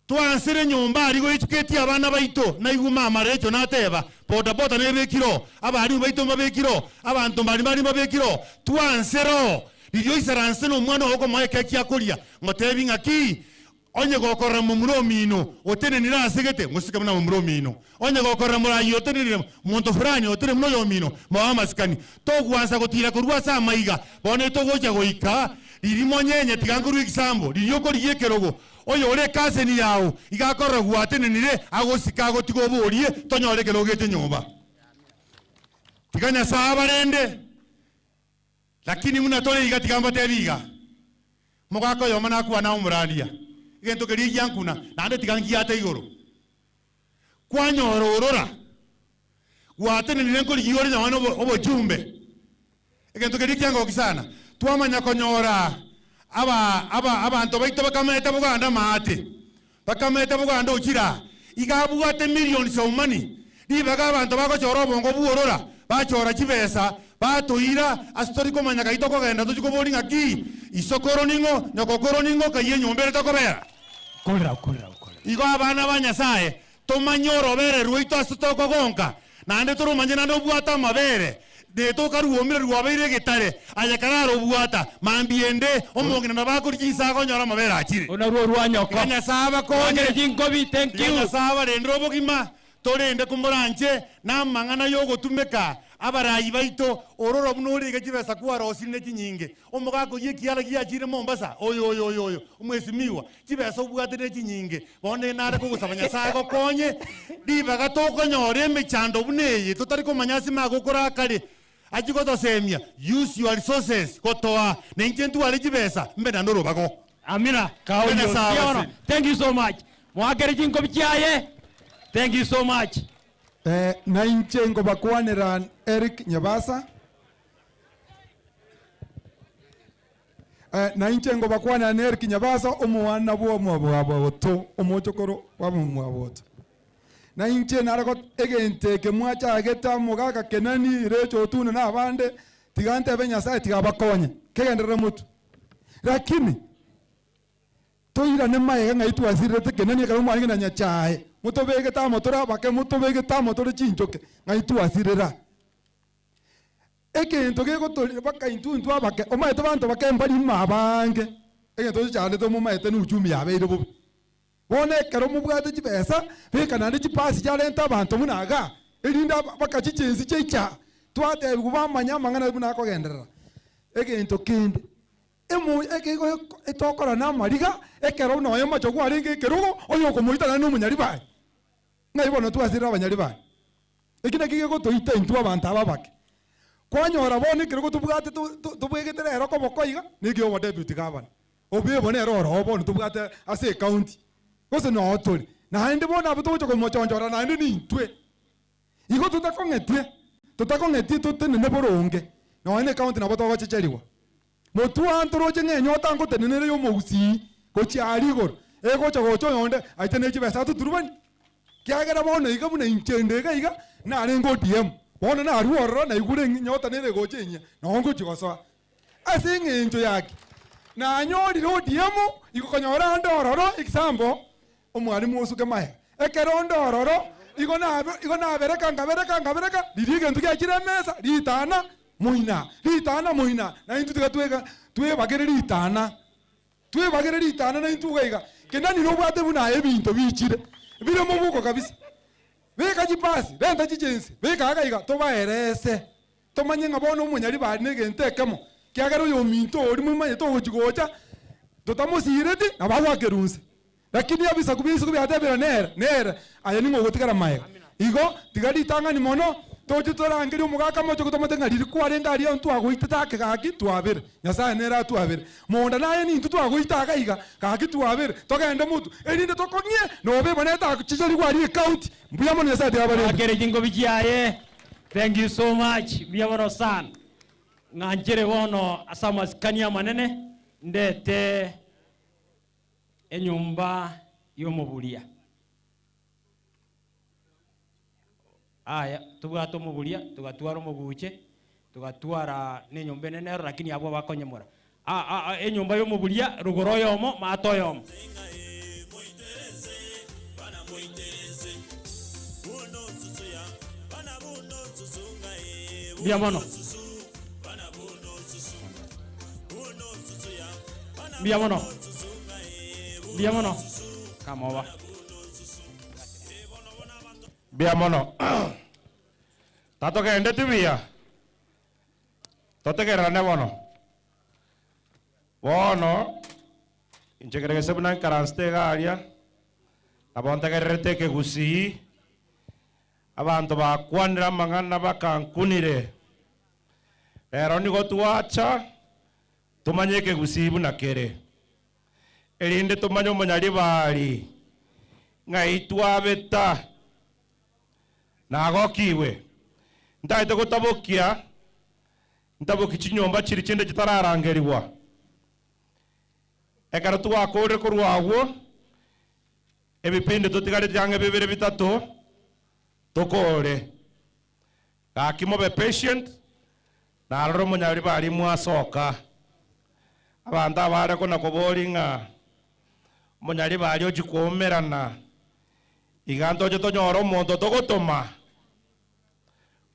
Twansire nyomba aria goichuketie abana baito, naigwe mama Rachel nateba, bodaboda nebekire oo, abalimu baito mbabekire oo, abanto mbari mbari mbabekire oo, twansere oo. Riria oisaranse na omwana oo okomoa ekeki akoria, ngotebi ng'aki, onye gokorora momura omino otenenire ase gete, ngosike buna momura omino. Onye gokorora morayi otenenire monto fulani otenenire buna oyomino, moe amasikani. Togwansa gotiira korwa ase amaiga, bono togocha goika riria monyenye tiga nkorue egesambo, riria okorigia ekerogo, oyore ekaseni yao iga akorora gwatenenire, agosike agotiga oborie tonyore ekerogo geche nyomba. Tiga Nyasae abarende, lakini buna tore iga tiga mbatebie iga, Omogaka oyomo nakwane aomorandia, egento keria egiankuna, naende tiga ngiate igoro. Kwanyora orora, gwatenenire nkorigia ore nonye na obochumbe. Egento keria kiangoki sana. Twamanya konyora aba aba abanto baito bakamaete boganda amaate, bakamaete boganda ochire aa, iga abwate millions of money, ribaga abanto bagochora obongo bworora, bachora chibesa, batoira ase tori komanya kai tokogenda tochie koboria ng'aki, isokoro ning'o, nyokokoro ning'o, kai enyomba ere tokobera. Korera, korera, korera. Igo abana ba Nyasae, tomanye orobere rwaito ase tokogonka, naende toromanye naende obwate amabere, netokaruomire rwabeire egetare, aye kararobwata, mambia ende, omong'ina nabo akoria chinsa akonyora amabere achire. Orwo rwa nyoko. Tiga Nyasae abakonye. Mwakere chinkobi, thank Tiga you. Nyasae abarendere obogima, Torende komoranche namang'ana y'ogotumeka abarai baito, ororo buna ore iga chibesa kwarosire ne chinyinge. Omogaka oyio ekiara giachire Mombasa, oyo oyo oyo oyo, omwesimiwa, chibesa obwate ne chinyinge. Bono nare kogosaba Nyasae agokonye, ribaga tokonyora emechando buna eye totari komanya ase magokoro akare. Achie gotosemia, use your resources, gotoa, na inche ntware chibesa, mbe naende orobago. Amina. Mbe Nyasae Kaorio. abaseni. Thank you so much. Moakere chinkobi chiaye. Thank you so much. Eh, nainche nkobakwanera Eric Nyabasa. Eh, nainche nkobakwanera na Eric Nyabasa omwana bwa omwabwaboto omochokoro bwa omwabwaboto. Na inche nare got egento eke mwachagete omogaka Kenani, Rachel Otundo na abande, tiga ntebe Nyasaye tiga abakonye, kegenderere motwe. Lakini toirane magega ng'ai twasirerete Kenani ekero mwarenge na Nyachae, motobegete amo tore abake, motobegete amo tore chinchoke, ng'ai twasirera. Egento gegotoria baka intwe intwe abake, omanyete banto bake mbari ime abange, egento gechandete momaete na uchumi yabeire bobe. Bono ekero mobwate chibesa, beka naende chipasi chiarente abanto buna igaa, erinde baka chichensi chiaicha twatebigwa bamanye amang'ana buna akogenderera. Egento kende, emo ekeigo etokora namariga, ekero nonya machogu arenge ekerogo, oyokomoita naende nomonyaribari. Ng'ai bono twasirire abanyaribari? Eki nakio gegotoita intwe abanto aba abake. Kwanyora bono ekerogo tobwate tobegete rero koboko iga, nekia obodeputy governor. Obe nere oroo bono tobwate ase ecounty, gose noo tore. Naende bono abwo togocha komochonchora naende nintwe. Igo totakong'etie, totakong'etie totenene boronge, nonya na ecounty nabo togochecherigwa. Motwe ntoroche ng'a enyota ngotenenere ya omogusii gochia aria igoro, egocha gocha oyonde aite ne chibesa atoturubanie. Kiagera bono iga buna inche inde iga iga, narenge ODM, bono narua ororo naigure enyota nere egocha enyia, noo ngochia gosoa. Ase eng'encho yaki, nanyorire ODM igo konyora ande ororo example, omwalimu osuke magega. Ekero onde ororo, igo nabe igo nabereka nkabereka nkabereka, riria egento giachire emesa, ritana moina, ritana moina, na intwe tiga twega twebagere ritana, twebagere ritana na intwe iga iga. Kenda nire obwate buna aye ebinto bichire, bire mobuko kabisa. Beka chipasi, renta chichensi, beka iga iga, tobaerese. Tomanye ng'a bono omonyaribari negento ekemo, kiagera oyominto oria momanyete ogochia gocha, totamosireti, nabo agwakerwa inse. Lakini ebisaku bia isiko biatebire nere, nere, aye ning'o ogotigara magega. Igo, tiga ritang'ani mono, toche torangerie omogaka mochoke tomate ng'a riria kwarenge aria ntwagoitete ake gaki twabere. Nyasae nere atwabere. Monda naye nintwe twagoita iga iga, gaki twabere, togende motwe, erinde tokong'ie, nobe bono etachicherigwe aria ecounty. Mbuya mono Nyasae tiga abarende. Akere chingobi chiaye. Thank you so much. Mbuya mono sana. Ng'anchere bono ase amasikani amanene ndete enyomba y'omoburia. Aya, tobwate omoburia, togatwara omoguche, togatwara na enyomba enene ero lakini abwo bakonyemora. A- a- a- enyomba y'omoburia, rogoro oyomo, mato oyomo. Mbuya mono. Mbuya mono. Mbuya mono. Kamoba. Mbuya mono. Tatogendeti buya, totegererane bono. Bono, inche kere gese buna nkaransete iga aria, nabo ntegererete ekegusii, abanto bakwanire amang'ana bakankunire. Rero nigo twacha, tomanye ekegusii buna kere, erinde tomanye omonyaribari ng'ai twabeta. Nagokigwe, ntagete gotabokia, ntabokie chinyomba chiria chinde chitararangerigwa. Ekero twakorire korwa agwo, ebipindi totigareti ang'e bibere bitato, tokore. Gaki mobe patient, narora omonyaribari mwasoka. Abanto abare kona koboria ng'a omonyaribari ochia koumerana, iga ntoche tonyore omonto togotoma.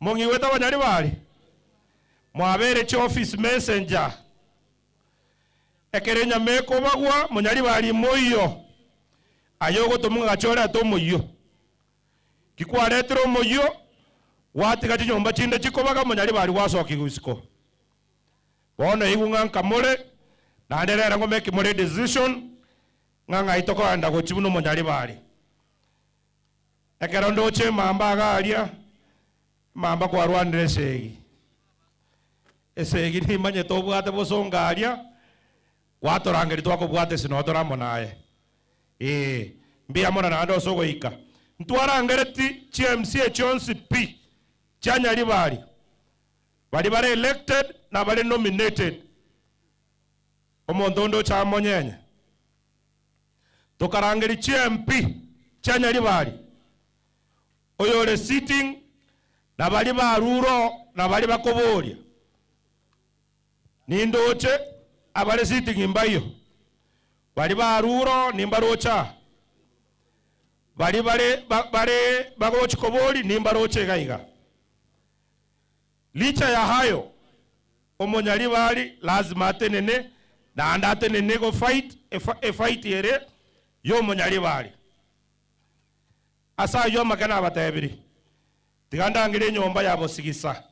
Mong'igwete abanyaribari? Mwabeire chioffice messenger. Ekero enyama ekobagwa, monyaribari moiyo, aye ogotomwa ng'a gacha orete omoyio. Ki kwaretire omoyio, gwatiga chinyomba chinde chikobaga, omonyaribari gwasokigwa isiko. Bono igwe ng'a nkamore, naende rero ngomeke more edecision, ng'a ng'ai tokoenda gochia buna omonyaribari. Ekero ndoche emamba iga aria, emamba kwarwanire esegi. Esegi nimanyete obwate bosongo aria, gwatorangeria twakobwata ase noo tore amo naye. Ee, mbuya mono naende ase ogoika. Ntwarangereti chi MCA chionsi pi, chia Nyaribari, baria bare elected na bare nominated. Omonto onde oche amonyenye. Tokarangeria chi MP chia Nyaribari, oyore sitting na baria barure oo na baria bakoboria. Nindoche abare sitting mbaiyo, baria barure oo nimbaroche aa, baria bare bare bagochi koboria nimbaroche iga iga. Licha ya hayo, omonyaribari lazima atenene, naende atenene go fight efight ere ya omonyaribari. Ase ayio amake nabatebirie, tiga ndangere enyomba ya bosigisa,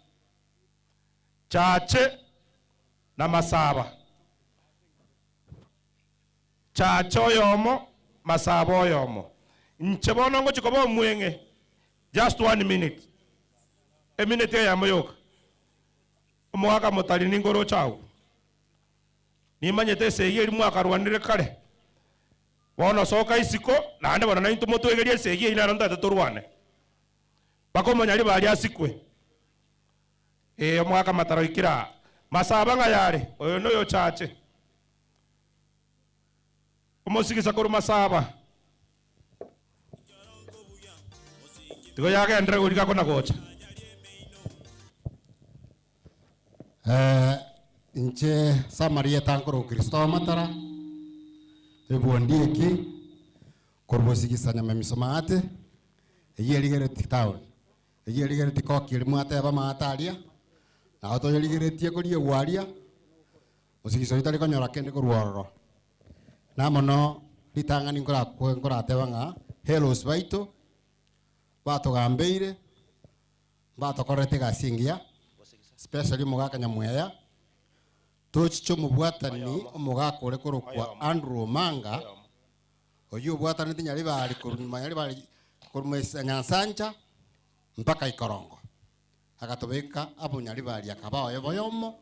Chache na Masaba, Chache oyomo, Masaba oyomo. Inche bono ngochia koba omweng'e, just one minute, eminute eyemo yoka. Omogaka motari ninkoroche agwo. Nimanyete esegi eria mwakarwanire kare. Bono soka isiko, naende bono naintwe motwegerie esegi eyio nero ntagete torwane. Mpaka omonyaribari asikwe. Ee, omogaka mataro oikire aa. Masaba ng'a yare, oyo noyo ochache. Omosigisa korwa Masaba. Tigo yagenderere goriga kona gocha. Eh, inche Samaria nkorokwa Kristo Matara, ebuondi eki, korwa bosigisa Nyamemiso maate, eyio erigereti town, eyio erigereti koki eria mwateba maate aria, nabo toyerigeretie koriegwa aria, osigisa oyio tari konyora kende korwa ororo. Namono ritang'ani nkorakwe nkorateba ng'a heroes baito, batogambeire, mbatokorerete egasi engiya, especially omogaka Nyamweya, tochiche omobwatani omogaka ore korokwa Andrew Omanga, oyio obwatanete Nyaribari korwa nyuma Nyaribari korwa Mesa Nyansancha mpaka Ikorongo. Agatobeka abo Nyaribari akaba oyo boyomo,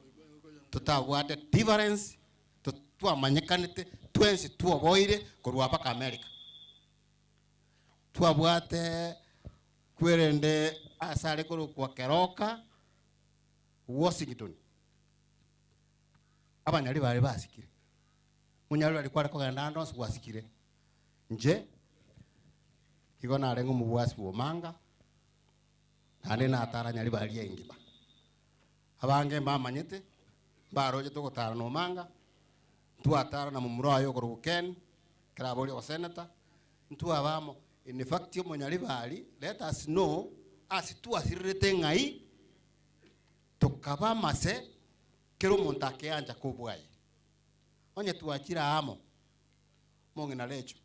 totabwate difference, to twamanyekanete twensi twoboire korwa mpaka America. Twabwate kwerende ase are korokwa Keroka, Washington, abanyaribari basikire. Monyaribari kware kogenda ande onsi gwasikire. Inche, igo narenge omobwasi bwa Omanga, naende natara Nyaribari engima. Abange mbamanyete, mbaroche togotara na Omanga, ntwatara na momura oye okorokwa Ken, ekero aboria ogoseneta, ntwaba amo. In fact omonyaribari, let us know ase twasirerete ng'ai, tokaba amase, kera omonto akeancha kobwaye. Onye twachire amo, mong'ina Recho,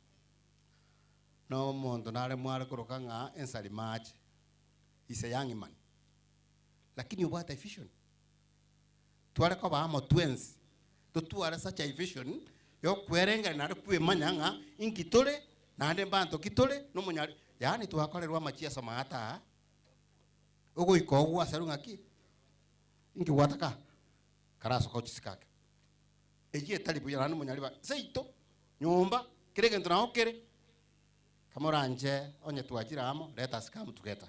na omonto nare mware koroka ng'a ensari mache, is a young man, lakini obwate evision. Tware koba amo twensi, totware such a vision ya okwerengereria naende kwemanya ng'a inki tore, naende mbanto ki tore, na omonyari, yaani twakorerwa amachiaso maate aa, ogoika oo gwasarwa ng'aki, inki gwataka? Karasoka ochisike ake. Eyio etari buya naende omonyari ba seito, nyomba, kera egento nabo kere, kamoranche onye twachire amo, let us come together.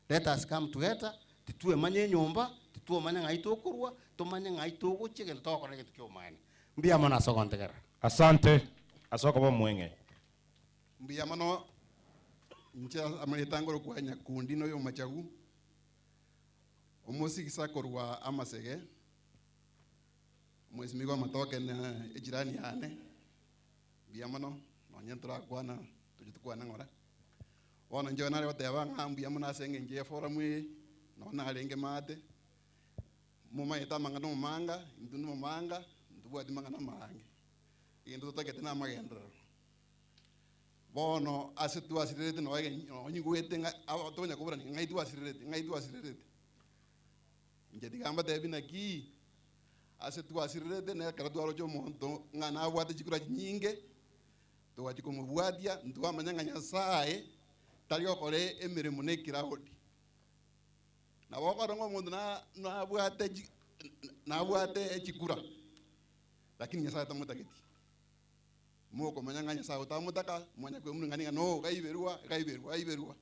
Let us come together, titwemanya enyomba, titwomanya ng'ai tokorwa, tomanye ng'ai togochia egento togokora negento kia omoene. Mbuya mono ase ogontegerera. Asante ase okoba omweng'e. Mbuya mono inche amarieta ngorokwa Nyakundi na oyomachagu, omosigisa korwa amasege, omwesimigwa amatoke na ejirani yane, mbuya mono, nonye ntorakwana toche tokwane ng'ora. Bono inche nare goteba ng'a mbuya mono ase eng'encho y'eforum eye, nonye narenge maate, momanyete amang'ana omomanga, intwe nomomanga, ntobwati mang'ana amaange, egento totagete na amagenderero. Bono ase twasirerete nonye ege nonye nyigwete ng'a aba tonya koborania ng'ai twasirerete ng'ai twasirerete. Inche tiga mbatebi naki, ase twasirerete na ekero twaroche omonto ng'a nabwate chikura chinyinge, Togachia komobwatia, ntwamanya ng'a Nyasae tari gokora emeremo ne ekiraodi. Nabo okorora ng'a omonto nabwate nabwate chikura, lakini Nyasae tamotageti. Mokomanya ng'a Nyasae otamotaka, mwanya kwemurungania ng'a no gaiberwa, gaiberwa, gaiberwa.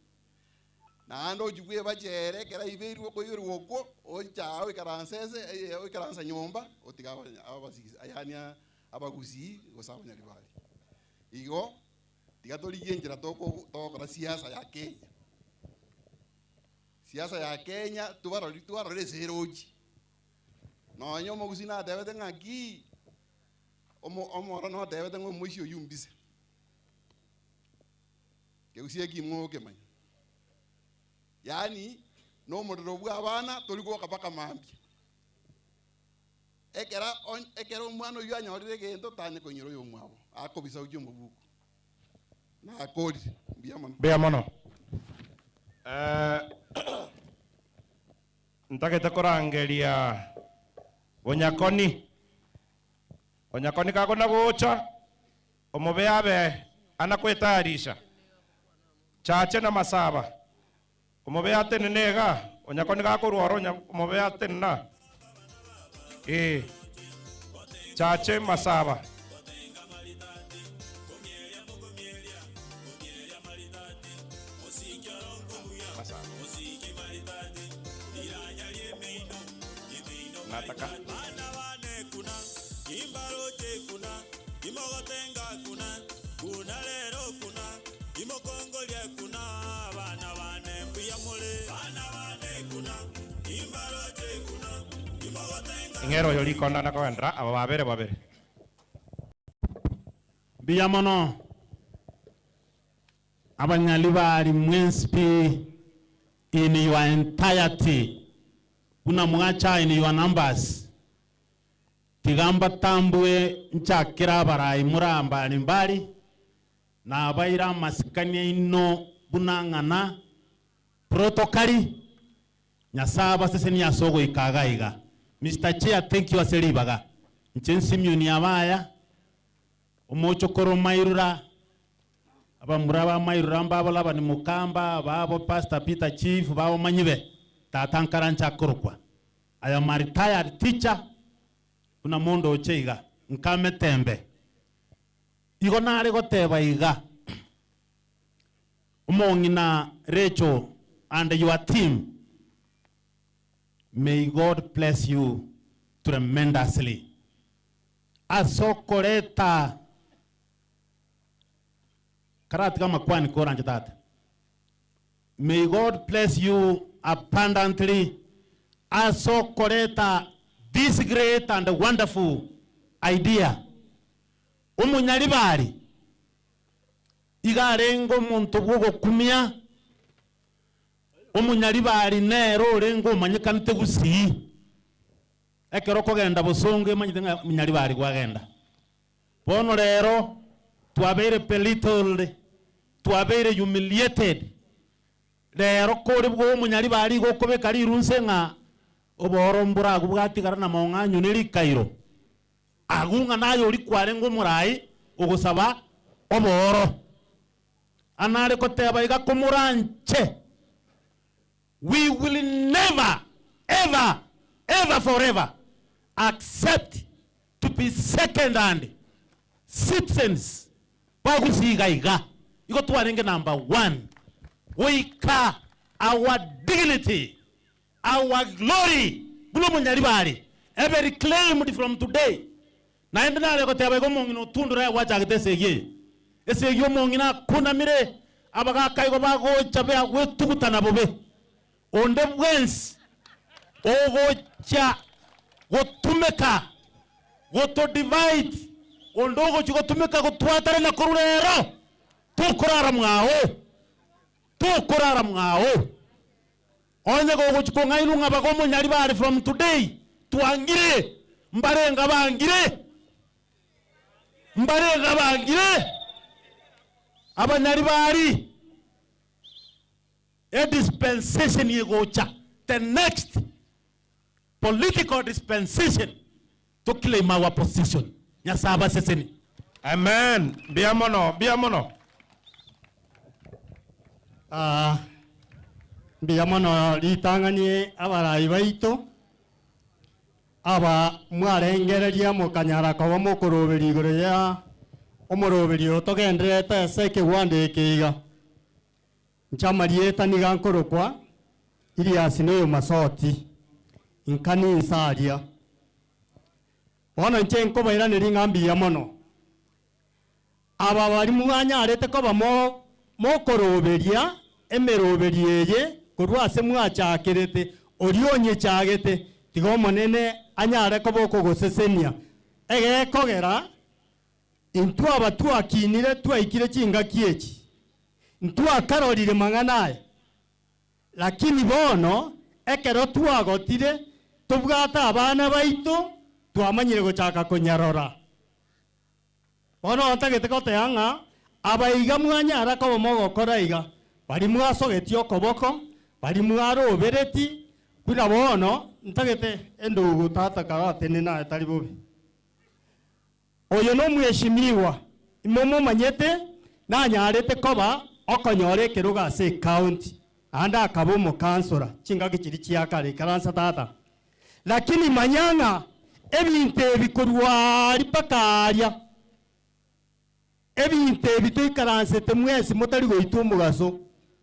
Naende ochia bwebacha ere ekero aibeirwe okoiberwa okwo, ocha aa oikaranse ase oikaransa nyomba, otiga abasisi yaani abagusii gose abanyaribari. Igo tiga torigie enchera togokora siasa ya Kenya. Siasa ya Kenya twarorire twarorire ase erochi. Nonye omogusii natebete ng'aki, omoro notebete ng'a omoisia oyio mbise. Kegusii eki mokemanya. Yaani. Na omorero bwa abana tori gwoka mpaka mambia. Ekero on- ekero omwana oyio anyorire egento, tanya koinyora oyomwabo, akobisa gochia omobuko. Nakorire, mbuya mono. Mbuya mono. Eh, ntagete korangeria Bonyakoni. Bonyakoni kagona gocha, omobe abe ana kwetayarisha. Chache na masaba. Omobe atenene iga, Onyakoni gakorwa oro onya omobe atenena. Ee. Chache masaba. Nataka. Ing'ere oyo rikonda na kogenderera aba babere babere. Mbuya mono abanyalibari mwensi pi in your entirety buna mwacha in your numbers. Tiga mbatambue nchakere abarai more mbari mbari, nabaire amasikani aino buna ng'ana protokari, Nyasae abasesenie ase ogoika iga iga. Mister Chair, thank you ase ribaga. Inche Nsimeon Abaya, omochokoro Mairura, abamura ba Mairura mbabo Labani Mukamba, babo Pastor Peter Chief, babo Manyibe, tata nkaranche akorokwa. I am a retired teacher, buna mondoche iga, nkametembe. Igo nare goteba iga, omong'ina Rachel and your team, may God bless you tremendously ase okoreta karatiga amakwani koranche tata. May God bless you abundantly ase okoreta this great and wonderful idea. Omonyaribari iga arenge omonto bw'ogokumia, omonyaribari nere orenge omanyekanete gusii. Ekero okogenda bosongo emanyete ng'a monyaribari kwagenda. Bono rero twabeire belittled, twabeire humiliated. Rero kore bwoe omonyaribari igo okobeka rirunse ng'a obooro mbore agwo bwatigara na mong'anyo ne rikairo. Agwo ng'a naye oria kwarenge omorai ogosaba obooro. Anare koteba iga komoranche, we will never ever ever forever accept to be second hand citizens ba Gusii iga iga. Igo twarenge number one goika our dignity, our glory buna omonyaribari ebe reclaimed from today. Naende nare goteba iga omong'ina otundure aye gwachagete esegi eye. Esegi omong'ina akunamire abagaka igo bagocha gwetugutana bobe. Onde bwensi ogochia gotumeka goto divide, onde ogochia gotumeka gotwatanana korwa rero, tokorara mwao, tokorara mwao. Onye gogochia kong'ainwa ng'a baga omonyaribari from today, twangire, mbarenga bangire, mbarenga bangire, abanyaribari. E dispensation egocha, the next political dispensation to claim our position. Nyasae abasesenie. Amen mbuya mono mbuya mono. Ah, mbuya mono ritang'ani abarai baito, aba mwarengereria mokanyara koba mokoroberia igoro ya omoroberio oyo togendererete ase ekegwanda eke iga. Inche amarieta nigo ankorokwa Iliasi na oyo Masoti, inka ninsa aria. Bono inche nkobairaneria ng'a mbuya mono. Aba baria mwanyarete koba mo mokoroberia emeroberio eye korwa ase mwachakerete, oria onyechagete, tiga Omonene anyare koba okogosesenia. Egekogera Intwe aba twakinire twaikire chingaki echi, ntwakarorire mang'ana aya, lakini bono Ekero twagotire, tobwate abana baito, twamanyire gochaka konyarora. Bono ntagete goteba ng'a abaiga mwanyara koba mogokora iga, baria mwasogetie okoboko, baria mwarobereti, buna bono ntagete endugu tata karatenene aye tari bobe. Oyo nomweshimiwa, imomomanyete, nanyarete koba okonyora ekerogo ase ecounty, naende akaba omokansora chingaki chiria chia kare, ikaransa tata. Lakini manya ng'a ebinto ebi korwa aaria mpaka aaria, ebinto ebi toikaransete mwensi motari goitwa omogaso,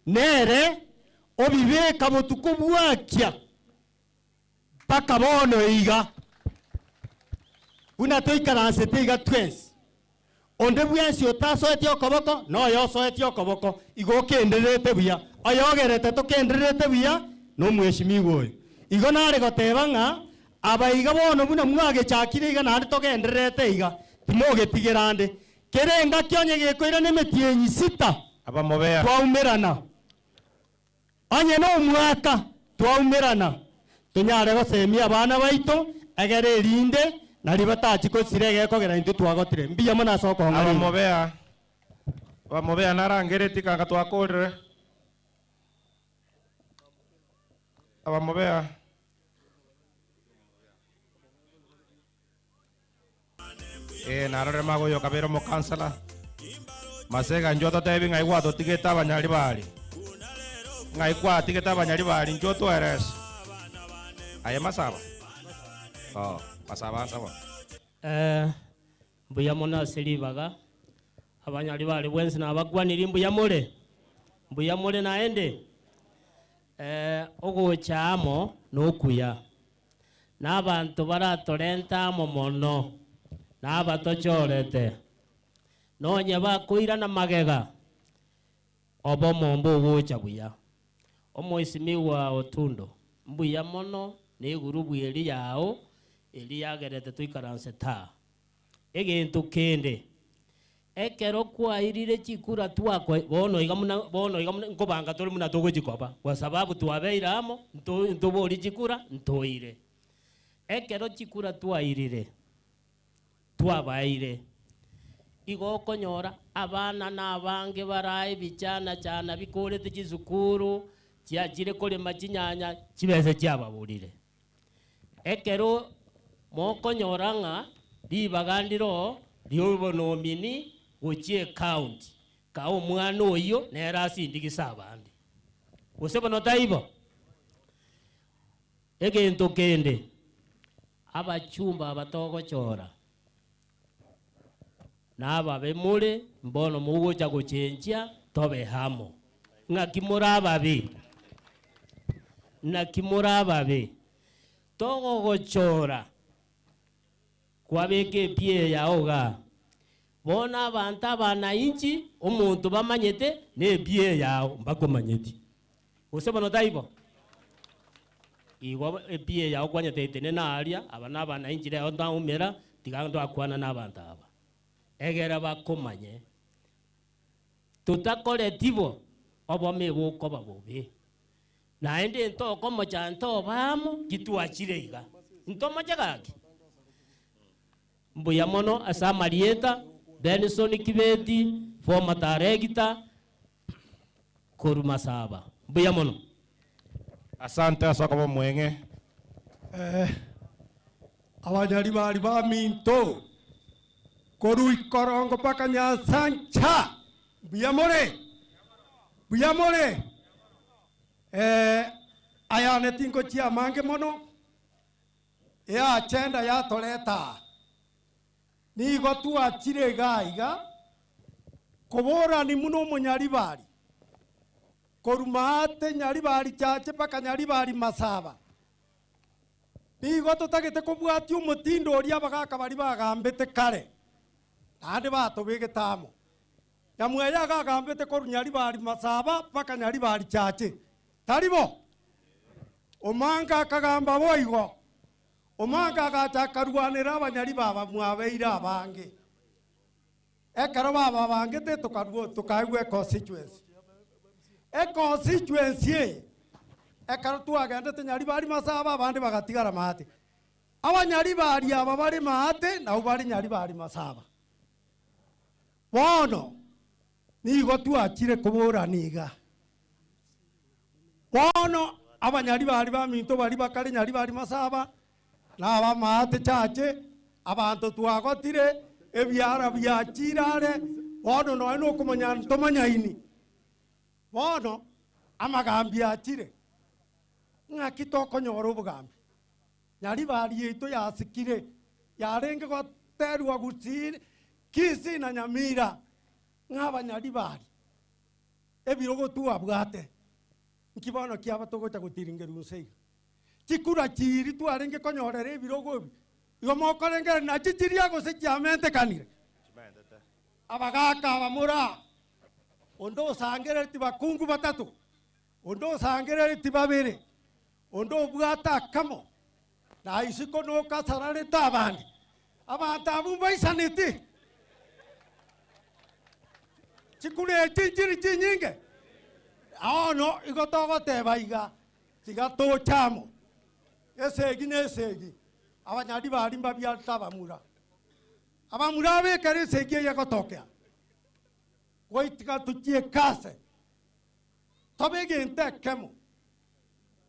nere obibeka botuko bwakia mpaka bono iga, buna toikaransete iga twensi. Onde bwensi otasoetie okoboko, na oyosoetie okoboko, igo okendererete buya. Oyogerete tokendererete buya nomweshimiwa oyo. Igo nare goteba ng'a aba iga bono buna mwagechakire iga naende togendererete iga, timogetigera ande. Kera engaki onye gekoirana emetienyi sita, Abamobea. twaumerana. Onye nomwaka twaumerana, tonyare gosemia abana baito, egere erinde nario batachie gosira egekogera intwe twagotire. Mbuya mono ase okong'a ribaga. Abamobea, abamobea narangeretie kanga twakorire. Abamobea. Ee, narorire magoyo okabeire omokansela. Masega inchuo ototebi ng'ai gwatotigete abanyaribari. Ng'ai kwatigete abanyaribari inchuo otoerese. Aye Masaba? Oh, Masaba ansa bono. Eh, mbuya mono ase ribaga, abanyaribari bwensi nabakwanirie mbuya more? Mbuya more naende? Eh, ogocha amo nokuya. Na abanto baratorente amo mono, na abatochorete, nonye bakoirana magega, obomo mbogocha buya. Omoisimigwa Otundo, mbuya mono na egurubu eria yao eria yagerete toikaranse taa. Egento kende, Ekero kwairire chikura twakwa, bono iga muna, bono iga muna nkobanga tore buna togochikoba, kwa sababu twabeire amo, nto ntoborie chikura, ntoire. Ekero chikura twairire, twabaeire, igo okonyora abana na abange barae ebichana chana bikorete chisukuru, chiachire korema chinyanya, chibesa chiababorire. Ekero mokonyora ng'a ribaga ndiro ri'obonomini gochia ecounty, kaa omwana oyio nere asindigise abande. Gose bono taibo? Egento kende, abachumba aba togochora, nababe more, mbono mogocha gochenchia tobe amo. Ng'aki more ababe? Naki more ababe? Togogochora kwabeka epia yao igaa. Bono abanto abanainchi, omonto bamanyete nepia yao mbakomanyeti. Gose bono taibo? Igo epia yao kwanyete etenena aria, aba nabanainchi rero ntaumera, tiga ndakwana nabanto aba. Egera bakomanye. Totakoreti bo, obome bokoba bobe. Naende ntokomocha ntoba amo, titwachire iga. Ntomoche gaki? Mbuya mono ase amarieta, Benson Kibeti, former director, korwa Masaba. Mbuya mono. Asante ase okoba omweng'e. Eh, abanyaribari baminto, korwa ikorongo mpaka Nyansancha, mbuya more? Mbuya more? Eh, ayane tingochia amange mono, eagenda yatoreta aa. Nigo twachire igaa iga, koborani buna omonyaribari, korwa maate Nyaribari Chache mpaka Nyaribari Masaba. Nigo totagete kobwatia omotindo oria abagaka baria bagambete kare, naende batobegete amo. Nyamweya iga agambete korwa Nyaribari Masaba mpaka Nyaribari Chache. Tari bo? Omanga akagamba boigo. Omanga agacha akarwanera abanyariba aba mwabeire abange. Ekero bababangete tokarwa tokaegwa econstituency. Econstituency eye. Ekero twagendete Nyaribari Masaba abande bagatigara maate. Abanyaribari aba bare maate nabwo bare Nyaribari Masaba. Bono nigo twachire koborana iga. Bono abanyaribari baminto baria bakare Nyaribari Masaba, na abamaate chache, abanto twagotire, ebiara biachire are, bono nonya na okomanya ntomanyaini. Bono amagambi achire, ng'aki tokonyora obogambi? Nyaribari yaito yasikire, yarenge goterwa Gusii, Kisii na Nyamira, ng'a abanyaribari ebirogo twabwate, nki bono kiaba togocha gotiringerwa inse iga? Chikura chiiri twarenge konyorera ebirogo ebi, igo mokorengereria nachio chiria gose chiamentekanire? Abagaaka abamura, onde osangerereti bakungu batato, onde osangerereti babere, onde obwate akamo, na isiko nokasararete abande. Abanto abwo mbaisaneti. Chikura echi nchiri chinyinge. Bono igo togoteba iga, tiga toche amo. Esegi na esegi, abanyaribari mbabiarete abamura. Abamura aba ekero esegi eye egotokea, goitika tochie ekase, tobe egento ekemo.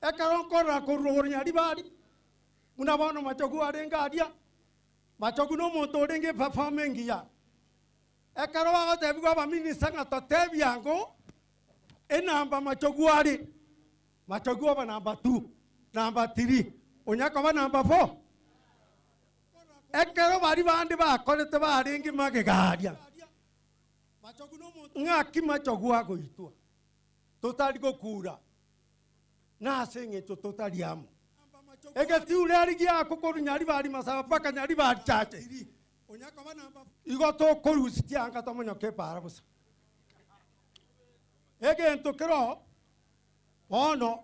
Ekero nkorora korwa rogoro Nyaribari, buna bono Machogu arenge aria, Machogu nomonto orenge eperform engiya. Ekero bagotebigwa abaminista ng'a totebie ango enamba Machogu are, Machogu oba number two, number three, onya koba number four. Ekero baria bande bakorete barenge magega aria, ng'aki Machogu agoitwa? Totari gokura nase eng'encho totari amo. Egetiure aria giako korwa Nyaribari Masaba mpaka Nyaribari Chache, igo tokorusia chianga tomonyoke epaara bosa. Egento kero bono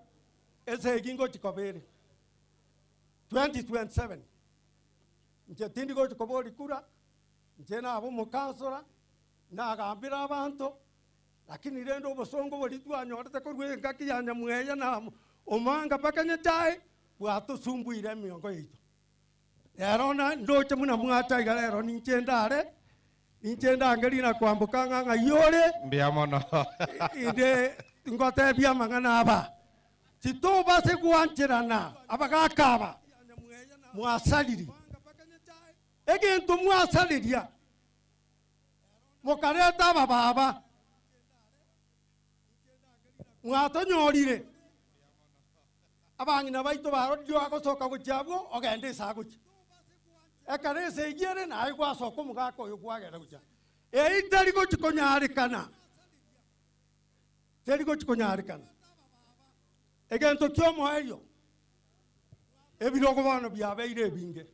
esegi ngochi koba ere 2027, inche tindi gochi koboria kura, inche nabe omokansora, nagambire abanto, Lakini rende obosongo boria twanyorete korwa engaki ya nyamweya na omanga mpaka Nyasae bwatosumbuire emiongo yaito. Rero na ndoche buna mwacha iga rero ninche ndare, ninche ndangerie na kwamboka ng'a ng'ai ore, Mbuya mono. inde ngotebie amang'ana aba. Titobase gwancherana abagaka aba mwasariri. Egento mwasariria Mokareta abababa, mwatonyorire, abang'ina baito barorire agosoka gochia abwo, ogende ase agochia. Ekero esegi ere naye gwasoka omogaka oyo kwagenda gochia. Eyio teri gochia konyarekana, teri gochia konyarekana. Egento ki'omoerio, ebirogo bono biabeire ebinge.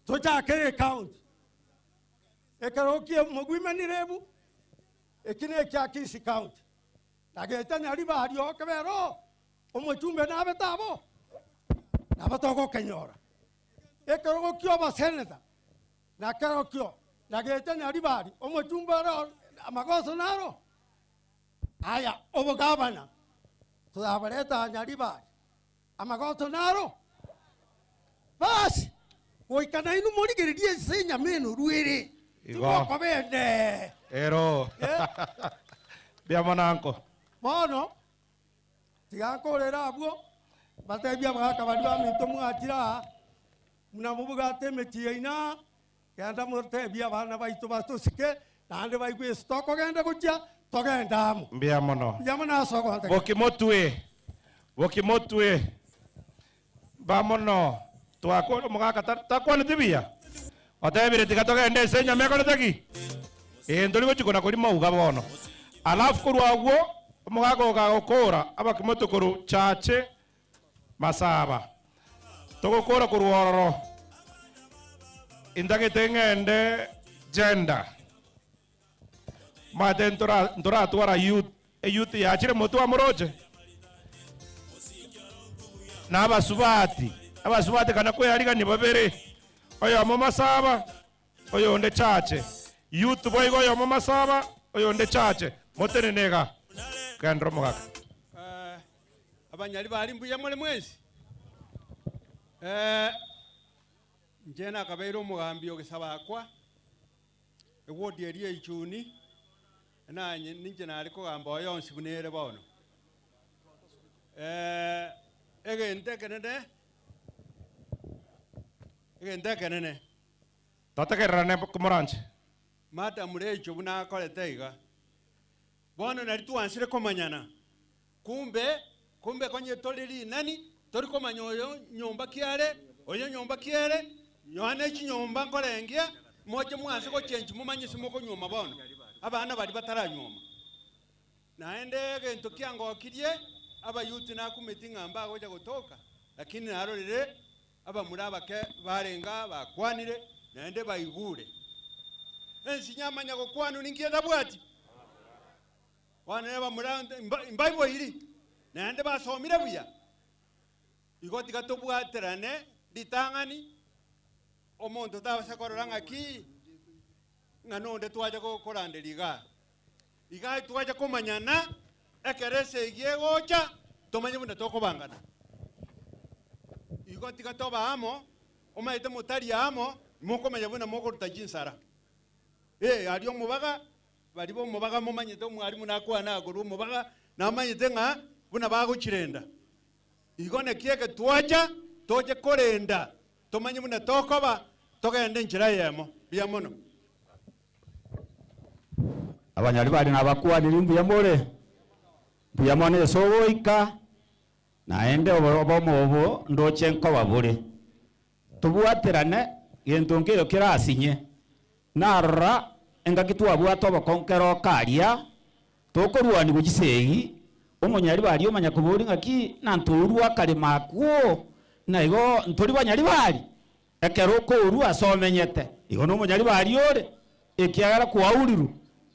Tochakere ecounty. Ekero kie mogwimanire ebu, eki nekia Kisii County, na gecha Nyaribari oo kebere oo, omochumbe nabete abo, nabo togokenyora. Ekerogo kia oboseneta, na kerokio, na gecha Nyaribari, omochumbe ore oo, amagoso naro. Aya, obogavana, torabareta aa Nyaribari, Amagoso naro. Basi, goika nainwe morigererie ase enyama enoru ere, Igo. timokoba ende. Ero. Mbuya mono anko. Bono, tiga nkorere abwo, mbatebie abagaaka baria baminto mwachire aa, buna mobwate emechie yaino aa, genda motebie abana baito batosike, naende baigwe ase tokogenda gochia, togende amo. Mbuya mono. Mbuya mono ase ogontega. Bokimotwe. Bokimotwe. Mba mono. Twakora omogaka ta- takwaneti buya. Otebire tiga togende ase enyama ekorete ki? Ee ntori gochia kona koria mauga bono. Alafu korwa agwo, omogaka oyo kagokora, abakimotwe korwa chache Masaba. Togokora korwa ororo, intagete ng'ende gender. Omanyete ntora ntoratwara youth, eyouth yachire motwe amoroche? Na abasubati, abasubati kana kweyarigania babere, oyomo Masaba, oyonde Chache. Youth boigo oyomo Masaba, oyonde Chache. Motenene igaa. Genderera omogaka. Abanyaribari mbuya more mwensi? Eh, inche nakabeire omogambi o Gesabakwa, ewodi eria ya Ichuni, nanye ninche nare kogamba oyo onsi buna ere bono. Eh, egento ekenene, egento ekenene. Totegererane moranche. Madam Rachel buna akorete iga. Bono nari twansire komanyana. Kumbe, kumbe konye tore rinani, tori komanya oyo nyomba ki are, oyo nyomba ki ere, nonya ne chinyomba nkorengia, moche mwanse gochenchi momanye ase mokonyuoma bono, abana baria bataranyuoma. Naende egento kiangokirie, abayuti nakumeti ng'a mbagocha gotoka, lakini narorire abamura abake barenge aa bakwanire, naende baigure. Ensinyo amanya gokwanwa ninki etabwati? Bono nabamura mbaiboiri, naende basomire buya. Igo tiga tobwaterane ritang'ani, omonto tabasa korora ng'aki ng'a nonde twacha koranderia igaa. Igaa twacha komanyana ekero esegi egocha, tomanye buna tokobangana. Igo tiga toba amo, omanyete motari amo, mokomanya buna mokoruta chinsara. Ee, aria omobaga Baria b'omobaga momanyete omwalimu nakwane akorwa omobaga, namanyete ng'a buna bagochirenda. Igo naki eke twacha, toche korenda, tomanye buna tokoba, togende enchera eyemo. Mbuya mono. Abanyaribari nabakwanire mbuya more, mbuya mono ase ogoika, naende obomo obo ndoche nkoba bore. Tobwaterane gento nkeiyo kerasinye. Narora engaki twabwate obokong'u kera okaria, tokorwanigwa chisegi, omonyaribari omanya koboria ng'aki nantourwe akaremo akwo, na igo ntori banyaribari? Ekero okourwa ase omenyete, igo nomonyaribari ore, ekiagera kwaurirwe,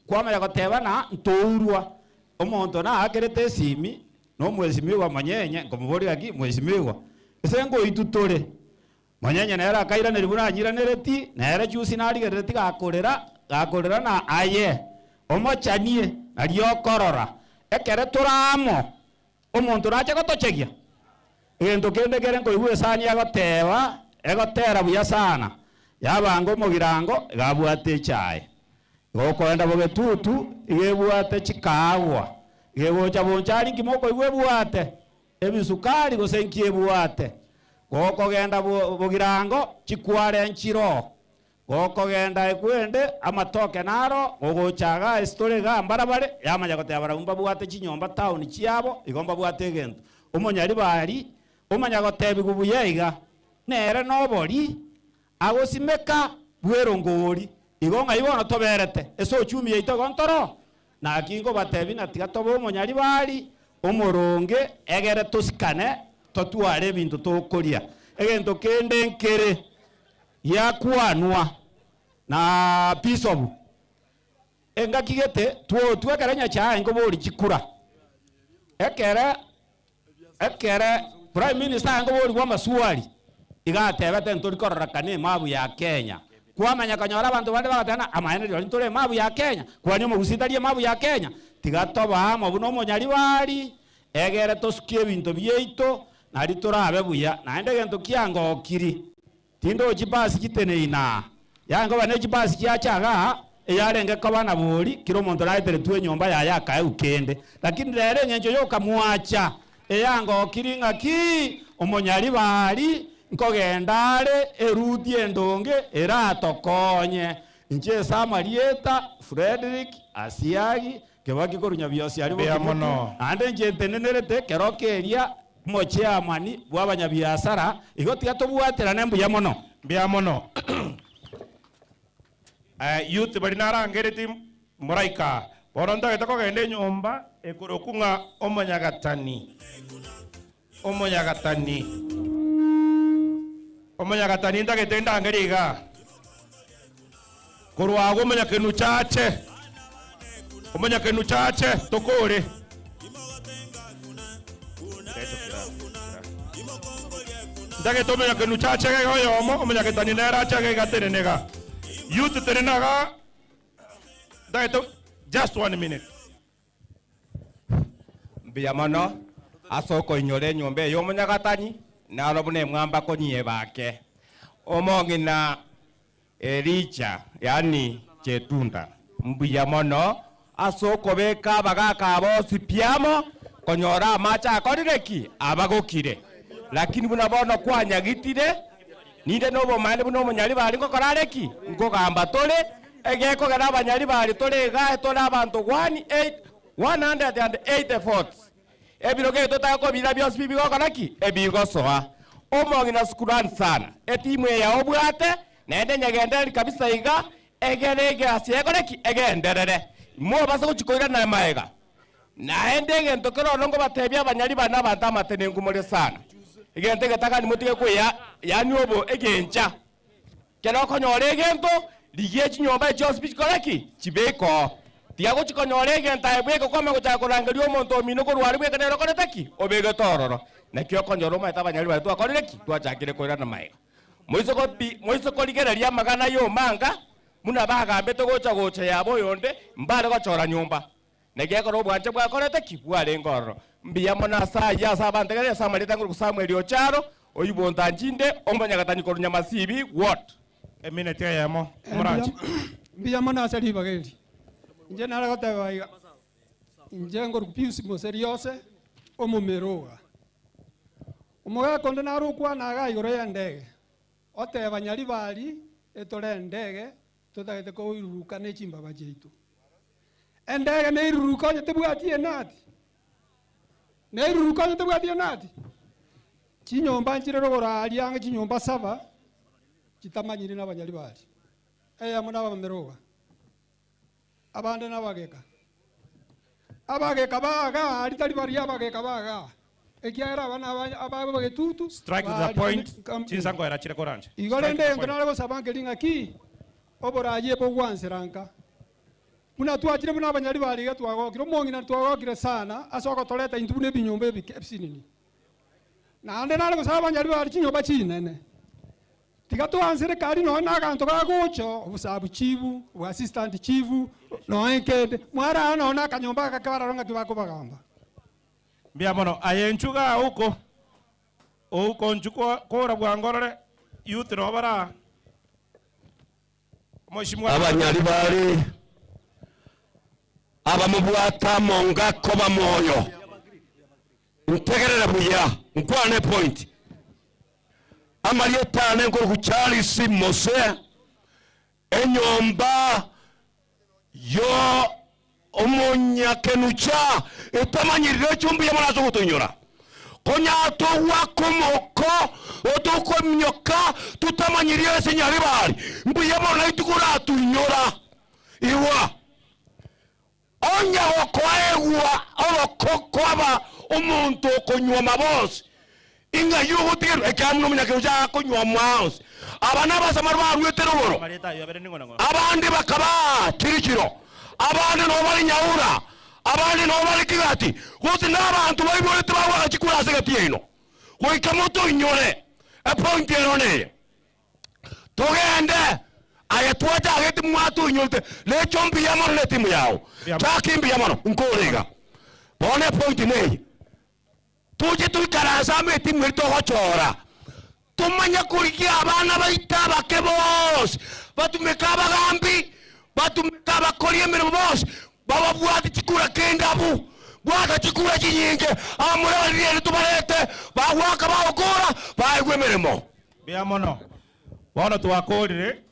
kwamanya goteba ng'a ntourwa. Omonto naakerete esimi, na omwesimigwa monyenye, nkomoboria gaki, mwesimigwa, ase ngoitwa tore? Monyenye nere akairaneria buna anyiranereti, nere chusi narigerereti gakorera, gakorera na aye, omochanie, nario okorora. Ekere tore amo, omonto nache gotochegia? Egento kende kere nkoigwa esani agoteba, egotera buya sana, yabanga omogirango, iga abwate echae. Gokoenda bogetutu, iga ebwate chikaagwa. Gegocha bonchari nki mokoigwa ebwate? Ebisukari gose nki ebwate. Gokogenda bogirango, chikware nchiroo. Gokogenda ekwende, amatoke naro, gogocha igaa ase tore igaa mbarabare, yamanya goteba barabwo mbabwate chinyomba town chiabo, igo mbabwate egento. Omonyaribari omanya gotebigwa buya iga, nere nobori, Agosimeka bw'erongori, igo ng'ai bono toberete ase ochumi yaito igo ntoro? Naki nkobatebia ng'a tiga tobe omonyaribari omoronge, egere tosikane, totware ebinto tokoria. Egento kende nkere giakwanwa na bisobu, engaki gete twotwa ekere Nyachae nkoboria chikura, ekere Ekere Prime Minister aye nkoborigwa amaswali, iga atebete ntori kororekana emabu ya Kenya. Kwamanya konyora abanto bande bagateba ng'a amaene rirorio ntore emabu ya Kenya, kwani omogusii tari emabu ya Kenya? Tiga tobe amo buna omonyaribari, egere tosukie ebinto biaito, nari torabe buya. Naende egento kiangokiri. Tindochi chibasi chiteneine aa. Yaani nkoba ne chibasi chiacha igaa, eyarenge koba na bori, kera omonto naeteretwe enyomba yaye akaegwa kende. Lakini rero eng'encho yokamwacha, eyangokiri ng'aki, omonyaribari nkogenda are eruti endonge eratokonye. Inche ase amarieta Fredrick Asiagi Kebaki korwa Nyabiosi aria Mbuya Bokimutu, mono. naende inche ntenenerete ekero keria omochairman bw'abanyabiasara, igo tiga tobwaterane mbuya mono. Mbuya mono. Eh, youth baria narangereti moraika aa. Bono ntagete kogenda enyomba ekorokwa ng'a omonyagatani. Omonyagatani. Omonyagatani ntagete ndangerie igaa. Korwa agwo omonyakenu chache. Omonyakenu chache tokore. Ntagete omonyakenu chache iga oyomo, omonyagetani nere ache iga iga atenene iga. Youth tenena igaa, ntagete just one minute. Mbuya mono. Ase okoinyora enyomba eye y'omonyagatani, naro buna emwamba konyia ake. Omong'ina Elija, yaani Chetunda, mbuya mono ase okobeka abagaaka aba bonsi pi amo, konyora amache akorire ki? Abagokire. Lakini buna bono kwanyagitire, ninde nobomaene buna omonyaribari ngokora are ki? Nkogamba tore, egekogera abanyaribari tore igaa tore abanto 1 8 180 votes. Ebirogo ebi totaka kobira bionsi pi bigokora ki? Ebigosoa. Omong'ina shukrani sana. Etimu eye obwate, naende nyegendereri kabisa iga, egere egasi ekore ki? Egenderere. Mobasa gochia koirana maega. Naende egento kero ono ngobatebia abanyari bane abanto amatenenku more sana. Egento egetagani motige koya, yaani obo egencha. Kero okonyora egento, rigia chinyomba echio chionsi pi chikore ki? Chibeke oo. Tiga gochia konyora egento aye bweka kwamanya gochaka korangeria omonto omino korwa aria bweka nere okorete ki? Obegete ororo. Naki okonyora omanyete abanyari baria twakorire ki? Twachakire koirana magega. Moise gopi moise korigereria amagana y'omanga, buna bagambete gocha gocha yabo oyonde, mbare gochora nyomba. Naki ekero obwanche bwakorete ki? Bwarenge ororo. Mbuya mono ase ayio ase abantegereri ase amarieta nguru Samueli Ocharo, oyio bontanchinde, omonyagatani korwa Nyamasibi, Ward. Emineti eyemo, omoranche. Mbuya mono ase ribaga eri. Inche nare goteba iga, inche nkorwa Pius Moseriose, omomeroga. Omogaka onde nare okwana iga igoro y'endege, oteba Nyaribari etore endege totagete koiruruka ne chimbaba chiaito. Endege neiruruka onye tebwati enati, neiruruka onye tebwati enati. Chinyomba nchire rogoro aria ang'e chinyomba saba, chitamanyiri na abanyaribari. Eyemo na abameroga, abande na abageka. Abageka baga aria tari baria abageka baga, ekiagera aba na aba abagetutu. Strike to the point, chinsa nkoera chire koranche. Igo Strike rende to the egento point. nare gosaba nkeri ng'aki, oborayi ebogwansera nka. Buna twachire buna abanyaribari iga twagokire, omong'ina twagokire sana ase ogotoreta intwe buna ebinyomba ebike ebisinini. Naende nare gosaba abanyaribari chinyomba chinene. Tiga twansere kari nonya na aganto gagocha, obosabu chief, obo assistant chief, nonya ekende, mwarara nonya na akanyomba aka bararo ng'aki bakobagamba. Mbuya mono. Aye nchuga ouko, ouko nchu kora bwango orore, youth nabo bara Mheshimiwa Abanyaribari abamobwata amonga koba moyo, ntegerere buya nkwane point. Amarieta ane nkoruku Charles Mose, enyomba yo omonyakenucha etamanyirire echumbi yamo nase ogotoinyora. Konya togwaka omoko otokominyoka tutamanyirie ase Nyaribari, mbuya mono naintwe koratoinyora. Igwa, onye gokoegwa oboko kwaba omonto okonyuoma bonsi, ing'ai ogotigerwa? Ekiagera buna omonyakenucha akonyuoma onsi, aba nabasamaria baruete rogoro, abande bakaba chirichiro, abande nabo bare nyaura, abande nabo bare kigati, gose nabanto baiborete bagwaka chikura ase egati yaino, goika motoinyore. Epointi ero neye, togende aye twachagete mwatoinyorete, recho mbuya mono na etimu yao, chaki mbuya mono, nkore iga. Bono epointi neye, toche toikaranse amo etimu eri togochora, tomanye korigia abana baito abake bonsi, batumeke abagambi, batumeke abakori emeremo bonsi, bababwate chikura kende abwo, bwata chikura chinyinge, abamura baria rende tobarete, bagwaka bagokora, baegwe emeremo. Mbuya mono. Bono twakorire,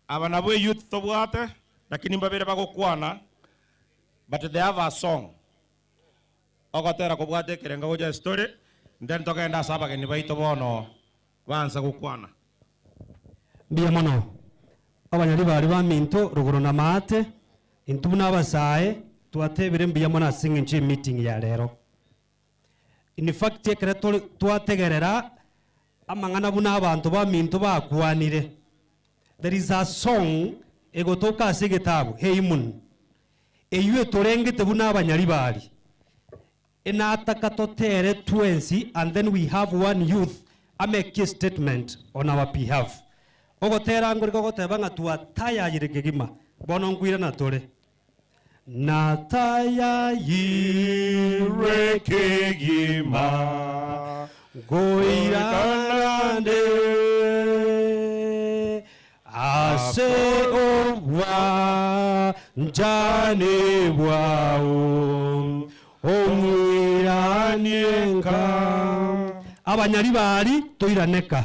aba nabwo eyouth tobwate, lakini mbabere bagokwana, but they have a song. Ogotera kobwate ekerengo gocha ase then togende ase abageni baito bono bansa gokwana. Mbuya mono. Abanyaribari baminto rogoro na maate, intwe buna abasae twatebire mbuya mono ase eng'encho ya meeting ya rero. In fact ekere tore twategerera amang'ana buna abanto baminto bakwanire, there is a song egotoka ase egetabu, hymn, eywo etorengete buna abanyaribari. Enataka totere twensi and then we have one youth ameke statement on our behalf. Ogotera ngorika ogoteba ng'a twatayayire kegima, bono nkoirana tore. Natayayirwe kegima goiranande ase obwa njane bwao omwiranienka abanyari bari toiraneka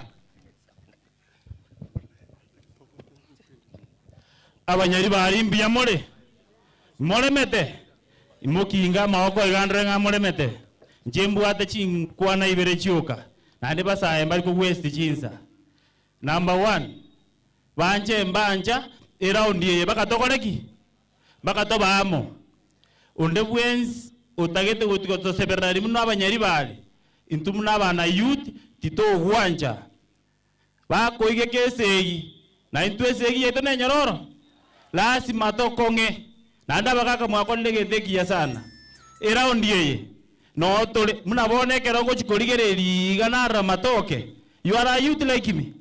Abanyari bari mbuya more moremete imokinga amagoko igandre ng'a moremete nche mbwate chinkwana ibere chioka naende basae mbari kogwesti chinsa. Number one, banche mbancha eraundi eye bakatokore ki bakatoba amo onde bwensi otagete gotoseberera rimwe na abanyari bari intwe buna abana youth titogwancha bakoigeka esegi na intwe esegi yaito na enyororo lazima tokong'e naende abagaka mwakorire egento ekiya sana eraundi eye notore muna bono ekero ngochikorigereria iga narora matoke you are a youth like me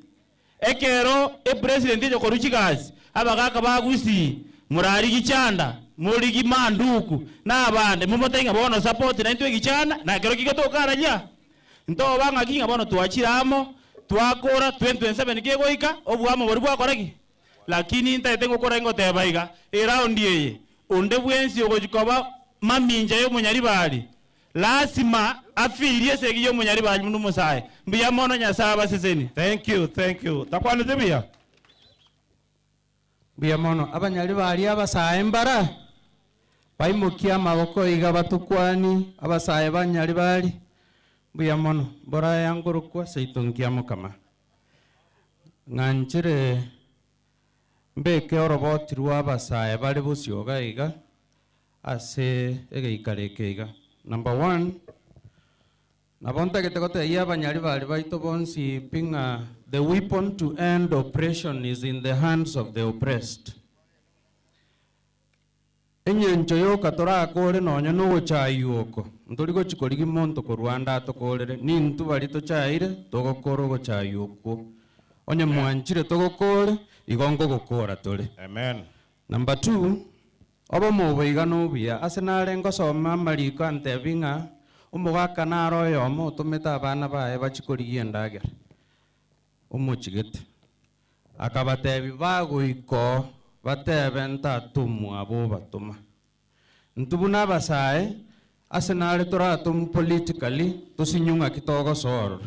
ekero epresident eche korwa chigasi abagaka bagusii murari gichanda morigi manduku na abande momote ng'a bono support naintwe egichanda na ekero kiga tokarajia ntoba ng'aki ng'a bono twachire amo twakora 2027 kegoika obwamo boria bwakora ki lakini ntaete ngokora ngoteba iga eraundi eye onde bwensi ogochikoba mamincha ya omonyaribari lazima afirie esegi ya omonyaribari buna omosae mbuya mono Nyasaye abasesenie. Thank you, thank you. Takwanete buya? Mbuya mono abanyaribari abasae mbara baimokia amaboko iga batukwani abasae banyaribari mbuya mono mbora yangorokwa seito nkia mokama ng'anchire mbeke oroboti rwa abasae bare bosioga iga ase egeikaro eke iga. Number one, nabo ntagete gotebia abanyaribari baito bonsi pi ng'a the weapon to end oppression is in the hands of the oppressed. Enyencho yoka torakore nonya na ogochaywa oko, ntori gochi korigia monto korwa ande atokorere, nintwe baria tochaire togokora ogochaywa okwo. Onye mwanchire togokore, igo nkogokora tore. Amen. Number two, obomo obo iga nobuya, ase nare ngosoma amariko antebi ng'a omogaka nare oyomo otomete abana baye bachie korigia endagera, omochigete. Akabatebi bagoika oo, batebe ntata omwabo obatoma. Intwe buna abasae, ase nare toratomwe politically, tosinywe ng'aki togosoa ororo.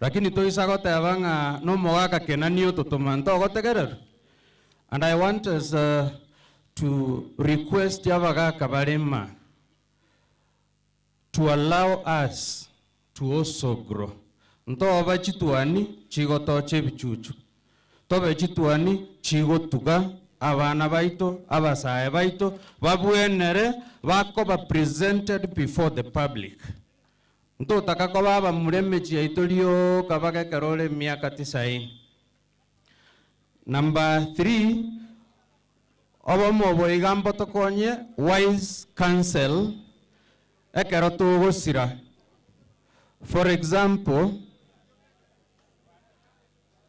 Lakini toisa goteba ng'a nomogaka Kenani ototoma, ntogotegererwa? And I want us to request abagaka bare ma to allow us to also grow. Ntoba chituani chigotocha ebichuchu, tobe chituani chigotuga abana baito, abasae baito, babwenere bakoba presented before the public. Ntotaka koba abamura emechie yaito rioka bagekero ore emiaka tisaini. Number three, obomo obo iga mbotokonye wise counsel ekero togosira. For example,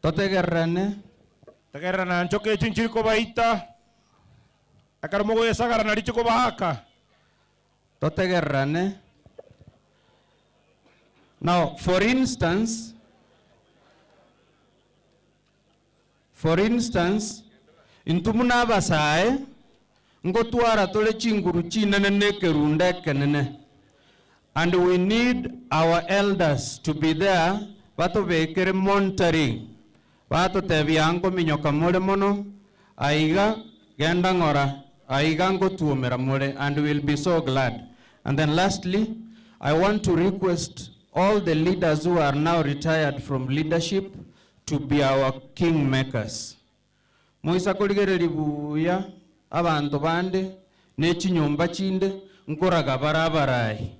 totegererane. Tegererana nchoka echio nchiri kobaita, ekero mogoesagara nario chikobaaka. Totegererane. Now, for instance, for instance, intwe buna abasae, ngotwara tore chinguru chinene na ekerunda ekenene, and we need our elders to be there batobekere monitoring, batotebia nkominyoka more mono, aiga genda ng'ora, aiga ngotuomera more, and we will be so glad. And then lastly, I want to request all the leaders who are now retired from leadership to be our kingmakers. Moisa korigereria buya abanto bande ne chinyomba chinde nkoraga bare abarai.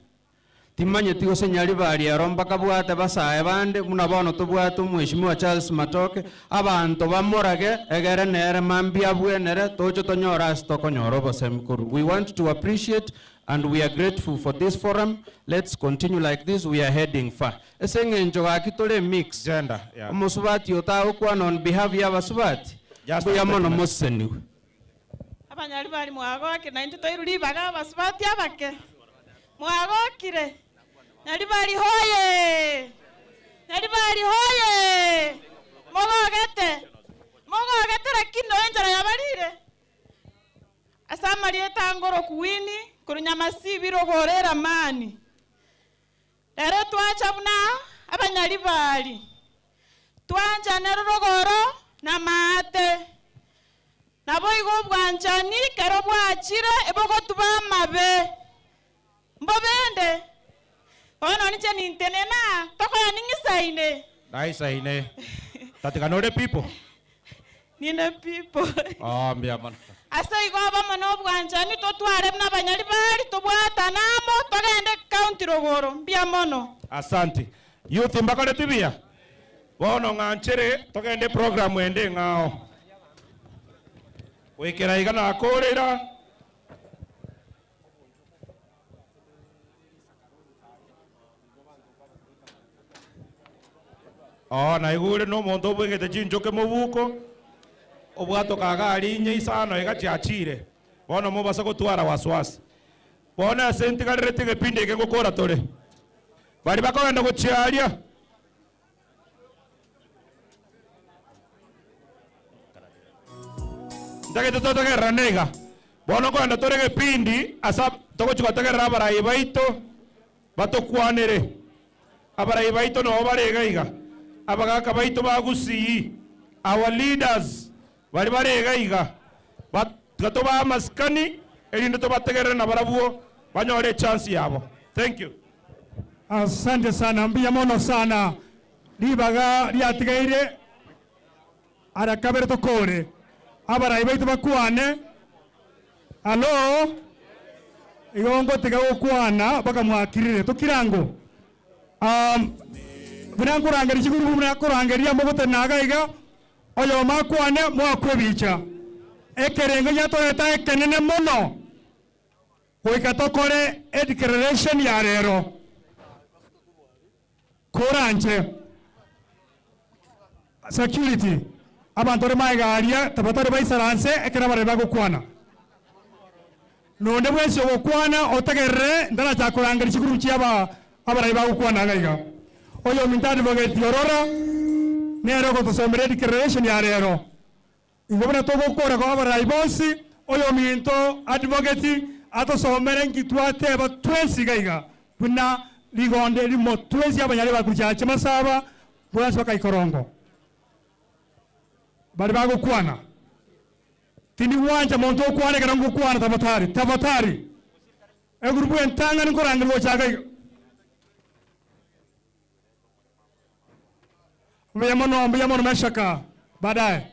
Timanyeti gose Nyaribari ero mbakabwate basae bande buna bono tobwate omweshimiwa Charles Matoke, abanto bamorage egere nere mambia abwenere toche tonyore ase tokonyora obosemi korwa. We want to appreciate and we are grateful for this forum, let's continue like this, we are heading far. Ase eng'encho gaki tore mix, Gender, yeah. omosubati otagokwana on behalf ya abasubati, Just a mbuya mono statement. moseseniwe. Abanyaribari mwagokire, naintwe toirwe ribaga abasubati abake. Mwagokire? Nyaribari hoye! Nyaribari hoye! Mogogete? Mogogete lakini noe enchara yabarire? Ase amarieta angoroku Winnie, korwa Nyamasibi rogoro eramani. Rero twacha buna abanyaribari, twanchane rogoro na maate. Naboigo obwanchani ekero bwachire ebogotuba amabe. Mbobende? Bono ninche nintenena, tokoya ning'isaine. Naisaine. Tatiga nore people. Ninde people. Oh, mbuya mono. Ase igo abamo na obwanchani totware buna abanyaribari, tobwatane amo, togende county rogoro. Mbuya mono. Asante. Youth mbakoreti buya? Bono ng'anchere togende eprogram ende eng'ao. Goikera iga nakorera. Oo, naigure nomonto obwegete chinchoke mobuko, obwatoka iga aria inye isano iga chiachire, bono mobasa gotwara wasiwasi. Bono ase ntigarerete egepindi eke ngokora tore. Baria bakogenda gochia aria. Ntagete totegererane iga. Bono nkogenda tore egepindi ase togochia gotegerera abarai baito batokwanere. Abarai baito nabo bare iga iga, abagaka baito ba Gusii, our leaders baria bare iga iga, tiga tobae amasikani erinde tobategerere nabarabwo banyore echance yabo. Thank you. Asante sana, mbuya mono sana. Ribaga riatigaire ara kabere tokore. Abarai baito bakwane. Alo? Igo ngotiga gokwana mpaka mwakirire. Tokirango. Um, buna nkorangeria chigurubu buna korangeria mogotenena iga iga, oyomo akwane moakwe ebicha. Ekerengo giatoreta ekenene mono goika tokore edeclaration ya rero. Koranche security, abanto bare magega aria tabatari baisaranse ekero abareri bagokwana. Nonde bwensi ogokwana otegerere ntarachaka korangeria chiguru chia aba abarai bagokwana iga iga. Oyominto advocate Orora nere ogotosomera edeclaration ya rero. Igo buna togokora koba abarai bonsi, oyominto advocate atosomere nki twateba twensi iga iga buna rigonda erimo twensi abanyare ba Kuchache Masaba bwensi bakaikorongo baria bagokwana. Tindi gwancha monto okwane ekero ngokwana tafadhali, tafadhali. Egurupu entang'ani nkorangeria gochaka iga. Mbuya mono, mbuya mono Meshaka. Baadaye.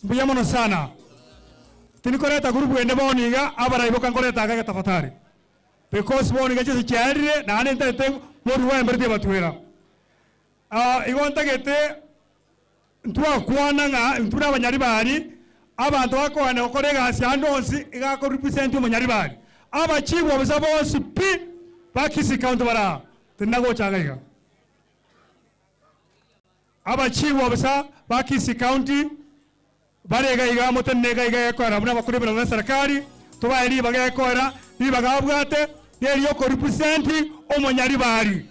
Mbuya mono sana. Tindi koreta gurupu ende bono iga, abarai boka nkoreta iga tafadhali. Because bono iga chinsa chiarire, naende ntagete morue embere tibatwera. Ah, igo ntagete ntwakwana ng'a intwe buna abanyaribari, abanto bakoenda gokora egasi ande onsi iga ako represent omonyaribari. Abachief officer bonsi pi ba Kisii County bare aa, tinagocha iga iga. Abachief officer ba Kisii County bare iga iga motenene iga iga gekoera buna abakori emeremo b'eserekari, tobae ribaga gekoera, ribaga abwate neria oko represent omonyaribari.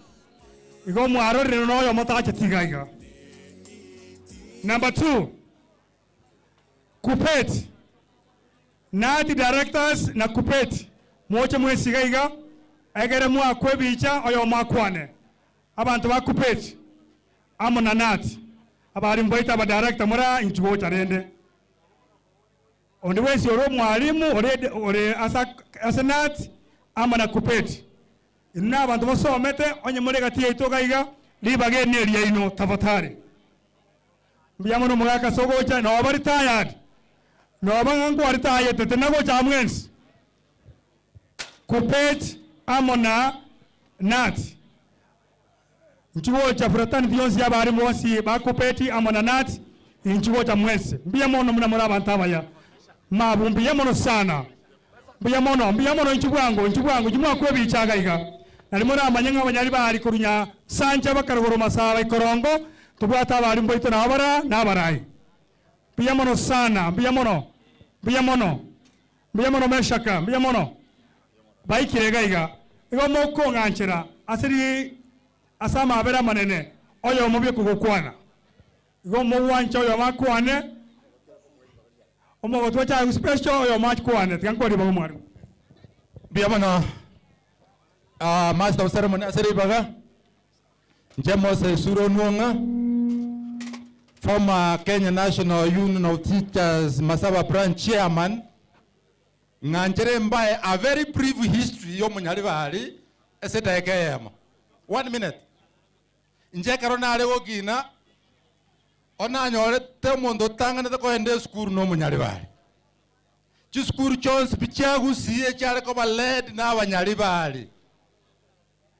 Igo mwarorire noyomo tacheti iga iga. Number two, Kuppet, Nati directors na Kuppet moche mwensi iga iga, egere mwakwe ebicha oyomo akwane. Abanto ba Kuppet amo na Nati, abarimu baito abadirector more aa inchuo gocha rende. Onde bwensi ore omwalimu ore ore ase ase Nati amo na Kuppet, inwe nabanto mosomete onye more egati yaito iga iga, ribaga eri neriaino tafadhali. Mbuya mono omogaka ase ogocha, noba retired, noba ng'a nkwaritayete tinagocha aa mwensi. Kuppet amo na Nati. Inchuo gocha fraternity yonsi y'abarimu bonsi ba Kuppet amo na Nati, inchuo gocha mwensi. Mbuya mono buna more abanto abaya. Mabu mbuya mono sana. Mbuya mono, mbuya mono inchuo bwango, inchuo bwango, inchuo mwakwa ebicha iga iga. Nari moramanye ng'a abanyari bari korwa Nyasancha bakarogora Masaba ikorongo, tobwate abarimu baito nabo bara nabarai. Mbuya mono sana, mbuya mono, mbuya mono. Mbuya mono Meshaka, mbuya mono. Baikire iga iga. Igo mokong'anchera ase ri ase amabera amanene oyomo bweka gokwana. Igo mogwancha oyomo akwane, omogotwa achaye special oyomo akwane. Tiga nkore ribaga omwarimu. Mbuya mono ah, master of ceremony ase ribaga nche Moses Suro Onwong'a former Kenya National Union of Teachers Masaba branch chairman ng'anchere mbae a very brief history ya omonyaribari ase edageka eyemo one minute inche ekero nare gokina onanyorete omonto otang'anete kogenda esukuru na omonyaribari Chisukuru chionsi pi chia Gusii echiare koba led na abanyaribari,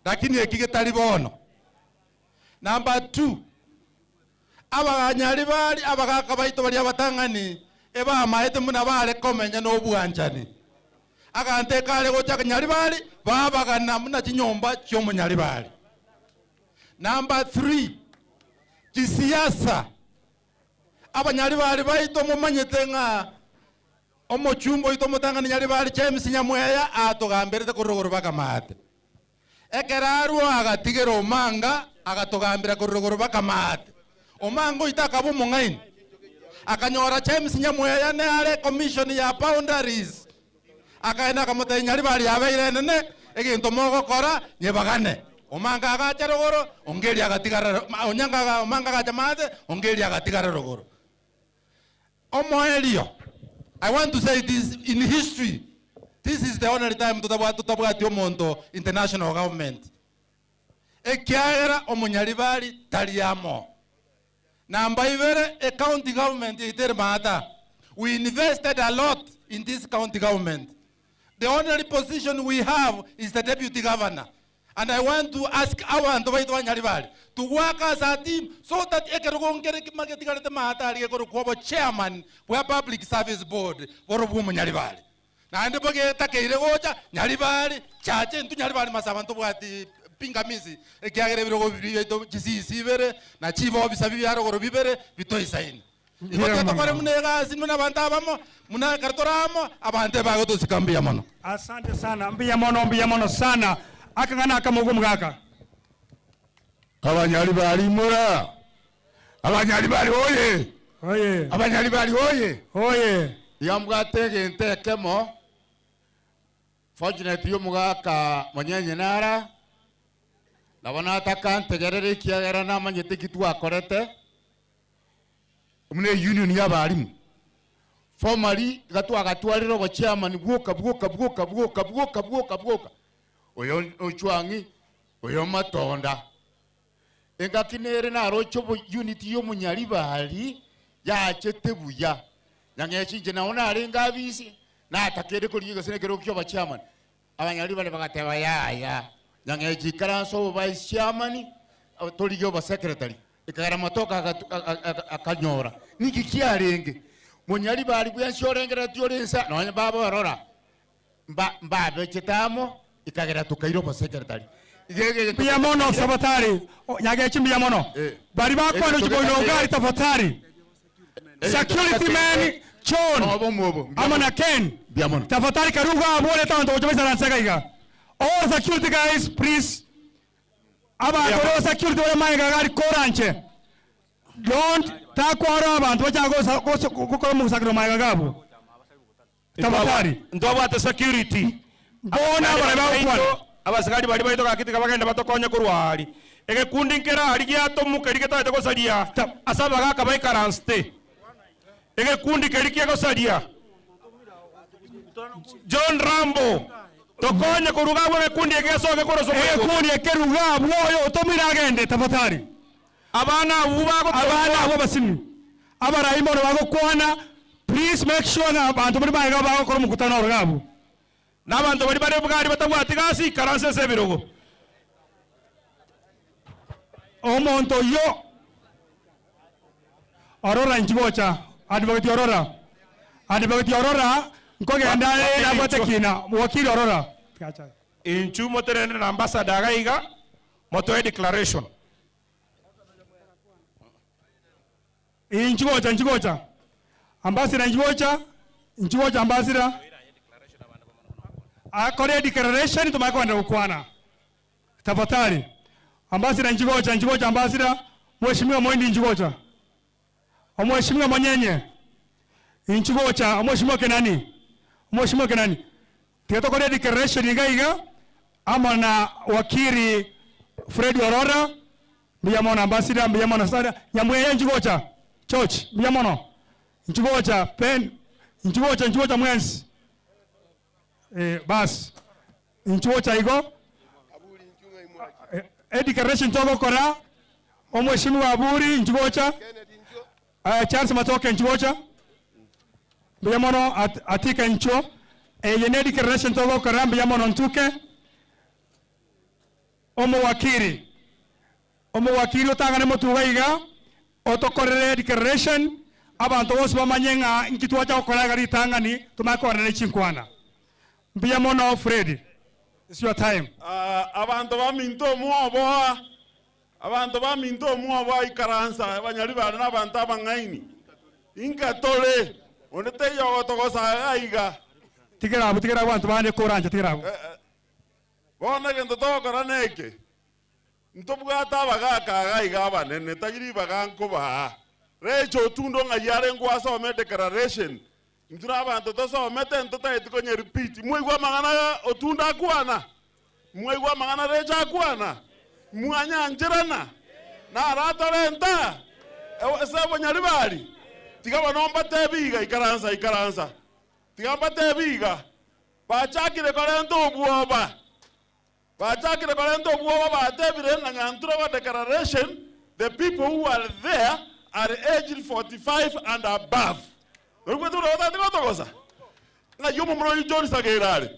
lakini eki getari bono. Number two, abanyaribari abagaka baito baria abatang'ani ebamaete buna bare komenya na obwanchani. Aganto ekare gocha nyaribari babagana buna chinyomba chi'omonyaribari. Number three, chisiasa. Abanyaribari baito momanyete ng'a omochumba oito omotang'ani Nyaribari James Nyamweya atogamberete korwa rogoro baka maate. Ekero arwa agatigera Omanga agatogambera korwa rogoro baka maate. Omanga oito akaba omong'aini. Akanyora James Nyamweya nere commission ya boundaries. Akaenda akamotebia, Nyaribari yabeire enene, egento mogokora nyebagane. Omanga agacha rogoro, Ongeria agatigara Onyango aga Omanga agacha maate, Ongeria agatigara rogoro. Omoerio, I want to say this in history, this is the only time totabwati totabwati omonto international government. Ekiagera omonyaribari tari amo. Namba ibere, e county government yaito ere maata. We invested a lot in this county government. The only position we have is the deputy governor. And I want to ask abanto baito ba Nyaribari to work as a team so that ekerogo nkere getigarete maata aria gekorokwa obo chairman bwa public service board borobwo omonyaribari. Naende bogetakeire gocha Nyaribari, chache intwe Nyaribari masaba ntobwati pingamizi, ekiagera ebirogo biaito chisisi ibere, na chibobisa bibia rogoro bibere bitoisaine. Igo tiga tokore buna egasi buna abanto abamo, buna ekero tore amo, abanto ebagotosika mbuya mono. Asante sana, mbuya mono, mbuya mono sana. Akang'ana akamo omogaka. Abanyaribari imora! Abanyaribari oye! Oye! Abanyaribari oye! Oye! Iga mbwate egento ekemo, fortunately omogaka monyenye nara, nabo nataka ntegerere ekiagera namanyete eki twakorete, buna eunion ya abalimu. Formally iga twagatwarire obochairman bwoka bwoka bwoka bwoka bwoka bwoka bwoka, oyo Ochwang'i, oyo Matonda. Engaki nere naroche obo unity y'omonyaribari yachete buya. Nyang'echi inche nao narenge abisi, natakende korigia gose nekerogo kia obochairman. Abanyaribari bagateba yaya, Nyang'echi ikaranse obo vice chairman, torigie obosecretary. Ekagera Matoka akanyora. Ninki kiarenge? Monyaribari bwensi orengereretie ore inse, nonya baba orora, mba mbabechete amo, ekagera tokaira obosekretari. Iga egento Mbuya mono tafadhali. O, Nyagechi mbuya mono. Bari bakwana Egento ochiboino gekateire- ogari tafadhali. Egento Security gekateire- man John Obo mwobo. Mbuya amo mono. na Ken. Mbuya mono. Tafadhali karibu abwo orete abanto gocha baisaranse iga iga. All security guys please. Abanto ore security bare maega iga ari koranche. Don't takwara abanto bachaka gosa gosa gokora omosakero maega iga abwo. Tafadhali. Ntwabwate security. Bono abarai bagokwana. Abasigari baria baito gaki tiga bagende batokonye korwa aria. Egekundi nkere aria giatomoka erio getagete gosaria ase abagaka baikaransete. Egekundi keria kiagosaria. John Rambo, tokonye koruga abwo egekundi eke gesoke korwa ase omoika. Egekundi eke ruga abwo oyo otomire agende tafadhali. Abana abwo bagotongwa. Abana abwo abasimi. Abarai mono bagokwana, please make sure ng'a abanto bari magega bagokora omokutano oro iga abwo. Na abanto baria bare bwari batabwati gasi, ikaransa ase ebirogo. Omonto oyio Orora inchi gocha, Advocate Orora, Advocate Orora nkogenda are nabwate kina, Wakili Orora. Inchu motenene na ambassador iga iga, motoe declaration. Inchi gocha, inchi gocha. Ambassador inchi gocha, inchi gocha ambassador. Akore declaration tomanye kogenda gokwana. Tafadhali. Ambassador nchigocha nchigocha ambassador, Mheshimiwa Moindi nchigocha. Omweshimiwa Monyenye inchigocha, Omweshimiwa Kenani, Omweshimiwa Kenani. Tiga tokore edeclaration iga iga amo na wakili Fred Orora, mbuya mono ambassador, mbuya mono sana, Nyamweya inchigocha, George mbuya mono, inchigocha Ben, inchigocha inchigocha mwensi. Eh, bas inchigocha igo, edeclaration togokora, Omweshimiwa Aburi inchigocha, Charles Matoke inchigocha, mbuya mono Atika inchuo, eye ne declaration togokora mbuya mono ntuke, omowakiri, omowakiri otang'ane motuga iga, otokorere declaration, abanto bonsi bamanye ng'a inki twacha gokora iga ritang'ani, tomanye kogenda ne chinkwana. Mbuya mono Fred, it's your time. Abanto baminto omwoboa, abanto baminto omwoboa ikaransa, abanyari bare nabanto abang'aini. Inka tore, onde taiyo ogotogosa iga iga. Tigera abwo, tigera abwo abanto bande korancha, tigera abwo. Bono egento togokora neke, ntobwate abagaka iga iga abanene, tari ribaga nkobaa. Recho otundo ng'ai are ngwasome declaration, intwe na abanto tosomete ntotageti konya repeat. Mwaigwa amang'ana otundo akwana? Mwaigwa amang'ana recho akwana? Mwanyancherana? Naratorenta? Ase obonyaribari? Tiga bono mbatebi iga, ikaransa, ikaransa. Tiga mbatebi iga, bachakire korenta obwoba. Bachakire korenta obwoba batebire ng'a Nyanturogo declaration, the people who are there are aged 45 and above. Noigwete buna batagete gotogosa? Ng'ai omomura oyio John Sagero are?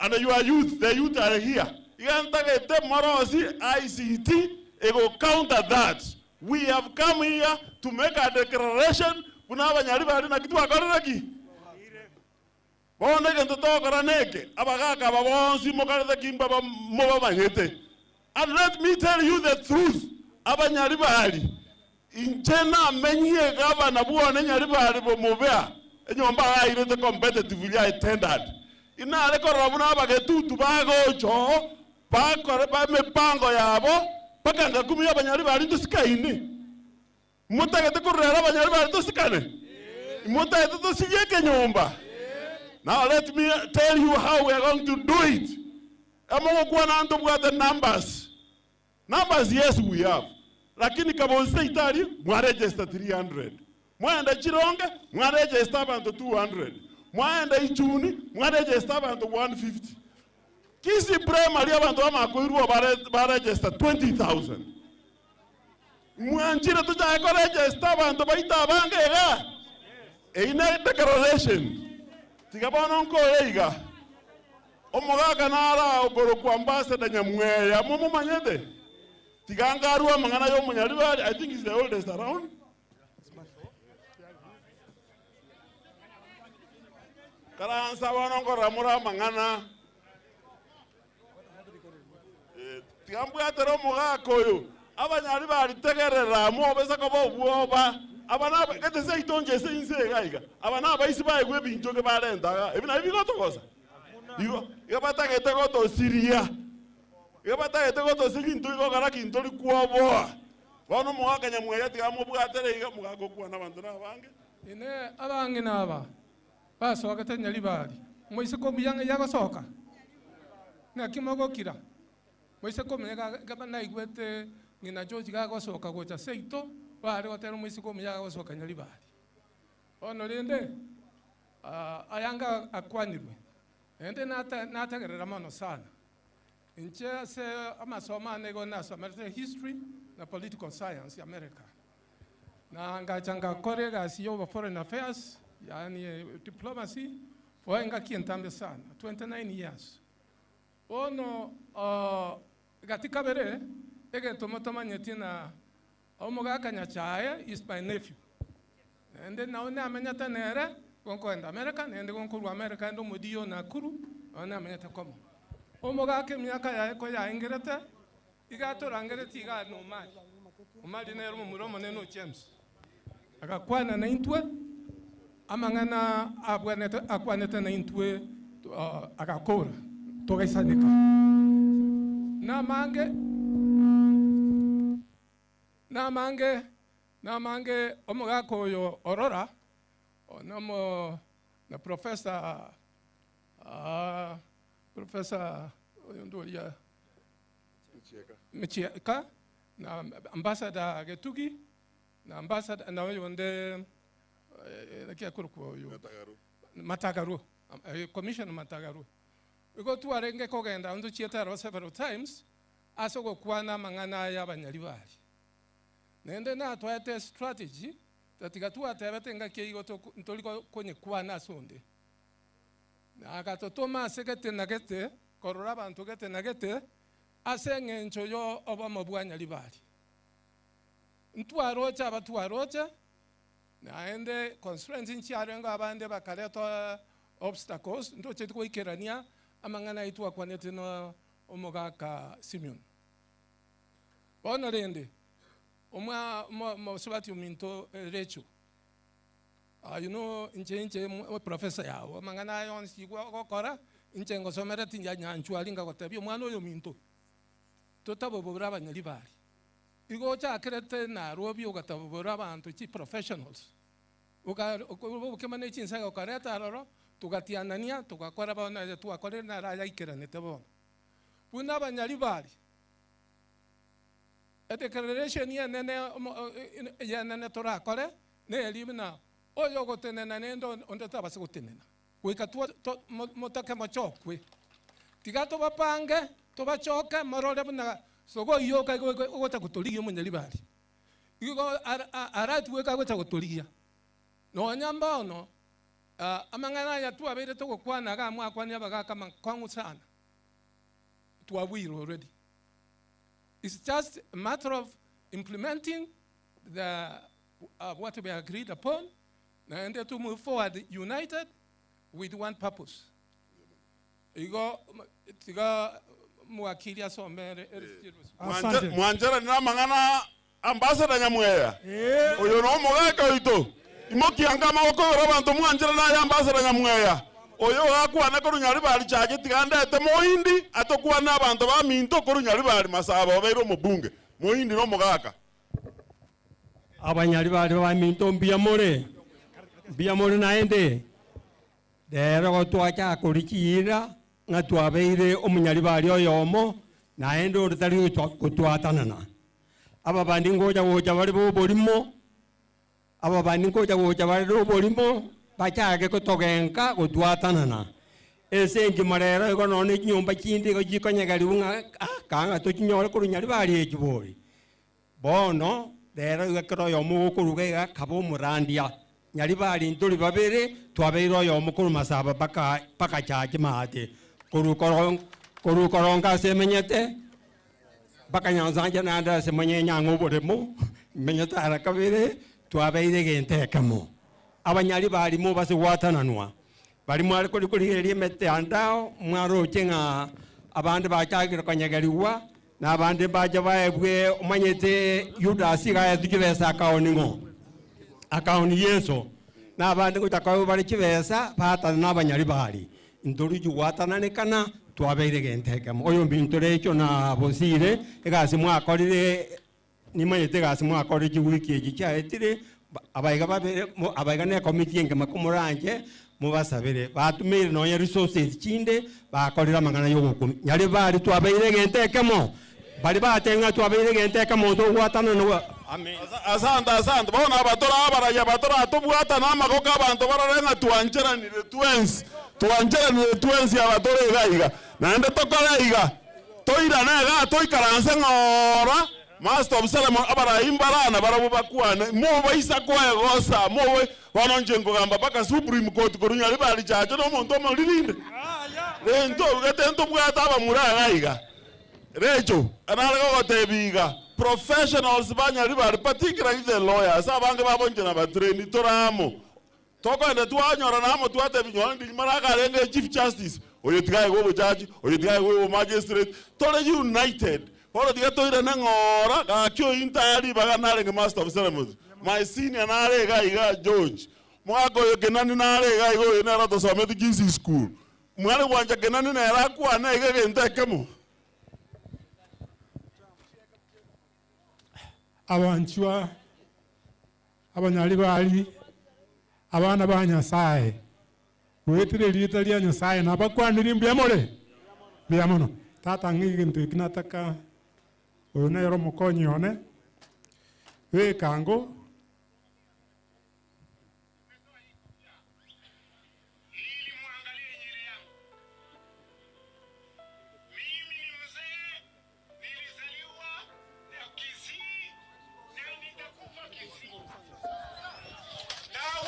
And your youth, the youth are here. Iga ntagete morosi ICT ego counter that. We have come here to make a declaration buna abanyari bari naki twakorire ki? Bono egento togokora neke, abagaka aba bonsi mokarete ki mbaba mobamanyete. And let me tell you the truth, abanyaribari, inche namenyie gavana bwone nyaribari bomobea, enyomba agairete competitively I tendered. Inare korora buna abagetutu bagocha oo, bakore ba emipango yabo, mpaka ngakumia abanyaribari ntosikaini. Motagete korurera abanyaribari tosikane? Motagete tosirie ekenyomba? Now let me tell you how we are going to do it. Emogokwana ntobwate numbers. Numbers yes we have. Lakini kabonsi seito aria mwaregister 300. Mwaenda Chironge mwaregister abanto 200. Mwaenda Ichuni mwaregister abanto 150. Kisii Primary abanto bamakoirwa bare baregister 20,000. Mwanchire tochake koregister abanto baito abange iga? Eyio ne declaration. Tiga bono nkore iga. Omogaka naro okorokwa Ambassador Nyamweya, momomanyete? Tiga nkarue amang'ana ya omonyaribari, I think he's the oldest around. Karansa bono nkorora more amang'ana. Eh, tiga mbwatere omogaka oyo. Abanyaribari tegerera, mobesa koba obwoba. Aba naba gete seito nche ase inse iga iga. Aba nabaisi baegwa ebinto ge barenta iga. Ebi nabio bigotogosa. Igo, iga batagete gotosiria. Iga batagete gotosiria intwe igo gokora ki ntori kwoboa. Bono omogaka Nyamweya tiga amobwatere iga, omogaka okwana abanto nabange. Inee! Abang'ina aba basogete Nyaribari, moise komuya ng'ai agosoka? Naki mogokira? Moise komuya iga naigwete ng'ina George gagosoka gocha seito, bare gotera omoiseke omuya agosoka Nyaribari. Bono rende, ayanga akwanirwe, naende nategerera mono sana. Inche ase amasomo ane igo nasomerete history na political science America. Na ngacha ngakora egasi ya foreign affairs, yaani diplomacy, for engaki entambe sana, 29 years. Bono gati kabere, egento motomanyeti na omogaka Nyachae is my nephew. Naende nao namenyete nere, gonkoenda America, naende gonkorwa America ende omodio Nakuru, nao namenyete komo. Omogaka emiaka yaye koyaengerete, iga atorangereti iga na Omari. Omari nere omomura omonene o James. Agakwana naintwe, amang'ana abwanete akwanete naintwe Agakora togaisaneka namange namange namange omogaka oyo orora nomo na professor professor oyo ndoria Michieka na ambassador Getugi na ambassador na oyo nde eh, akorokwa oyo Matagaru commissioner Matagaru igo twarenge kogenda onto chietaro several times ase ogokwana amang'ana aya abanyaribari nende natwaete strategy tatiga twatebete ngaki igo ntori konyekwana ase onde agatotoma ase gete na gete korora abanto gete na gete ase eng'encho yo obomo bwa nyaribari ntwaroche abatwaroche naende constraints nchiarengo abande bakareta obstacles ntocheti goikerania amang'ana aito akwanete na omogaka Simeon. Bono rende omwa mosubati ominto Rachel you know inche inche professor yago amang'ana ayo onsi gokora inche ngosomereti nyanchwari ngagotebia omwana oyo minto totabobora abanyaribari igo ochakerete Nairobi ogatabobora abanto chi professionals obokima chinsaga okareta aroro tugatianania tugakora bono twakorire naro ayaikeranete bono buna abanyaribari edeclaration yenene yenene torakore neri buna oyo ogotenena nende onde tabase gotenena goika motake mochokwe tiga tobapange tobachoke morore buna sogo iyoka ogocha gotorigia omonyaribari igo aratuweka gocha gotorigia nonya mbono amang'ana aya twabeire togokwana iga mwakwania abagaka makong'u sana twabwire already. It's just a matter of implementing the what we agreed upon and to move forward united with one purpose. Igo tiga mwakili asomere. Mwanjera na mang'ana ambassador Nyamweya oyo no omogaka oito imokianga amagoko igoro abanto mwanjera naye ambassador Nyamweya oyo gakwana korwa Nyaribari chake tiga ndete moindi atokwana abanto ba minto korwa Nyaribari masaba obeire omobunge moindi no omogaka. Abanyaribari ba minto mbuya more mbuya more naende rero gotwacha korichiira ng'a twabeire omunyaribari oyomo naende onde tari gotwatanana aba bandi ngocha gocha bari boborimo aba bandi ngocha gocha bari oborimo bachake gotogenka gotwatanana ase engima rero igo nonye chinyomba chinde igo chikonyegeriwa ng'a kanga tochinyore korwa Nyaribari echi bori bono rero iga ekero oyomo gokoruga iga akaba omorandia Nyaribari ntori babere twabeire oyomo korwa masaba mpaka mpaka chache maate korwa koronga ase emenyete mpaka nyansancha naende ase manye nyang'a oboremo menyete ara kabere twabeire egento ekemo abanyaribari mobase gwatananwa bari mware kori korigereria emetandao mwaroche ng'a abande bachakire konyegeriwa na abande bacha baebwe omanyete Judas iga aetwe chibesa akaoni ng'o akaoni Yeso na abande gocha koebwa bare chibesa batana na abanyaribari ntori gwatananekana twabeire egento ekemo oyo mbinto recho na bosire egasi mwakorire nimanyete egasi mwakorire chiwiki echi chiaetire abaiga babere abaiga na ekomiti engima komoranje mubasabire batumeire nonye resources chinde bakorire amang'ana ya ogokumia Nyaribari twabeire egento ekemo bari batenga twabeire egento ekemo togwatanana amen. Asante asante bono abatora abaraya batora tobwatana amagoko abanto barore ng'a twancheranire twensi twancheranire twensi abatora iga iga naende tokore iga toirane iga toikaranse ng'ora master of ceremony abarayi mbarana barabwo bakwane mobaisa koegosa mobe bono inche nkogamba mpaka supreme court korwa Nyaribari chache na omonto omoririnde rento gete ntobwate abamura iga iga Recho nare gogotebia iga professionals ba Nyaribari particularly the lawyers abange babo inche nabatraini tore amo tokogenda twanyorana amo twatebia nyora ndiri mara akarenge chief justice oyo tiga aigwe obojaji oyo tiga aigwe obomagistrate tore united bono tiga toirane ng'ora gaki oyio ntari ribaga narenge master of ceremonies my senior nare iga iga George omogaka oyo Kenani nare iga iga oyo nere otosometi Kisii school. Mware gwancha Kenani nere akwane iga egento ekemo. Abanchwa, abanyaribari, abana ba Nyasaye, goetera erieta ria Nyasaye nabakwanire mbuya more? Mbuya mono. Tata ng'a egento eki nataka oyo nere omokonyi one, beka ango.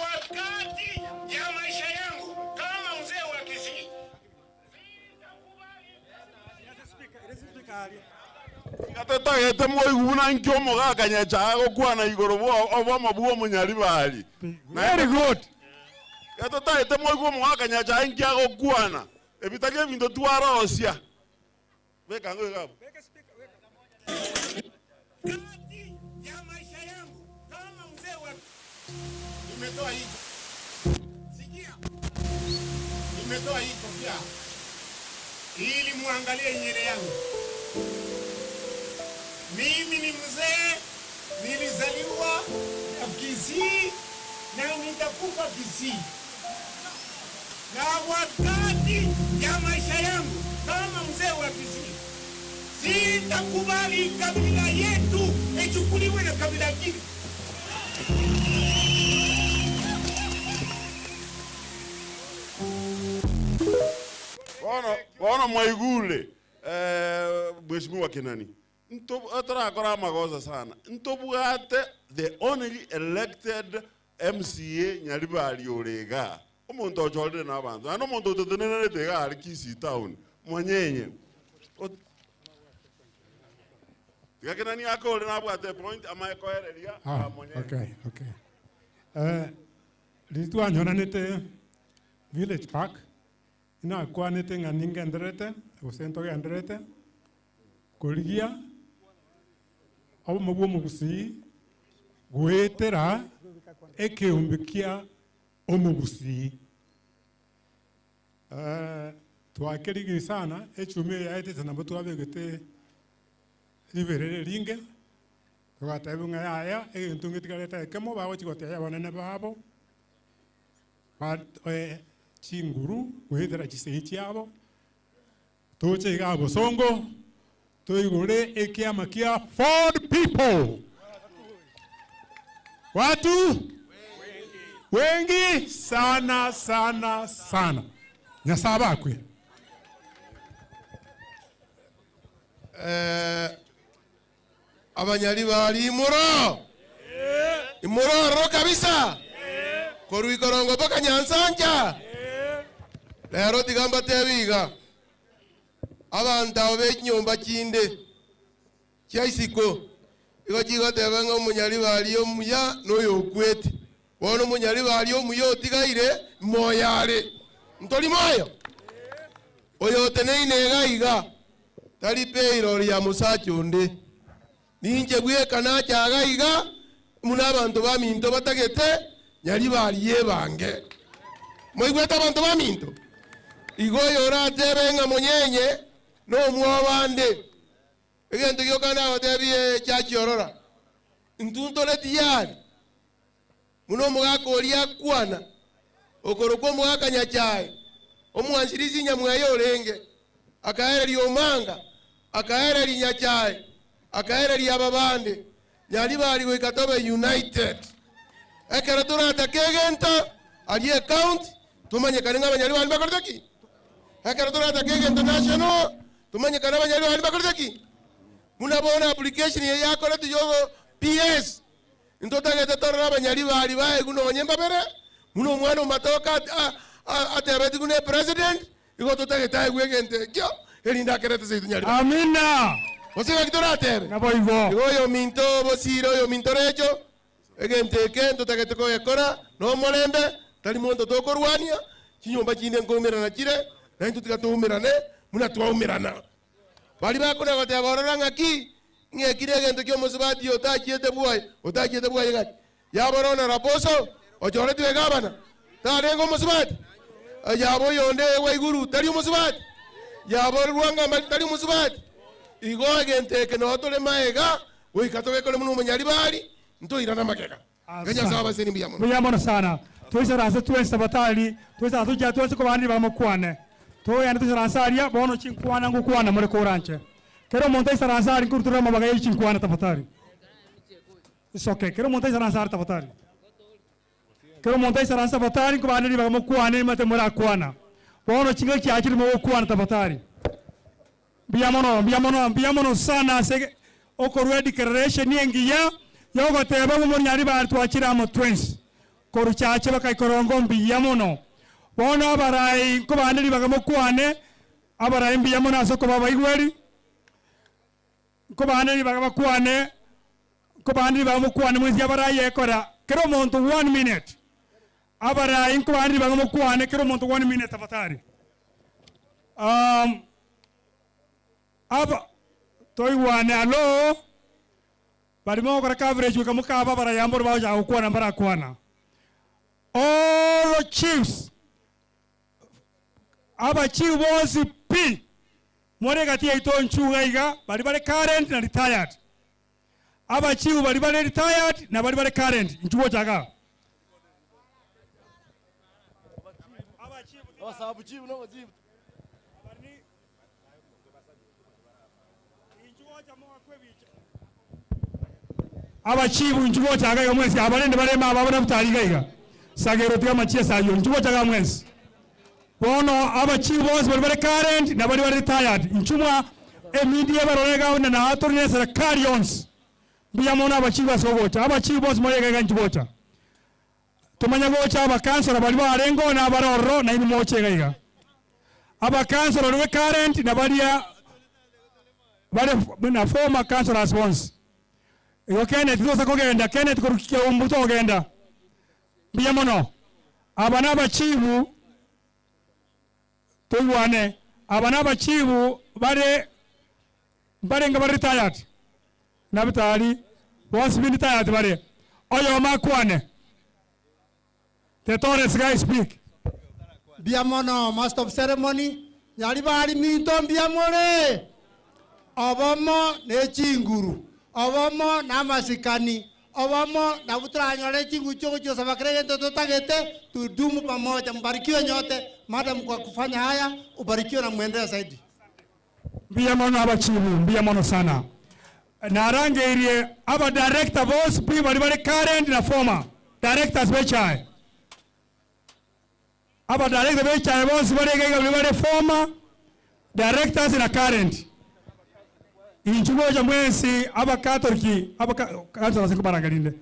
Wakati ya maisha yangu kama mzee wa Kisii Gatotagete moigu buna nki omogaka Nyachae agokwana igoro bwa obomo bwa omonyaribari. Very good. Gatotagete moigu omogaka Nyachae nki agokwana. Ebitari ebinto twarosia. Beka ng'o iga abwo. Nimetoa hii sikia, nimetoa hii kofia ili muangalie nywele yangu. Mimi ni mzee, nilizaliwa Kisii na nitakufa Kisii, na wakati ya maisha yangu kama mzee wa Kisii sitakubali kabila yetu ichukuliwe na kabila jingine. Bono bono mwaigure eh, Mheshimiwa Kenani Nto- torakora amagosa sana ntobwate the only elected MCA Nyaribari ore iga omonto ochorire na abanto naende omonto ototenenerete iga are Kisii town mwanyenye Ot- tiga Kenani akore nabwate epoint amae koereria Ah, Mwanyenye. okay, okay. Eh, ritwanyoranĩte village park inakwanĩte ng'a ningenderete gose ntogenderete korigia obomo bwa omogusii goetera ekeumbi kia omogusii. Eh, twakerigirie sana echumi eye yaetete nabo twabegete riberere ringe togateba ng'a yaya egento ng'etigarete ekemo bagochi gotebia abanene babo ba chinguru goetera chisegi chiabo toche iga bosongo toigore ekiama kia Ford people watu wengi sana sana sana Nyasaye abakwe. Eh, abanyali bali imuro imuroro kabisa korwa ikorongo mpaka nyansanja lero tiga mbatebe iga abanto abo ba echinyomba chinde chia isiko igo chigoteba ng'a omonyali bari omuya na oyo okwete bono omonyali bari omuya otigaire moyo are ntori moyo oyo oteneine iga iga tari payroll ya musacha onde ninche bweka nachaga iga muna abanto ba minto batagete nyari bari yebange moigwete abanto ba minto igo oyo oratebe ng'a monyenye na omwa bande egento gioka nagotebie chachiorora ntuntore tiyari muno omogaka oria akwana okorokwa omogaka Nyachae omwanchirisi nyamwaye orenge akaereria omanga akaereria Nyachae akaereria aba bande nyari bari goika tobe united ekero toratake egento aria ecounty tumanyekane ng'a abanyari bari bakorete ki ekero toratake egento national tumanyekane abanyari bari bakorete ki buna bono application eye yakorete yogo PS ntotagete torore abanyari bari baegu nonye mbabere buna omwana omatoka atebeti buna epresident igo totagete aegwe egento ekio erinde akerete seito nyari bari. Amina. Gose gaki toratebe Nabo igo. Igo oyo minto bosire oyo minto recho egento eke ntotagete kogekora na omorembe tari monto tokorwania chinyomba chinde nkoumerana chire naintwe tiga toumerane buna twaumerana bari bakona goteba orora ng'aki ng'ekire egento kia omosubati otachiete bwaye otachiete bwaye gaki yabora ona raposo ochoretwe egabana tarenge omosubati Yaba oyonde Waiguru tari omosubati? Yaba ore Rwangamba tari omosubati? Igo egento eke noo tore maega, goika togekore buna omonyaribari, ntoirane amagega. Iga Nyasae abaseni mbuya mono. Mbuya mono sana. Toisaranse twensi tafadhali, toisaranse tochia twensi kobana ribaga mokwane. Togende toisaranse aria, bono chinkwana ngokwana more koranche. Kera omonto aisaranse aria nkorutorere amabaga ye chinkwana tafadhali. It's okay. Kera omonto aisaranse aria tafadhali. Kera omonto aisaranse tafadhali nkobana ribaga mokwane nimanyete morakwana. Bono chingaki chiachire mogokwana tafadhali. Mbuya mono, mbuya mono, mbuya mono sana ase okorua edeclaration engiya yogoteba ng'a omonyaribari twachire amo twensi korwa chache baka ikorongo mbuya mono. Bono abarai nkobande ribaga mokwane, abarai mbuya mono ase okoba abaigweri, nkobande ribaga bakwane, nkobande ribaga mokwane mwensi abarai ekora kera omonto one minute. Abarai nkobande ribaga mokwane kera omonto one minute tafadhali. Um, aba toigwane alo bari mogokora coverage goika mokaba abarai amo bono bagochaka gokwana mbarakwana. All chiefs abachief bonsi pi more egati yaito nchuga iga bari bare current na retired. Abachief bari bare retired na bari bare current inchu gocha igaa. Abachibu inchu gocha iga iga mwensi abarende bareme aba abana butari iga iga sagero tiga amachiesa ayio inchu gocha iga mwensi. Bono abachifu bonsi baria bare current na baria bare retired inchu mwa emedia ebarore iga buna naa tore ne eserekari yonsi. Mbuya mono abachifu ase ogocha. Abachifu bonsi more iga iga inchu gocha. Tomanye gocha abakansora baria barenge oo na abare ororo nainwe moche iga iga. Abakansora baria bare current na baria bare na former councillors bonsi. Igo Kenneth tosa kogenda, Kenneth korwa Keumbu togenda. Mbuya mono. Aba nabachibu, toigwane, aba nabachibu bare mbarenge bare retired, nabitari bonsi bindi retired bare. Oyomo akwane. The tallest guy speak. Mbuya mono master of ceremony, nyari bari minto mbuya more? Obomo ne chinguru, obomo na amasikani, obomo nabwo toranyore chinguru chia ogochia gosaba kera egento totagete, tudumu pamoja. Mbarikiwe nyote, madam kwa kufanya haya, ubarikiwe na muendelee zaidi. Mbuya mono abachibu, mbuya mono sana. Narangeirie aba director bonsi pi baria bare current na former directors b'echae. Aba director b'echae bonsi bare iga iga baria bare former directors na current. Inchu gocha mwensi aba Catholic, aba councillors nkobarangeria inde.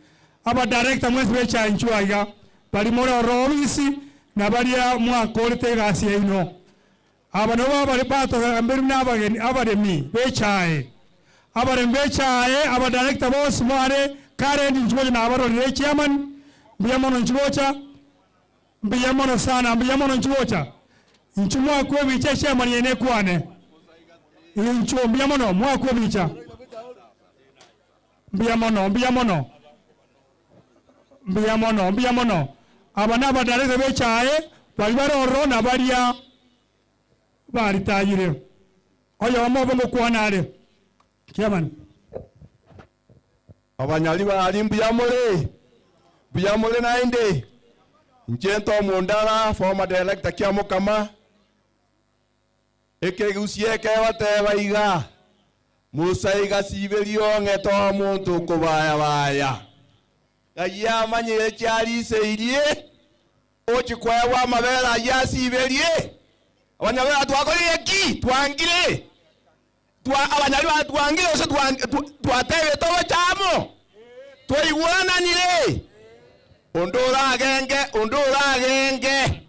Aba director mwensi b'echae inchuo aiga, baria more ororo obisi na baria mwakorete egasi yaino. Aba nabwo abare batogamberi buna abageni abaremi b'echae. Abaremi b'echae, abadirector bonsi mware current inchuo gocha nabarorire echairman, mbuya mono inchuo gocha. Mbuya mono sana, mbuya mono inchuo gocha. Inchuo mwakwa ebicha echairman yaino ekwane. Inchuo mbuya mono mwakwa ebicha. Mbuya mono, mbuya mono. Mbuya mono, mbuya mono. Aba nabadarector b'echae baria bare ororo na baria baritayire. Oyomo obo ngokwana are. Chairman. Abanyari baria mbuya more? Mbuya more naende? Inche Tom Ondara, former director Kiamokama. Ekegusia ekebateba iga, Musa iga siberia ong'ete omonto okobaya-baya. Ng'ai amanyire chiariseirie, ochie koegwa amabere ayio asiberie? Abanyabera twakorire ki? Twangire? Twa, abanyari batwangire gose twatebete ogocha amo? Twaigwananire? Onde oragenge, onde oragenge.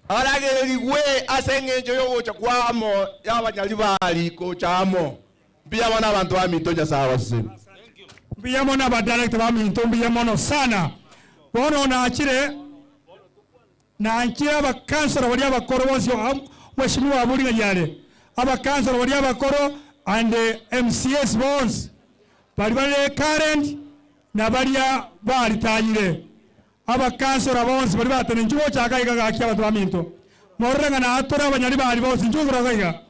Aragererigwe ase engencho y'ogocha kwa amo y'abanyaribari gocha amo. Mbuya mono abanto baminto Nyasae abasesenie. Mbuya mono aba director baminto mbuya mono sana. Bono nachire nanchire abakansora baria abakoro bonsi Mheshimiwa Aburi ng'ai are? Abakansora baria abakoro and MCAs bonsi baria bare current na baria baritayire. Abakansora bonsi baria batene inchuo gochaka iga gaki abanto baminto. Morore ng'a natore abanyaribari bonsi inchuo korwa iga.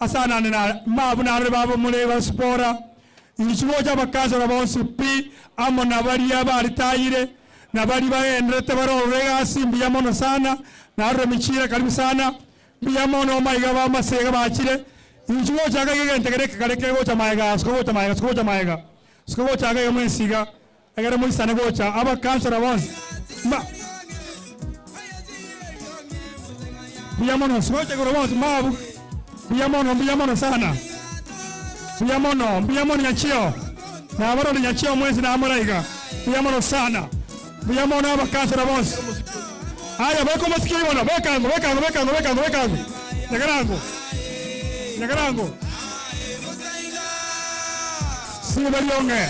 Ase anane na mabu narore babo more ba Sipora, inchuo gocha abakansora bonsi pi amo na baria baritayire, na baria bagenderete barorore egasi mbuya mono sana, narore michira karibu sana, mbuya mono maiga b'amasega bachire, inchuo gochaka iga egento kere ekegare kegocha maega asuka gocha maega asuka gocha maega asuka gocha iga mwensi iga. Ekero moisane gocha abakansora bonsi mba mbuya mono gocha igoro bonsi mabu mbuya mono mbuya mono sana mbuya mono mbuya mono nyachio nabarori nyachio mwensi namora iga mbuya mono sana mbuya mono abakansora bonsi aya beka omosiki oyio bono bekango bekango bekango bekango bekango nyagerango nyagerango siba riong'e.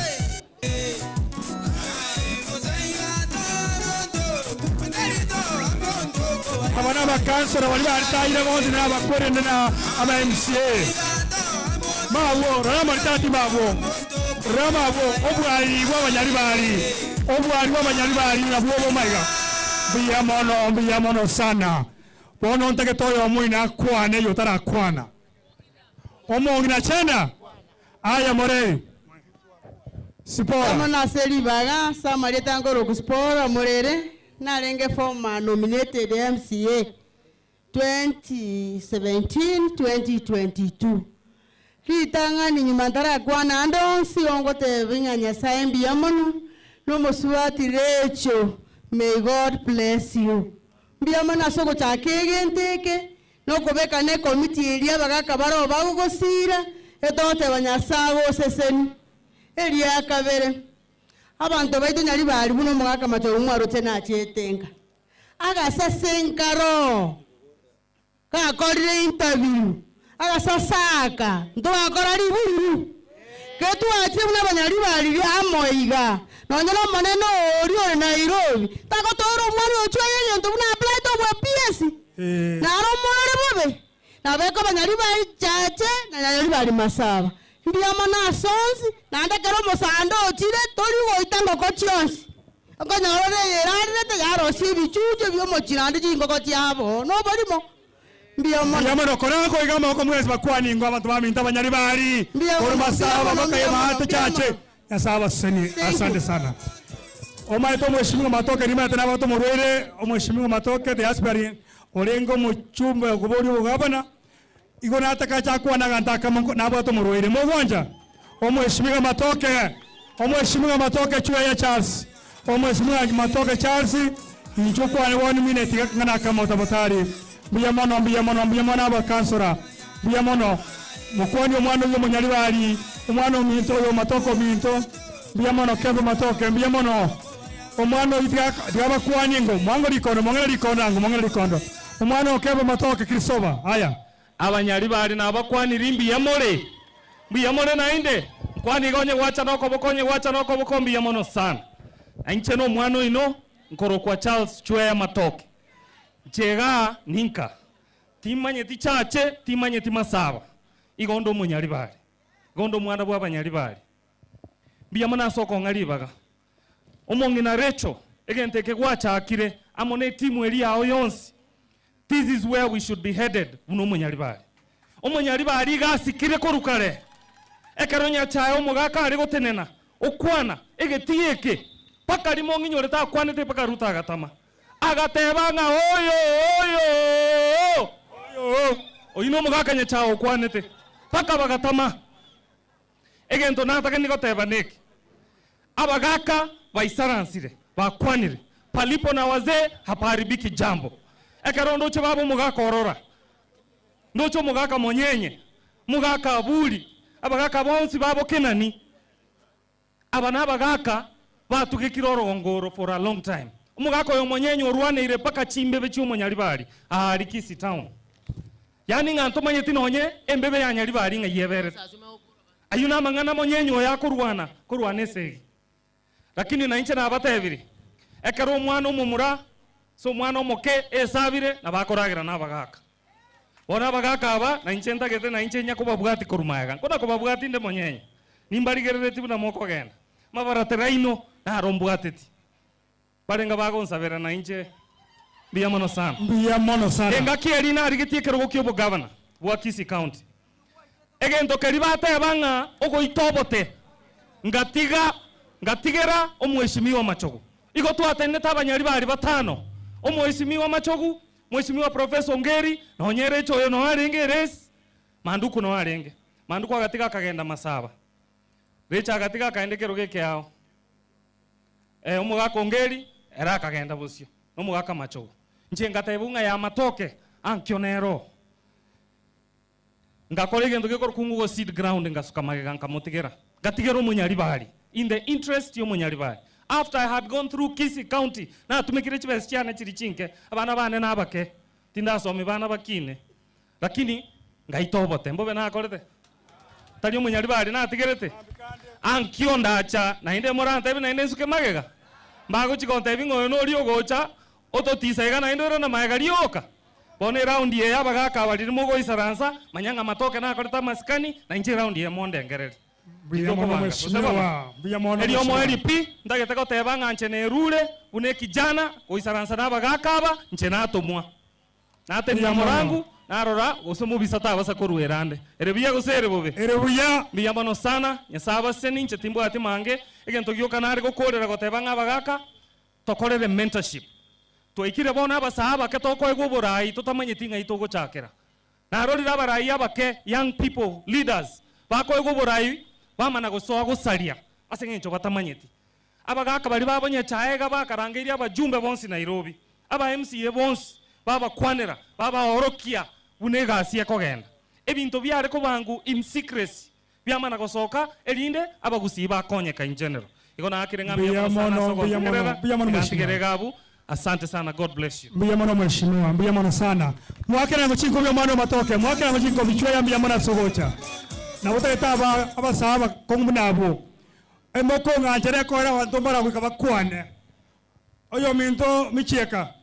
Aba nabakansora baria baritayire bonsi na abakorende na aba MCA. Mabwo, rora amaritati mabwo. Rora mabwo, obwari bwa abanyaribari. Obwari bwa abanyaribari nabwo obo maiga. Mbuya mono, mbuya mono sana. Bono ntagete oyomo oino akwane oyo otarakwana. Omong'ina chena, aya moreri. Sipora. Amo nase ribaga ase amarieta nkoroku Sipora Morere, narenge former nominated MCA 2017 2022. Ritang'ani nyuma ntarakwana ande onsi ongoteba ng'a Nyasaye mbuya mono, na omosubati Rachel, may God bless you. Mbuya mono ase ogochaka egento eke, Nokobeka nekomiti eria abagaka baroo bagogosiira, etogoteba Nyasae agoseseni. Eria kabere, abanto baito nyaribari buna omogaka machogu mwaroche nachete nka. Agasase nkaroo, gakorire interview, agasase aka, ntogakora ribururu. Getwachire buna abanyaribari amo iga, nonya nomonene oria ore Nairobi, tagotoora omwana ochwaye egento buna applied obwa PS. Naro omorore bobe, nabeke abanyaribari chache na nyaribari masaba. Mbuya mono ase onsi, naende ekero omosanda ochire, tori goita ngoko chionsi. Okonyora ore eyerarerete yarosia ebichuchu bi'omochie naende chingoko chiabo noborimo. Mbuya mono. Mbuya mono kora nkoiga amaboko mwensi bakwani ingo abanto baminto abanyaribari Mbuya korwa mono, mbuya masaba mono, mpaka mbuya mono, emaate mbuya chache mono. Nyasae abasesenie Thank you. asante sana omaete omweshimiwa matoke rimaete nabwate omorwaire omweshimiwa matoke the aspirin orenge omochumbe okoboria obogabana igo natakacha akwane aganto akamo nko nabwate omorwaire mogwancha omweshimiwa matoke omweshimiwa matoke chweya Charles omweshimiwa matoke Charles inche okwane one minute iga ng'a nakamo tafadhali mbuya mono mbuya mono mbuya mono abakansora mbuya mono Mokwanie omwana oyio omonyaribari, omwana ominto oyo matoke ominto, mbuya mono Kembe matoke, mbuya mono. Omwana oyio tiga tiga abakwanie ngo mwango rikondo mong'ina rikondo ango mong'ina rikondo. Omwana o Kembe matoke Christopher, aya. Abanyaribari nabakwaniri mbuya more, mbuya more naende, nkwani iga onye gwacha nokoboko onye gwacha nokoboko mbuya mono sana. Na inche nomwana oino nkorokwa Charles Chweya Matoke. Inche igaa ninka. Timanyeti chache, timanyeti masaba, igo onde omonyaribari, igo onde omwana bw'abanyaribari. Mbuya mono ase okong'a ribaga. Omong'ina Rachel, egento eke gwachakire amo ne etimu eria yao yonsi, this is where we should be headed buna omonyaribari. Omonyaribari iga asikire korwa kare, ekero Nyachae omogaka are gotenena, okwana, egetii eke, mpaka rimo ng'inyorete akwanete mpaka Ruto agatama. Agateba ng'a oyo, oyo, oyo, oyio nomogaka Nyachae okwanete, mpaka bagatama. Egento natageni goteba neke, abagaka baisaransire, bakwanire, palipo na wazee hapaharibiki jambo. Ekero ndoche baba omogaka orora, ndoche omogaka Monyenye, omogaka Aburi, abagaka bonsi babo Kenani, Aba nabagaaka batugekire orogongo oro for a long time. Omogaka oyo omonyenye orwaneire mpaka chimbebe chi'omonyaribari aa aria Kisii town. Yaani ng'a ntomanyeti nonye embebe ya Nyaribari ng'ai eberete. Ayio namang'ana monyenye oyo akorwana, korwana esegi. Lakini nainche nabatebirie, ekero omwana omomura ase omwana omoke esabire nabo akoragera nabagaaka. Bono abagaaka aba, na inche ntagete, na inche inya kobabwatia korwa magega, nkona-kobabwatia inde monyenye, nimbarigereretie buna mokogenda. Amabaratero aino naro mbwateti. Barenge bagonsabera nainche mbuya mono sana. Mbuya mono sana. Engaki eria narigetie ekerogo kia obogavana bwa Kisii County, egento keria bateba ng'a ogoita obote, ngatiga ngatigera omweshimiwa Machogu. Igo twatenenete abanyari baria batano, omweshimiwa Machogu, mweshimiwa Professor Ongeri, nonya ereche oyo noyo arenge eresi, Manduku noyo arenge. Manduku agatiga akagenda Masaba. Recho agatiga akaenda ekerogo ekeao. Eh, omogaka Ongeri, ere akagenda bosio, na omogaka Machogu. Inche ngatebigwa ng'a ya matoke ankio nero. Ngakora egento gekorokwa ng'a ogoseed ground ngasuka magega nkamotigera. Ngatigera omonyaribari in the interest ya omonyaribari. After I had gone through Kisii County, natumekire chibesa chiane chiri chinke, abana bane nabake, tindasomia bana bakine. Lakini ngaita obote, mbobe nakorete? Tari omonyaribari natigerete? Ankio ndacha, naende morantebie naende nsuke magega? Mbagochia gontebia ng'a oyo noria ogocha ototisa iga naende oirane magega rioka? Bono eraundi eye abagaaka aba riria mogoisaransa, manya ng'a amatoke nakorete amasikani, na inche eraundi eye mondengererie. Mbuya mono Titokobanga, gose bono? mheshimiwa, mbuya mono Erio mheshimiwa. omoerio pi, ntagete goteba ng'a inche nerure buna ekijana goisaransa nabagaaka aba, inche natomwa. Natenena Mbuya mono. morangu, narora gose omobisa tabasa korwa erande. Ere buya gose ere bobe? Ere buya. Mbuya mono sana, Nyasae abasesenie, inche timbwati mange, egento gioka nare gokorera goteba ng'a abagaka, tokorere mentorship. Twaikire bono abasae abake tokoegwa oborai totamanyeti ng'ai togochakera. Narorire abarai abake, young people, leaders, bakoegwa oborai bamana gosoa gosaria ase eng'encho batamanyeti. Abagaka baria ba Bonyachae iga bakarangeirie abajumbe bonsi Nairobi, aba MCA bonsi, babakwanera, babaorokia buna egasi ekogenda. Ebinto biare kobangu in secrecy biamana gosoka erinde abagusii bakonyeka in general. Igo naakire ng'a mbuya Mbuya mono sana mono, ase mbuya mono, ogontegerera, mbuya mono iga ntigere mheshimiwa. iga abwo. Asante sana, God bless you. Mbuya mono mheshimiwa, mbuya mono sana. Mwakera ngo chinkobi omwana omatoke, mwakera ngo chinkobi chweya mbuya mono ase ogocha. Nabo tagete aba abasae abakong'u buna abwo. Emokong'anchera ekoera abanto mbara goika bakwane. Oyominto Michieka,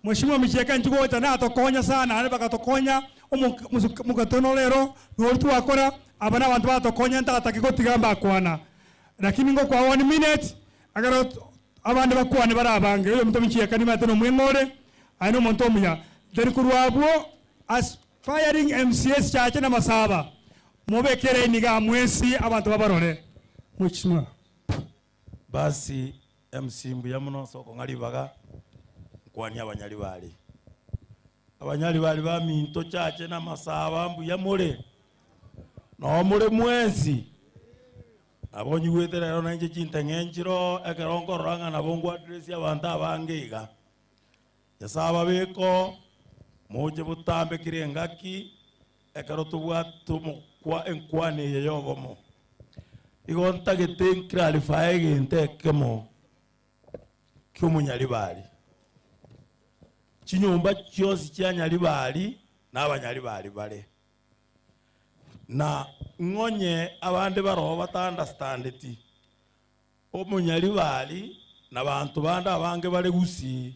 Mheshimiwa Michieka inche gocha natokonya sana naende bagatokonya omokutano rero nori twakora, aba na abanto batokonya ntatake gotiga mbakwana. Lakini ngokwa one minute ekero abande bakwane bare abange. Oyominto Michieka nimanyete nomweng'e ore, aye nomonto omuya. Then korwa abwo aspiring MCAs chache na masaba, mobeke elaini igaa mwensi abanto babarore. Mheshimiwa. Basi MC mbuya mono ase okong'a ribaga nkwanie abanyaribari. Abanyaribari baminto chache na amasaba mbuya more? Noo more mwensi? Nabo nyigwete rero nainche chinteng'e nchiroo ekero nkorora ng'a nabo nkwa address abanto abange iga. Nyasae ababeke oo, moche botambe kera engaki ekero tobwate omokwa enkwana eye ya obomo. Igo ntagete nclarify egento ekemo kia omonyaribari. Chinyomba chionsi chia nyaribari na abanyaribari bare. Na ng'onye abande baroo bata understandeti, omonyaribari na banto bande abange bare gusii,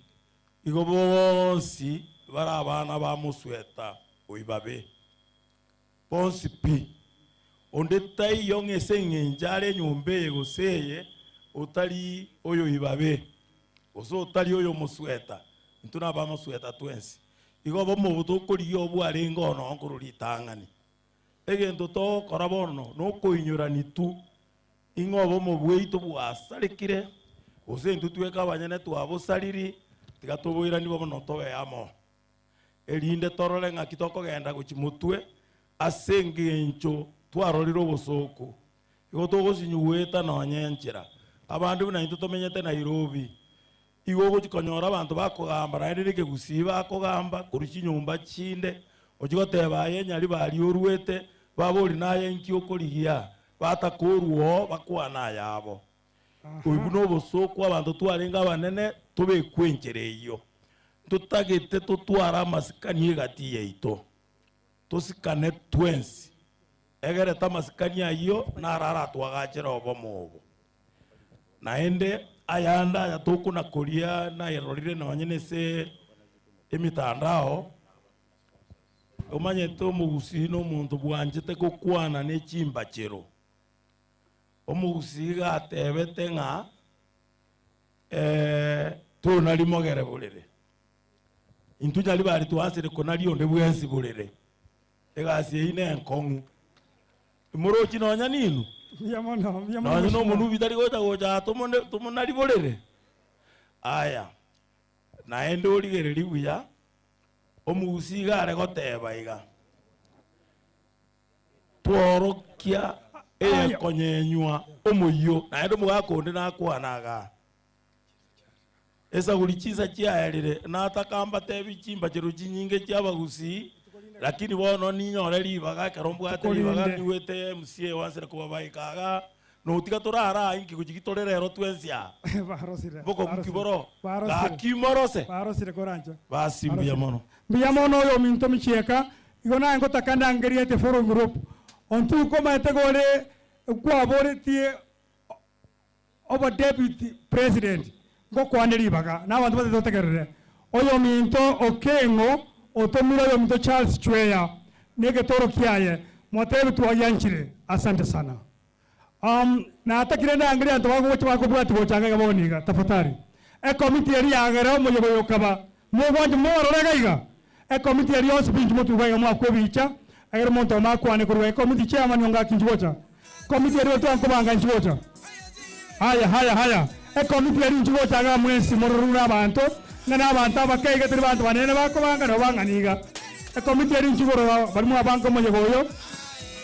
igo bonsi bare abana ba mosweta oibabe. Bonsi pi. Onde taiyo ng'a ase eng'encho are enyomba eye gose eye, otari oyoibabe, gose otari oyomosweta, intwe nabamosweta twensi. Igo obomo obo tokorigia obwarenge ono nkorwa ritang'ani. Egento togokora bono nokoinyorani tu, ing'a obomo bwaito bwasarekire, gose intwe tweka abanyene twabosariri, tiga toboirani bono tobe amo. Erinde torore ng'aki tokogenda gochia motwe ase engencho twarorire obosooku. Igo togosinyugweta nonya enchera. Abande buna intwe tomenyete Nairobi, igo ogochia konyora abanto bakogamba naende na ekegusii bakogamba korwa chinyomba chinde, ochia goteba aye nyaribari orwete, babori naye inki okorigia, batakorwa oo bakwane ayabo. Oibwo na obosooku abanto twarenge abanene tobekwe enchera eyio. Ntotagete totware amasikani egati yaito, tosikane twensi, egerete amasikani ayio naro aratwagachere obomo obo. Naende ayande aya tokona koria nayerorire nonye nese emitandao, omanyete omogusii na omonto bwanchete gokwana ne chimbachero. Omogusii iga atebete ng'a. Eh, tonari mogere borere. Intwe Nyaribari twansire konaria onde bwensi borere. Egasi eyio nenkong'u. Morochi nonya ninwe? Mbuya mono, mbuya mono Nonya mheshimiwa. nomonubi tari gocha gocha aa tomone tomonari borere. Aya, naende origereria buya, omogusii iga are goteba iga, tworokia eyekonyenywa omoyio, naende omogaka onde nakwana igaa. Esaguri chinsa chiaerire, nataka mbatebi chimbachero chinyinge chi'abagusii, lakini bono ninyore ribaga ekero mbwate ribaga Tokorinde. nigwete MCA wansire kobabaika igaa, notiga torare aa inki gochia gitore rero twensi aa. Barosire. Bokobuki boro. Barosire. Gaki morose. Barosire koranche. Basi mbuya mono. Mbuya mono oyo ominto michieka, igo naye ngotaka ndangeriete forum group. Ontuko omanyete gore kwaboretie Obo deputy president ngokwane ribaga na abanto batete totegerere. Oyominto Okeng'o otomire oyominto Charles Chweya na egetoro kiaye motebe twagianchire. Asante sana. Um, natakire ndangerie abanto bagocha bakobwati gocha iga iga bono iga tafadhali. Ekomiti eria yagera omoyega oyo okaba mogwancha mobarore iga iga. Ekomiti eria yonsi pi inche motuga iga mwakwa ebicha egere omonto omo akwane korwa ekomiti chairman onga ki inche gocha. Komiti eria otware nkobanga inche gocha. Haya, haya, haya. Ekomiti eria inche gocha iga mwensi mororure abanto, ng'a nabanto abake iga tari banto banene bakobanga nabo bang'ana iga. Ekomiti eria inche igoro baria mwabanga omoyega oyo,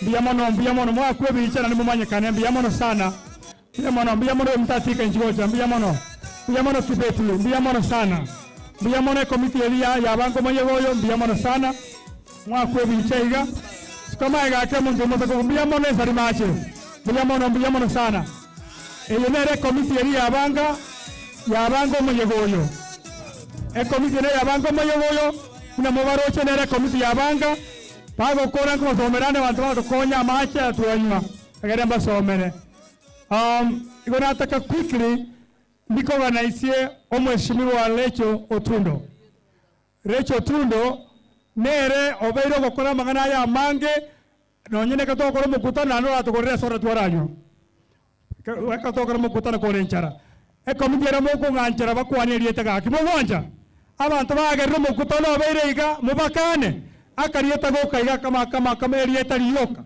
mbuya mono, mbuya mono, mwakwa ebicha naende momanyekane, mbuya mono sana. Mbuya mono, mbuya mono oyo mtatika inche gocha, mbuya mono. Mbuya mono Kibeti, mbuya mono sana. Mbuya mono ekomiti eria yabanga omoyega oyo, mbuya mono sana. Mwakwa ebicha iga. Sukama magega ake omonto omosakoku, mbuya mono esari mache. Mbuya mono, mbuya mono sana. Eye nere ekomiti eria yabanga, yabanga omoyega oyo. Ekomiti ere yabanga omoyega oyo, buna mobaroche nere ekomiti yabanga, bagokora nkobasomera ande abanto bagotokonya amache aya twanywa, egere mbasomere. Um, igo nataka quickly ndikoganaisie omweshimiwa Rachel Otundo. Rachel Otundo nere obeire ogokora amang'ana aya amange, nonye neka togokora omokutano naende oratogorere esoda twaranywa. Ekero togokora omokutano kore enchara. Ekomiti ere mokong'anchera bakwane erieta gaki mogwancha? Abanto bagerire omokutano obeire iga mobakane, akarieta goka iga kama kama kama erieta rioka.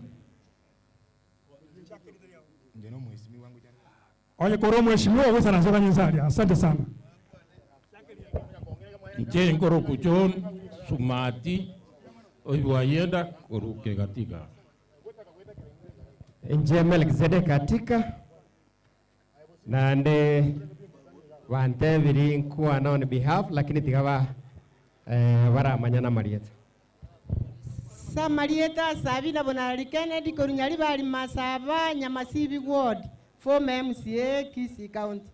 Onye kore omweshimiwa ogoisana ase okanye aria. Asante sana. Inche nkoroku John Sumati oibwayenda koruke gatika. Inche Melkizedek Atika naende bantebiri nkwana on behalf lakini tiga ba eh, baramanya namarieta. Samarieta Sabina Bonarari Kennedy korwa Nyaribari Masaba Nyamasibi Ward, former MCA Kisii County.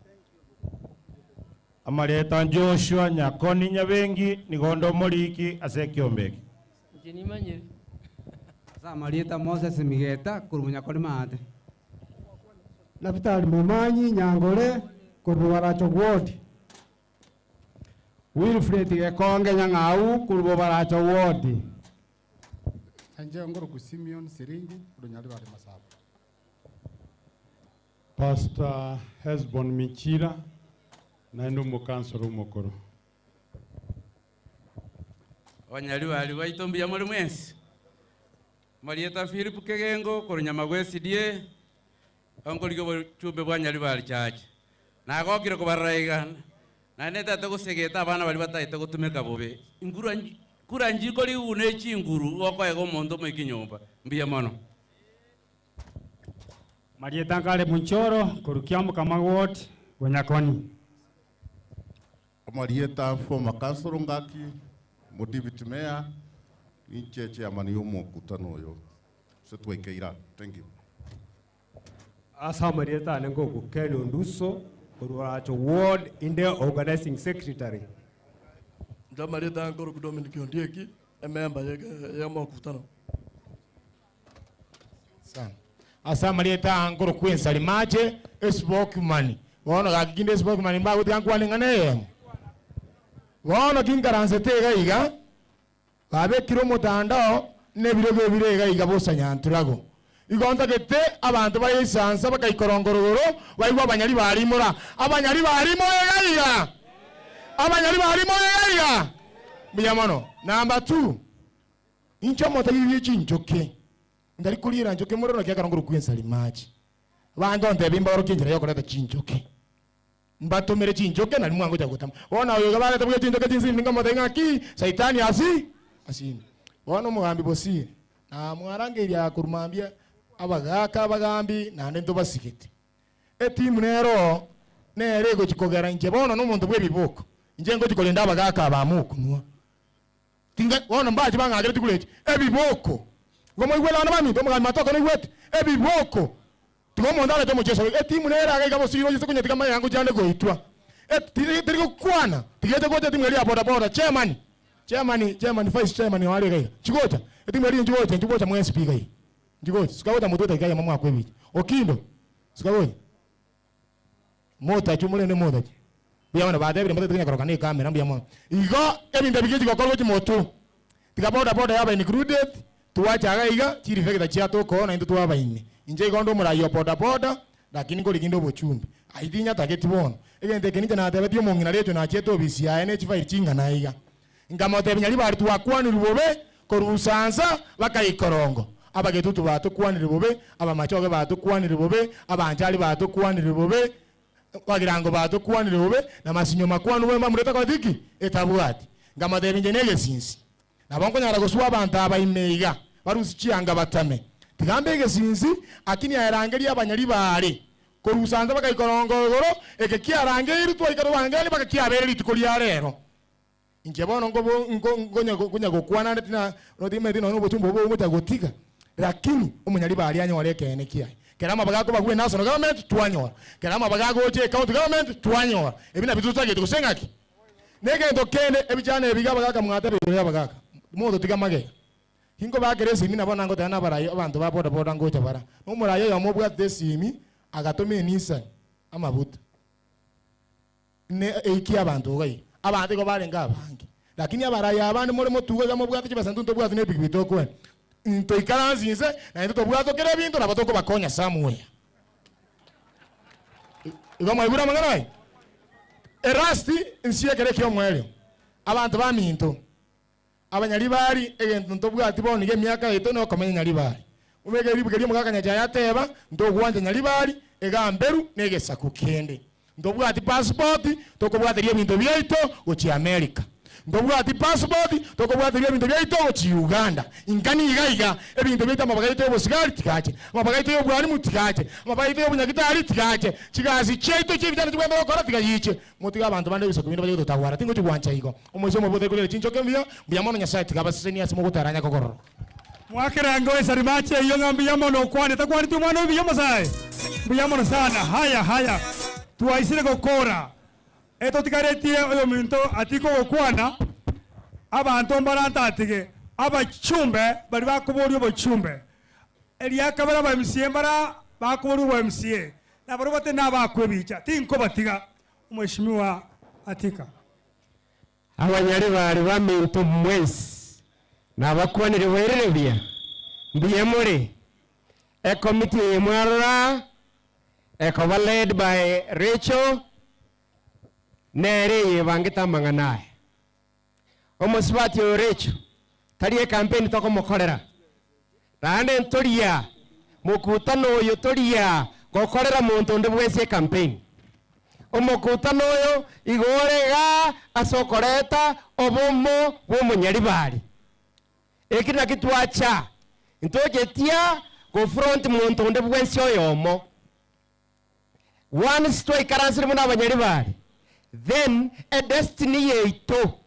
Amareta Joshua Nyakoni Nyabengi nigo onde omoriki ase ekiombe eke. Inche nimanyire. Ase amarieta Moses Migeta korwa Nyakoni Maate. Nafutali Momanyi Nyangore korwa Baracho Ward. Wilfred Gekonge Nyang'au korwa Bobaracho Ward. Inche ngoroku Simeon Siringu korwa Nyaribari Masaba. Pastor Hesbon Michira naende omokansoro omokoro. Abanyaribari baito mbuya more mwensi. Marieta Philip Kegengo korwa Nyamagwa SDA, onkorigia obochumbe bwa Nyaribari Church. Nagokire kobarora iga, naende ntagete gosegeta abana baria batagete gotumeka bobe. Inkura kura nchiko riguna echinguru gokoega omonto omoike nyomba. Mbuya mono. Marieta Nkare Munchoro korwa Kiamokama Ward, Bonyakoni. Amarieta former councillor Ngaki, mo deputy mayor, ninche chairman yo mokutano oyo. Se twaikeira. Thank you. Ase amarieta ane ngoku Ken Onduso korwa Baracho Ward inde organizing secretary. Njamarita nkoroku Dominic Ondieki, ememba ye mokutano. Sana. Ase amarieta nkoroku Ensari Mache, espokesman. Bono gaki kinde espokesman mbagotiga nkwane ng'ana eyemo. Bono kinkaransete iga iga, babekire omotandao, nebirogo ebire iga iga bosa nyanturago. Igo ntagete abanto bare esansa bakaikoronga rogoro, baigwe abanyari barimora. Abanyari barimora iga iga! Abanyari barimora iga iga! Mbuya mono. Number two, inche omotebi bwe chinchoke, ntari koriera nchoke morero naki ekero nkorokwa ensari mache. Bange ontebie mbaorokie enchera yokoreta chinchoke. Mbatomere chinchoke nari mwangocha gotama. Bono oyo iga barete bwe chinchoke chinsindi nkamotebia ng'a ki saitani asi asinde. Bono omogambi Bosire namwarangeirie aya korwa mambia abagaaka abagambi naende ntobasigete. Etimu nero oo nere egochi kogera inche bono nomonto bw'ebiboko inche ngochi korenda abagaaka aba mokunwa. Tinga bono mbache bang'akere chikura echi ebiboko. Igo moigwete abana baminto omogambi Matoke noigwete? Ebiboko. Tiga omonto arete omochie ase etimu nere iga iga bosire oyise konyetiga amaya ngochia ande goitwa. Tiri tiri gokwana tiga eche gocha etimu eria ya boda boda chairman chairman chairman vice chairman oare iga iga chigocha etimu eria nchigocha nchigocha mwensi pi iga iga nchigocha suka gocha motwe edakika eyemo mwakwa ebicha Okindo suka gocha motachi omorende motachi mbuya mono batebire mbatagete konya koroka na ecamera mbuya mono igo ebinto ebi gechi gokorwa gochi motwe tiga boda boda yaba included twacha iga iga chirefector chiatoka na intwe twaba ime inche igo nde omorai o boda boda lakini nkorigia inde obochumbe ayio tinyatageti bono egento eke ninche natebetie omong'ina Rachel nachiete obisi yaye ne chifairi ching'ana iga nkamotebia Nyaribari twakwanirwe bobe korwa usansa baka ikorongo abagetutu batokwanire bobe abamachoge batokwanire bobe abanchari batokwanire bobe Abagirango batokwanire bobe, na masinyo makwanu bobe mbamurete koti ki? Etabwati. Nkamotebia inche negesinsi. Nabo nkonyara gosua abanto aba ime iga, barusie chianga batame. Tiga mbe egesinsi, akini aerangerie abanyaribare korusa nse bakaikoronga igoro, eke kiarangeirwe twaika tobangeranie mpaka kiabeire rituko ria rero. Inche bono nkobo nko nkonya konya gokwana ande tina notimanyeti nonya obochumbe obo ogocha gotiga, lakini omonyaribari anyore ekeene kiaye. Kera amabaga akobagwa enational government twanyora, kera amabaga agocha ecounty government twanyora, ebi nabio totagete gose ng'aki? Negento kende ebichana ebi iga abagaka mwateba igoro ya abagaka, mototiga magega. Ginkobakera esimi nabo nangoteba nabarai abanto ba boda boda ngocha bara, na omorai oyomo obwatete esimi agatoma eNissan amabuta. Ne eikia abanto iga iga. Abanto igo barenge abange. Lakini abarai abande more motugo iga mobwate chibesa intwe ntobwati ne epikipiki tokoenda. Ntoikaranse inse naintwe tobwate kera ebinto nabo tokobakonya somewhere. Igo mwaigure amang'ana aya? Erasti nsie ekero eki'omoerio. Abanto baminto. Abanyaribari, egento ntobwati bono iga emiaka yaito nokomenya Nyaribari. Obeke ribuga ri'omogaka Nyachae ateba, Ntogwancha Nyaribari, egamberu na egesaku kende. Ntobwati passport tokobwateria ebinto biaito gochia America. Ntobwati passport tokobwateria ebinto biaito gochia Uganda. Inka niga iga, ebinto biaito amabaga yaito y'obosigari tigache, amabaga yaito y'obwalimu tigache, amabaga yaito y'obunyagitari tigache, chigasi chiaito chi'ebichando chibwenerete gokora tiga yiche. Motige abanto bande ebisaku binde bache gototagwara, tingochia gwancha igo. Omoisia omobe otari koriera chinchoke mbuya, mbuya mono Nyasae tiga abasesenie ase mogotaranya kogororoka. Mwakerange oesari mache eyio ng'a mbuya mono okwane takwaneti omwana oyo buya omosae mbuya mono sana haya haya twaisire gokora etotigaretie oyominto atike ogokwana abanto mbarantatige abachumbe baria bakoboria obochumbe eriakabere aba MCA mbara bakoboria obo MCA nabarobwo batari nabakwa ebicha tinkobatiga Omweshimiwa Atika. Abanyaribari baminto mwensi, nabakwanire bwairire buya? Mbuya more? Ekomiti eye mwarora ekoba led by Rachel, nere eyebangete amang'ana aya. Omosubati oyo Rachel, tari ekampeni tokomokorera, naende ntoria mokutano oyo toria gokorera monto onde bwensi ekampeni. Omokutano oyo igo ore igaa ase okoreta obomo bw'omonyaribari. Eki naki twacha, ntochetia gofront monto onde bwensi oyomo. Once twaikaransire buna abanyaribari, then edestiny yaito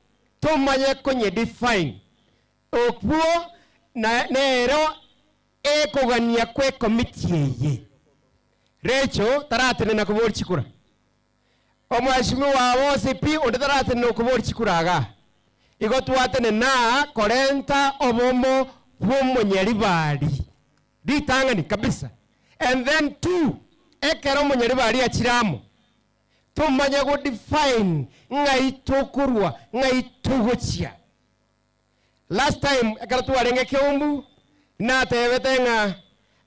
tomanye konyedefine. Okwo na nero ekogania kw'ekomiti eye. Rachel taratenena koboria chikura. Omweshimiwa bonsi pi onde taratenena okoboria chikura igaa. Igo twatenena korenta obomo bw'omonyaribari. Ritang'ani kabisa and then two ekero omonyaribari achire amo tomanye go define ng'ai tokorwa ng'ai togochia. Last time ekero twarenge Keumbu natebete ng'a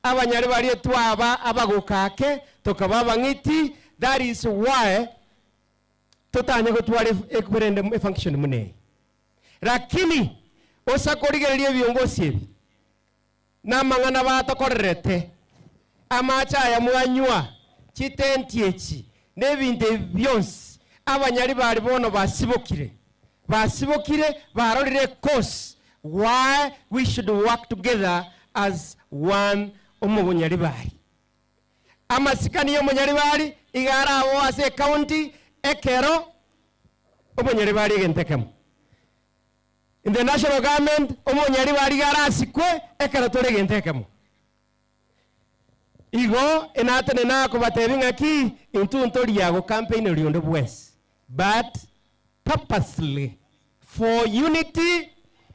Abanyaribari twaba abagokake tokaba abang'iti that is why totanye gotwara ekurende efunction mune. Lakini osakorigereria ebiongozi ebi namang'ana batokorerete amache aya mwanywa chitenti echi na ebinto ebi bionsi abanyaribari bono basibokire basibokire barorire cause why we should work together as one omunyaribari amasikani y'omunyaribari igara abo ase ecounty ekero omunyaribari egentekemo in the national government omunyaribari igara asikwe ekero tore egentekemo igo enatene nakobatebi ng'aki intwe ntoriago campaign orionde bwensi but purposely for unity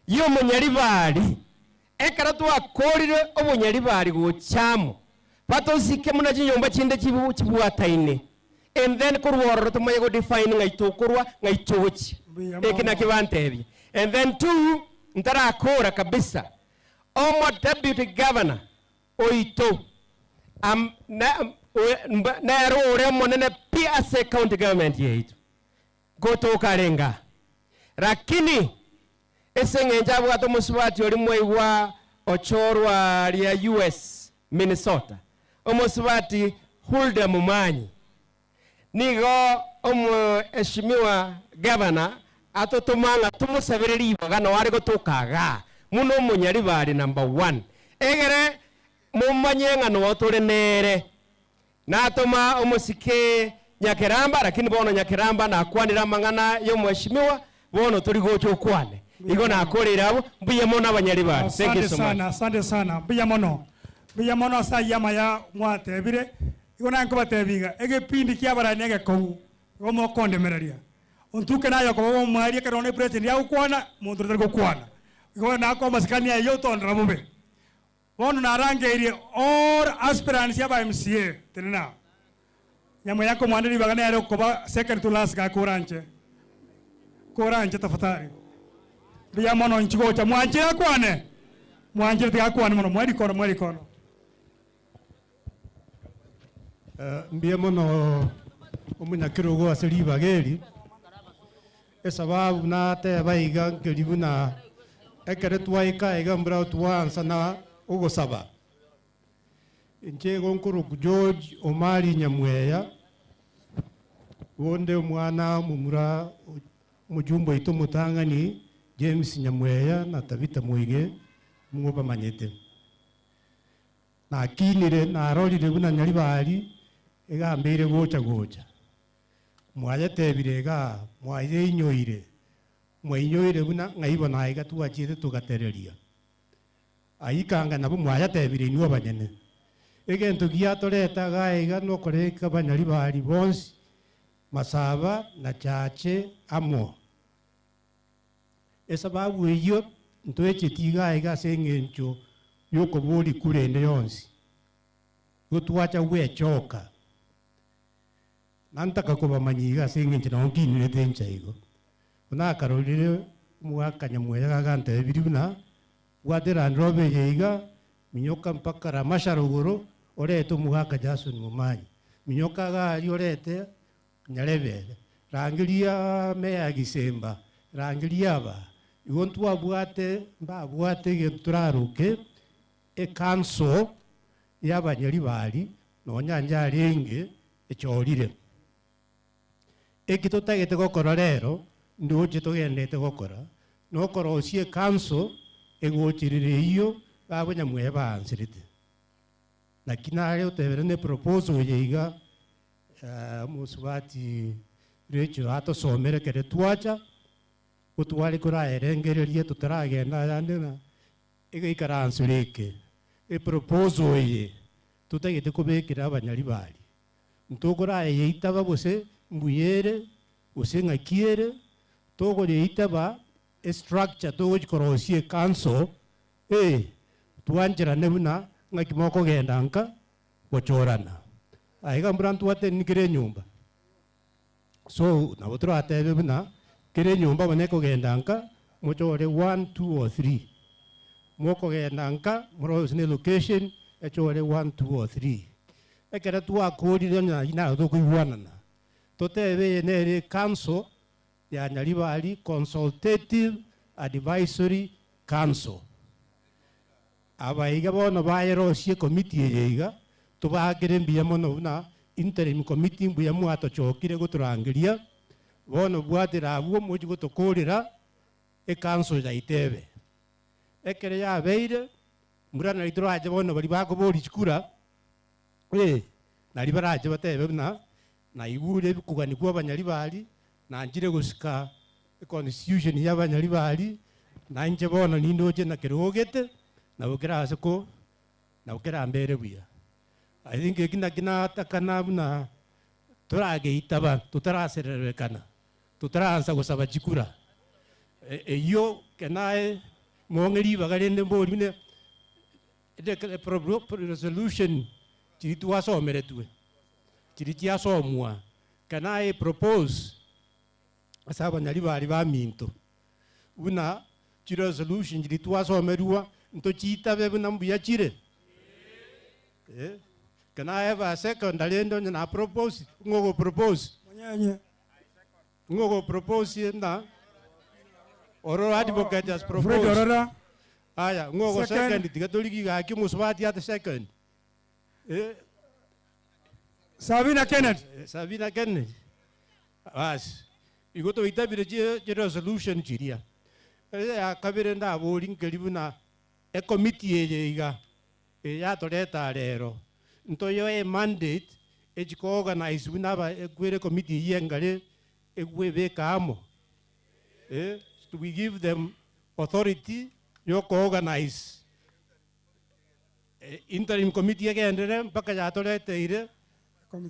y'omunyaribari ekero twakorire obunyaribari gochamo batosike muna chinyomba chinde chibwataine and then korwororo tumanye go define ng'aitokorwa ng'aitochi eki nakio bantebia and then two ntarakora kabisa omo deputy governor oito am, na, nero ore monene pi ase county government yaitu gotokarenga lakini ese ng'encho abwate omosubati ori mwaigwa ochorwa ria US Minnesota omosubati Hulda Mumanyi nigo omuheshimiwa governor atotomanga tumusabire ribaga no ari gotukaga muno omunyaribari number 1 egere mumanye ng'a no tore nere natoma omusike Nyakeramba lakini bono Nyakeramba nakwanira amang'ana ya omuheshimiwa bono turi gocha okwane igo nakorera abo mbuya mono abanyaribari. Thank you Asante so much. sana, asante sana. Mbuya mono. Mbuya mono ase aywo amaya mwatebire. Igo nankobatebiga egepindi kia abarani egekong'u igo mokondemereria. Ontuke naye okoba omwaria ekero one president yagokwana monto otari gokwana. Igo nakomasikani aye otondera bobe. Bono narangeirie all aspirants ya ba MCA tenena. Nyamwe yako mwaniri bagana yare okoba second to last gakoranche. Koranche tafadhali. Mbuya mono nchigocha mwanchire akwane. Mwanchire tigakwane mono mwerikono mwerikono. Mbuya mono omunyakirogo ase ribageri esababu nateba iga nkeri buna ekere twaika iga mbura twansa na ogosaba inche gonkoroku George Omari Nyamweya bonde omwana mumura omujumbe oito omotang'ani James Nyamweya na Tabitha Moige mung'o bamanyete nakinire narorire buna nyaribari egambeire gocha gocha mwayetebire iga mwayeinyoire mwainyoire buna ng'aibo naiga twachiete tugatereria aikanga nabo mwayetebire inwe abanyene egento giatoreta iga iga nokoreka banyaribari bonsi masaba na chache amo esababu eywo ntwecheti iga iga ase eng'encho yokobori kurende yonsi gotwacha gwechoka nantaka kobamanyiga ase eng'encho nabo nkinirete encha igo nakarorire omwaka Nyamweya gagantebiri buna bwate Land Rover eye iga minyoka mpaka Ramasha rogoro orete omogaka Jason Momanyi minyoka gari orete Nyarebere rangeria meya Gisemba rangeria aba igo ntwabwate mbabwate egento toraroke ecouncil ya abanyaribari nonya arenge echorire eki totagete gokora rero ndoche togendete gokora nokorosia ecouncil egochirire eywo babo Nyamweya baansirete lakini nare otebere ne proposal eye iga mosubati Rachel atosomere kere twacha gotware koraerengereria totaragenda ayande na egeikaransore eke eproposal eye totagete kobekera abanyaribari ntokorayeitaba gose mbuyere gose ng'akiere tokoyeitaba estructure togochikorosia ecouncil twancherane buna ng'aki mokogenda nka gochorana aiga mbura ntwate kere enyomba so nabo toratebe buna kere enyomba bone ekogenda nka mochore 1 2 or 3 mokogenda nka morose ne location Echore one, two or three. Ekero twakorire onye naye naro tokoigwanana, totebe eye nere ecouncil ya Nyaribari Consultative Advisory Council. Aba iga bono bayerosie ecommittee eye iga, tobakere mbuya mono buna interim committee mbuya mwatochokire gotorangeria, bono bwatera abwo mochi gotokorera ecouncil yaito ebe. Ekero yabeire, mbura nari torache bono baria bakoboria chikura, eh, nari barache batebe buna naigure ebikogani bwa abanyaribari, nanchire gosika econstitution ya abanyaribari, nainche bono nindoche na kerogete, nabo kerase ko nabo kerambere buya. I think eki naki natakana buna torageitaba totarasererekana, totaraansa gosaba chikura. Eyio kenaye mong'e ribaga rende mbori buna resolution chiria twasomeretwe, chiria chiasomwa, can I propose ase abanyaribari baminto buna chiresolution chiria twasomerwa ntochitabe buna mbuya chire? Eh, can I have a second rende onye na propose, ng'o ogopropose? Monyenye. Ng'o ogopropose na Ororo advocate has Fred proposed. Orora. Aya, ng'o ogo Second. second tiga torigi gaki omosubati ate second. Eh. Sabina Kenneth. Eh, Sabina Kenneth. Basi, igo toitabire chi chi resolution chiria. Eye ya kabere ndabori nkeri buna ecommittee eye iga eyatoreta rero ntoyoe mandate echiko organize buna aba ekwere committee eywo engare egwebeka amo. Eh, we give them authority yoko organize interim committee egendere mpaka yatoreteire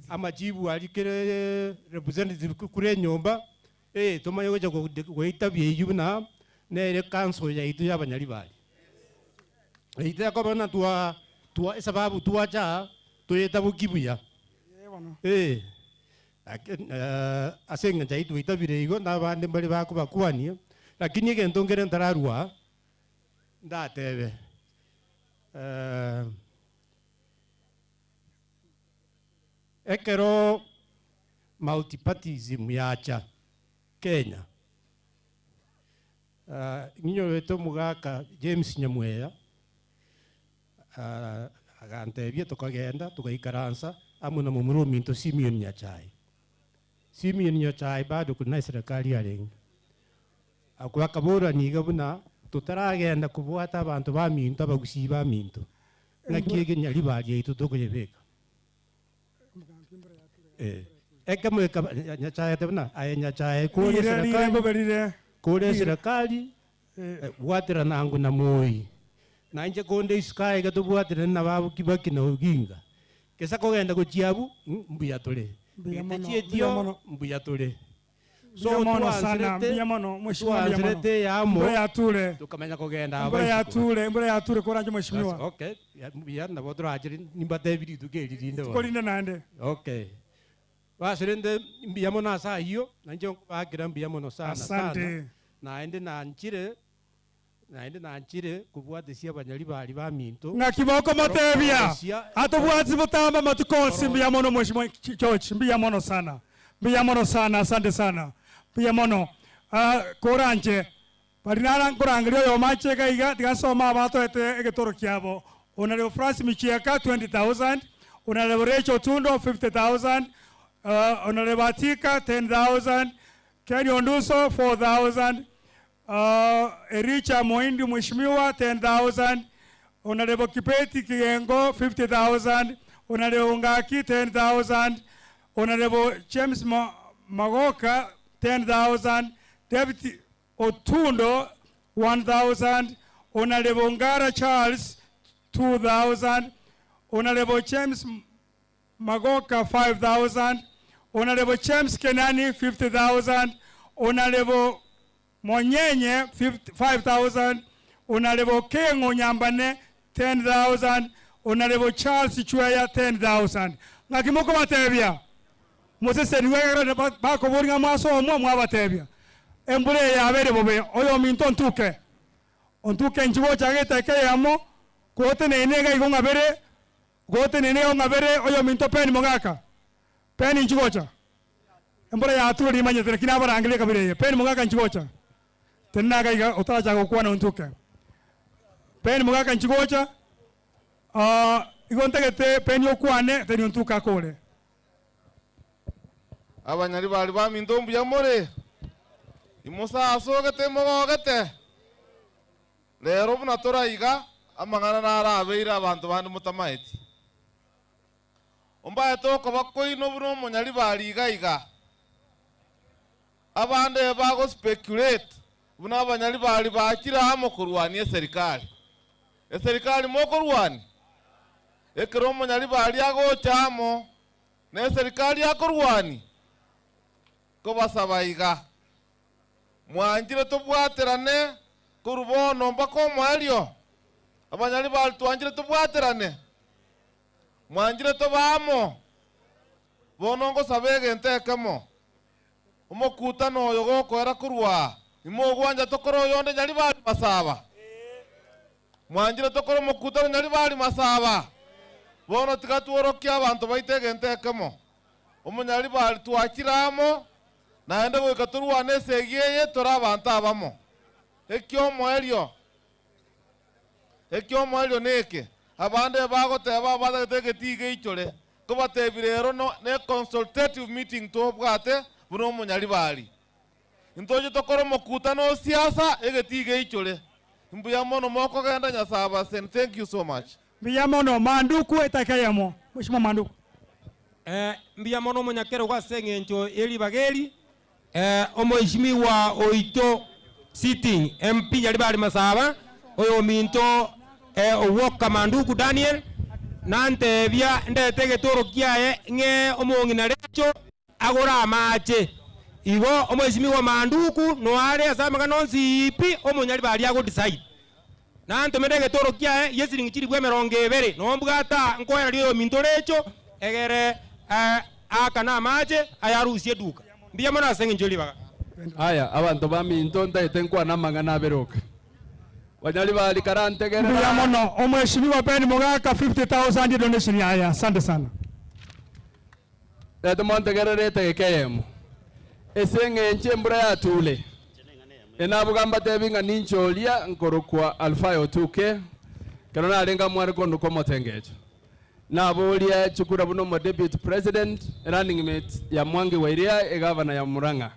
amachibu aria kere representative kure enyomba, eh, tomanye gocha goitabia eywo buna nere council yaito ya abanyaribari. Eite akoba na twa twa esababu twacha toyetaboki buya. Eh, ase eng'encho yaito twaitabire igo na abande mbare bakobakwania, lakini egento nkere ntararwa ndatebe. Ekero multipartyism yacha Kenya, ng'inyorete omogaka James Nyamweya, agantebia tokagenda togaikaransa amo na momura ominto Simeon Nyachae. Simeon Nyachae bado korwa na eserekari arenge. Akwo akaborania iga buna totaragenda kobwata abanto baminto abagusii baminto, ng'aki ege nyaribari yaito tokoyebeka. Eh, ekemo eka Nyachae ate buna aye Nyachae kore Rire, rire, eserekari, mbobe rire. kore Rire. eserekari, bwatera nango na Moi. Nainche konde isiko aye iga tobwaterane na babo Kibaki na Oginga. Gesa kogenda gochia abwo, mbuya tore. Mbuya Gete mono, chietio, mbuya mono. mbuya tore. So Mbuya mono sana, twanserete, mbuya mono, mheshimiwa, mbuya mono. twanserete yamo, Mbura yature. tukamenya kogenda Mbura aba isiko. yature, mbura yature koranje mheshimiwa. Basi, okay, ya, mbuya nabo torachere nimbatebi rituko eri rinde bono. Rituko rinde naende. Okay. Basi rende mbuya mono ase ayio, nainche nkobakera mbuya mono sana sana. Asante. Naende nanchire, naende nanchire kobwatesia abanyaribari baminto. Ng'aki bokomotebia Korosia atobwati botamba amatuko onsi mbuya mono mheshimiwa George, mbuya mono sana, mbuya mono sana, asante sana, mbuya mono. Ah, koranche bari nara nkorangeria oyomo ache iga iga, tiga nsome aba atoete egetoro kiabo. Honorable Francis Michieka 20,000, Honorable Rachel Otundo 50,000, Honorable Atika 10,000, Kenny Onduso 4,000, Ericha Moindi Mheshimiwa 10,000, Honorable Kibeti Kigengo 50,000, Honorable Ngaki 10,000, Honorable James Magoka 10,000, David Otundo 1,000, Honorable Ngara Charles 2,000, Honorable James Magoka 5,000, Honorable James Kenani 50,000, Honorable Monyenye 5,000, Honorable Kengo Nyambane 10,000, Honorable Charles Chweya 10,000. Ng'aki mokobatebia? Moseseniwe ekero bakoboria ng'a mwasomwa mwabatebia. Embura eye yabeire bobe, oyominto ontuke. Ontuke inche gocha gete eke eyemo, koteneine iga igo ng'a bere. Gotenene ong'abere oyominto Peni mogaka. Peni inchi gocha. Embura yature rimanyete lakini abarangerie ekabira eye. Peni mogaka inchi gocha. Tenena iga iga otarachaka gokwana ontuke. Peni mogaka inchi gocha. Ah, igo ntagete Peni okwane teri ontuke akore. Abanyaribari baminto mbuya more, imosasogete mogogete? Rero buna toraiga, amang'ana narabeire abanto bande motamaeti. Ombaete okoba koino buna omonyaribari iga iga. Abande bagospeculate buna abanyaribari bachire amo korwania eserikali. Eserikali mokorwania? Ekero omonyaribari agocha amo na eserikali akorwania? Kobasaba iga, mwanchire tobwaterane korwa bono mpaka omoerio? Abanyaribari twanchire tobwaterane? Mwanchire tobe amo? Bono ngosaba egento ekemo, omokutano oyo gokoera korwa aa, imogwancha tokore oyonde Nyaribari Masaba? Mwanchire tokore omokutano Nyaribari Masaba? Bono tiga tworokie abanto baito egento ekemo, Omonyaribari twachire amo, naende goika torwane esegi eye tore abanto abamo. Ekiomoerio, ekiomoerio neke, abande bagoteba abatagete egetii geichore, nkobatebia rero no ne consultative meeting tobwate buna omonyaribari. Ntoche tokore omokutano o siasa egetii geichore. Mbuya mono mokogenda Nyasae abaseni. Thank you so much. Mbuya mono Manduku etaka eyemo. Mheshimiwa Manduku. Mbuya mono omonyakerogo ase eng'encho ye ribaga eri. Omoeshimiwa oito sitting MP Nyaribari Masaba, oyominto Owuoka Manduku Daniel, nantebia ndete egetoro kiaye ng'ee omong'ina Recho agore amache. Igo omoeshimiwa Manduku noare ase amang'ana onsi pi omonyaribari ago decide. Nantomere egetoro kiaye gi'esiringi chilifu emerongo ebere, nombwate aa nkoereria oyominto Recho, egere aakane amache ayarusie eduka. Mbuya mono ase engencho ye ribaga. Aya, abanto baminto, ntagete nkwane amang'ana abere oka. Banyaribari karantegerera. Mbuya mono omweshimiwa Ben Mogaka 50,000 donation yaye asante sana. Ntagete montegerere etageka eyemo. Ase eng'encho embura yature, enabuga mbatebi ng'a ninche oria nkorokwa Alfayo Otuke, ekero narenge amware konduka omotengecho. Naboria chikura buna omo deputy president, running mate ya Mwangi wa Iria, egavana ya Murang'a.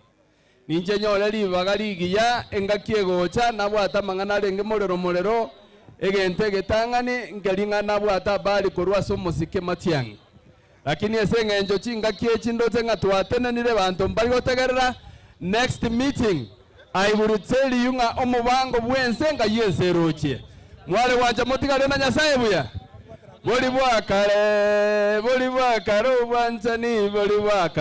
Ninche nyore ribaga rigiya engaki egocha, nabwate amang'ana arenge morero morero, egento egetang'ani nkeri ng'a nabwate habari korwa ase omosike Matiang'i. Lakini ase eng'encho chingaki echi ndoche ng'a twatenenire banto mbari gotegerera, next meeting I will tell you ng'a omobango bw'ense ng'ai ense erochie. Mware gwancha motigare na Nyasaye buya? Bori bwa kare, bori bwa kare obwanchani bori bwa kare.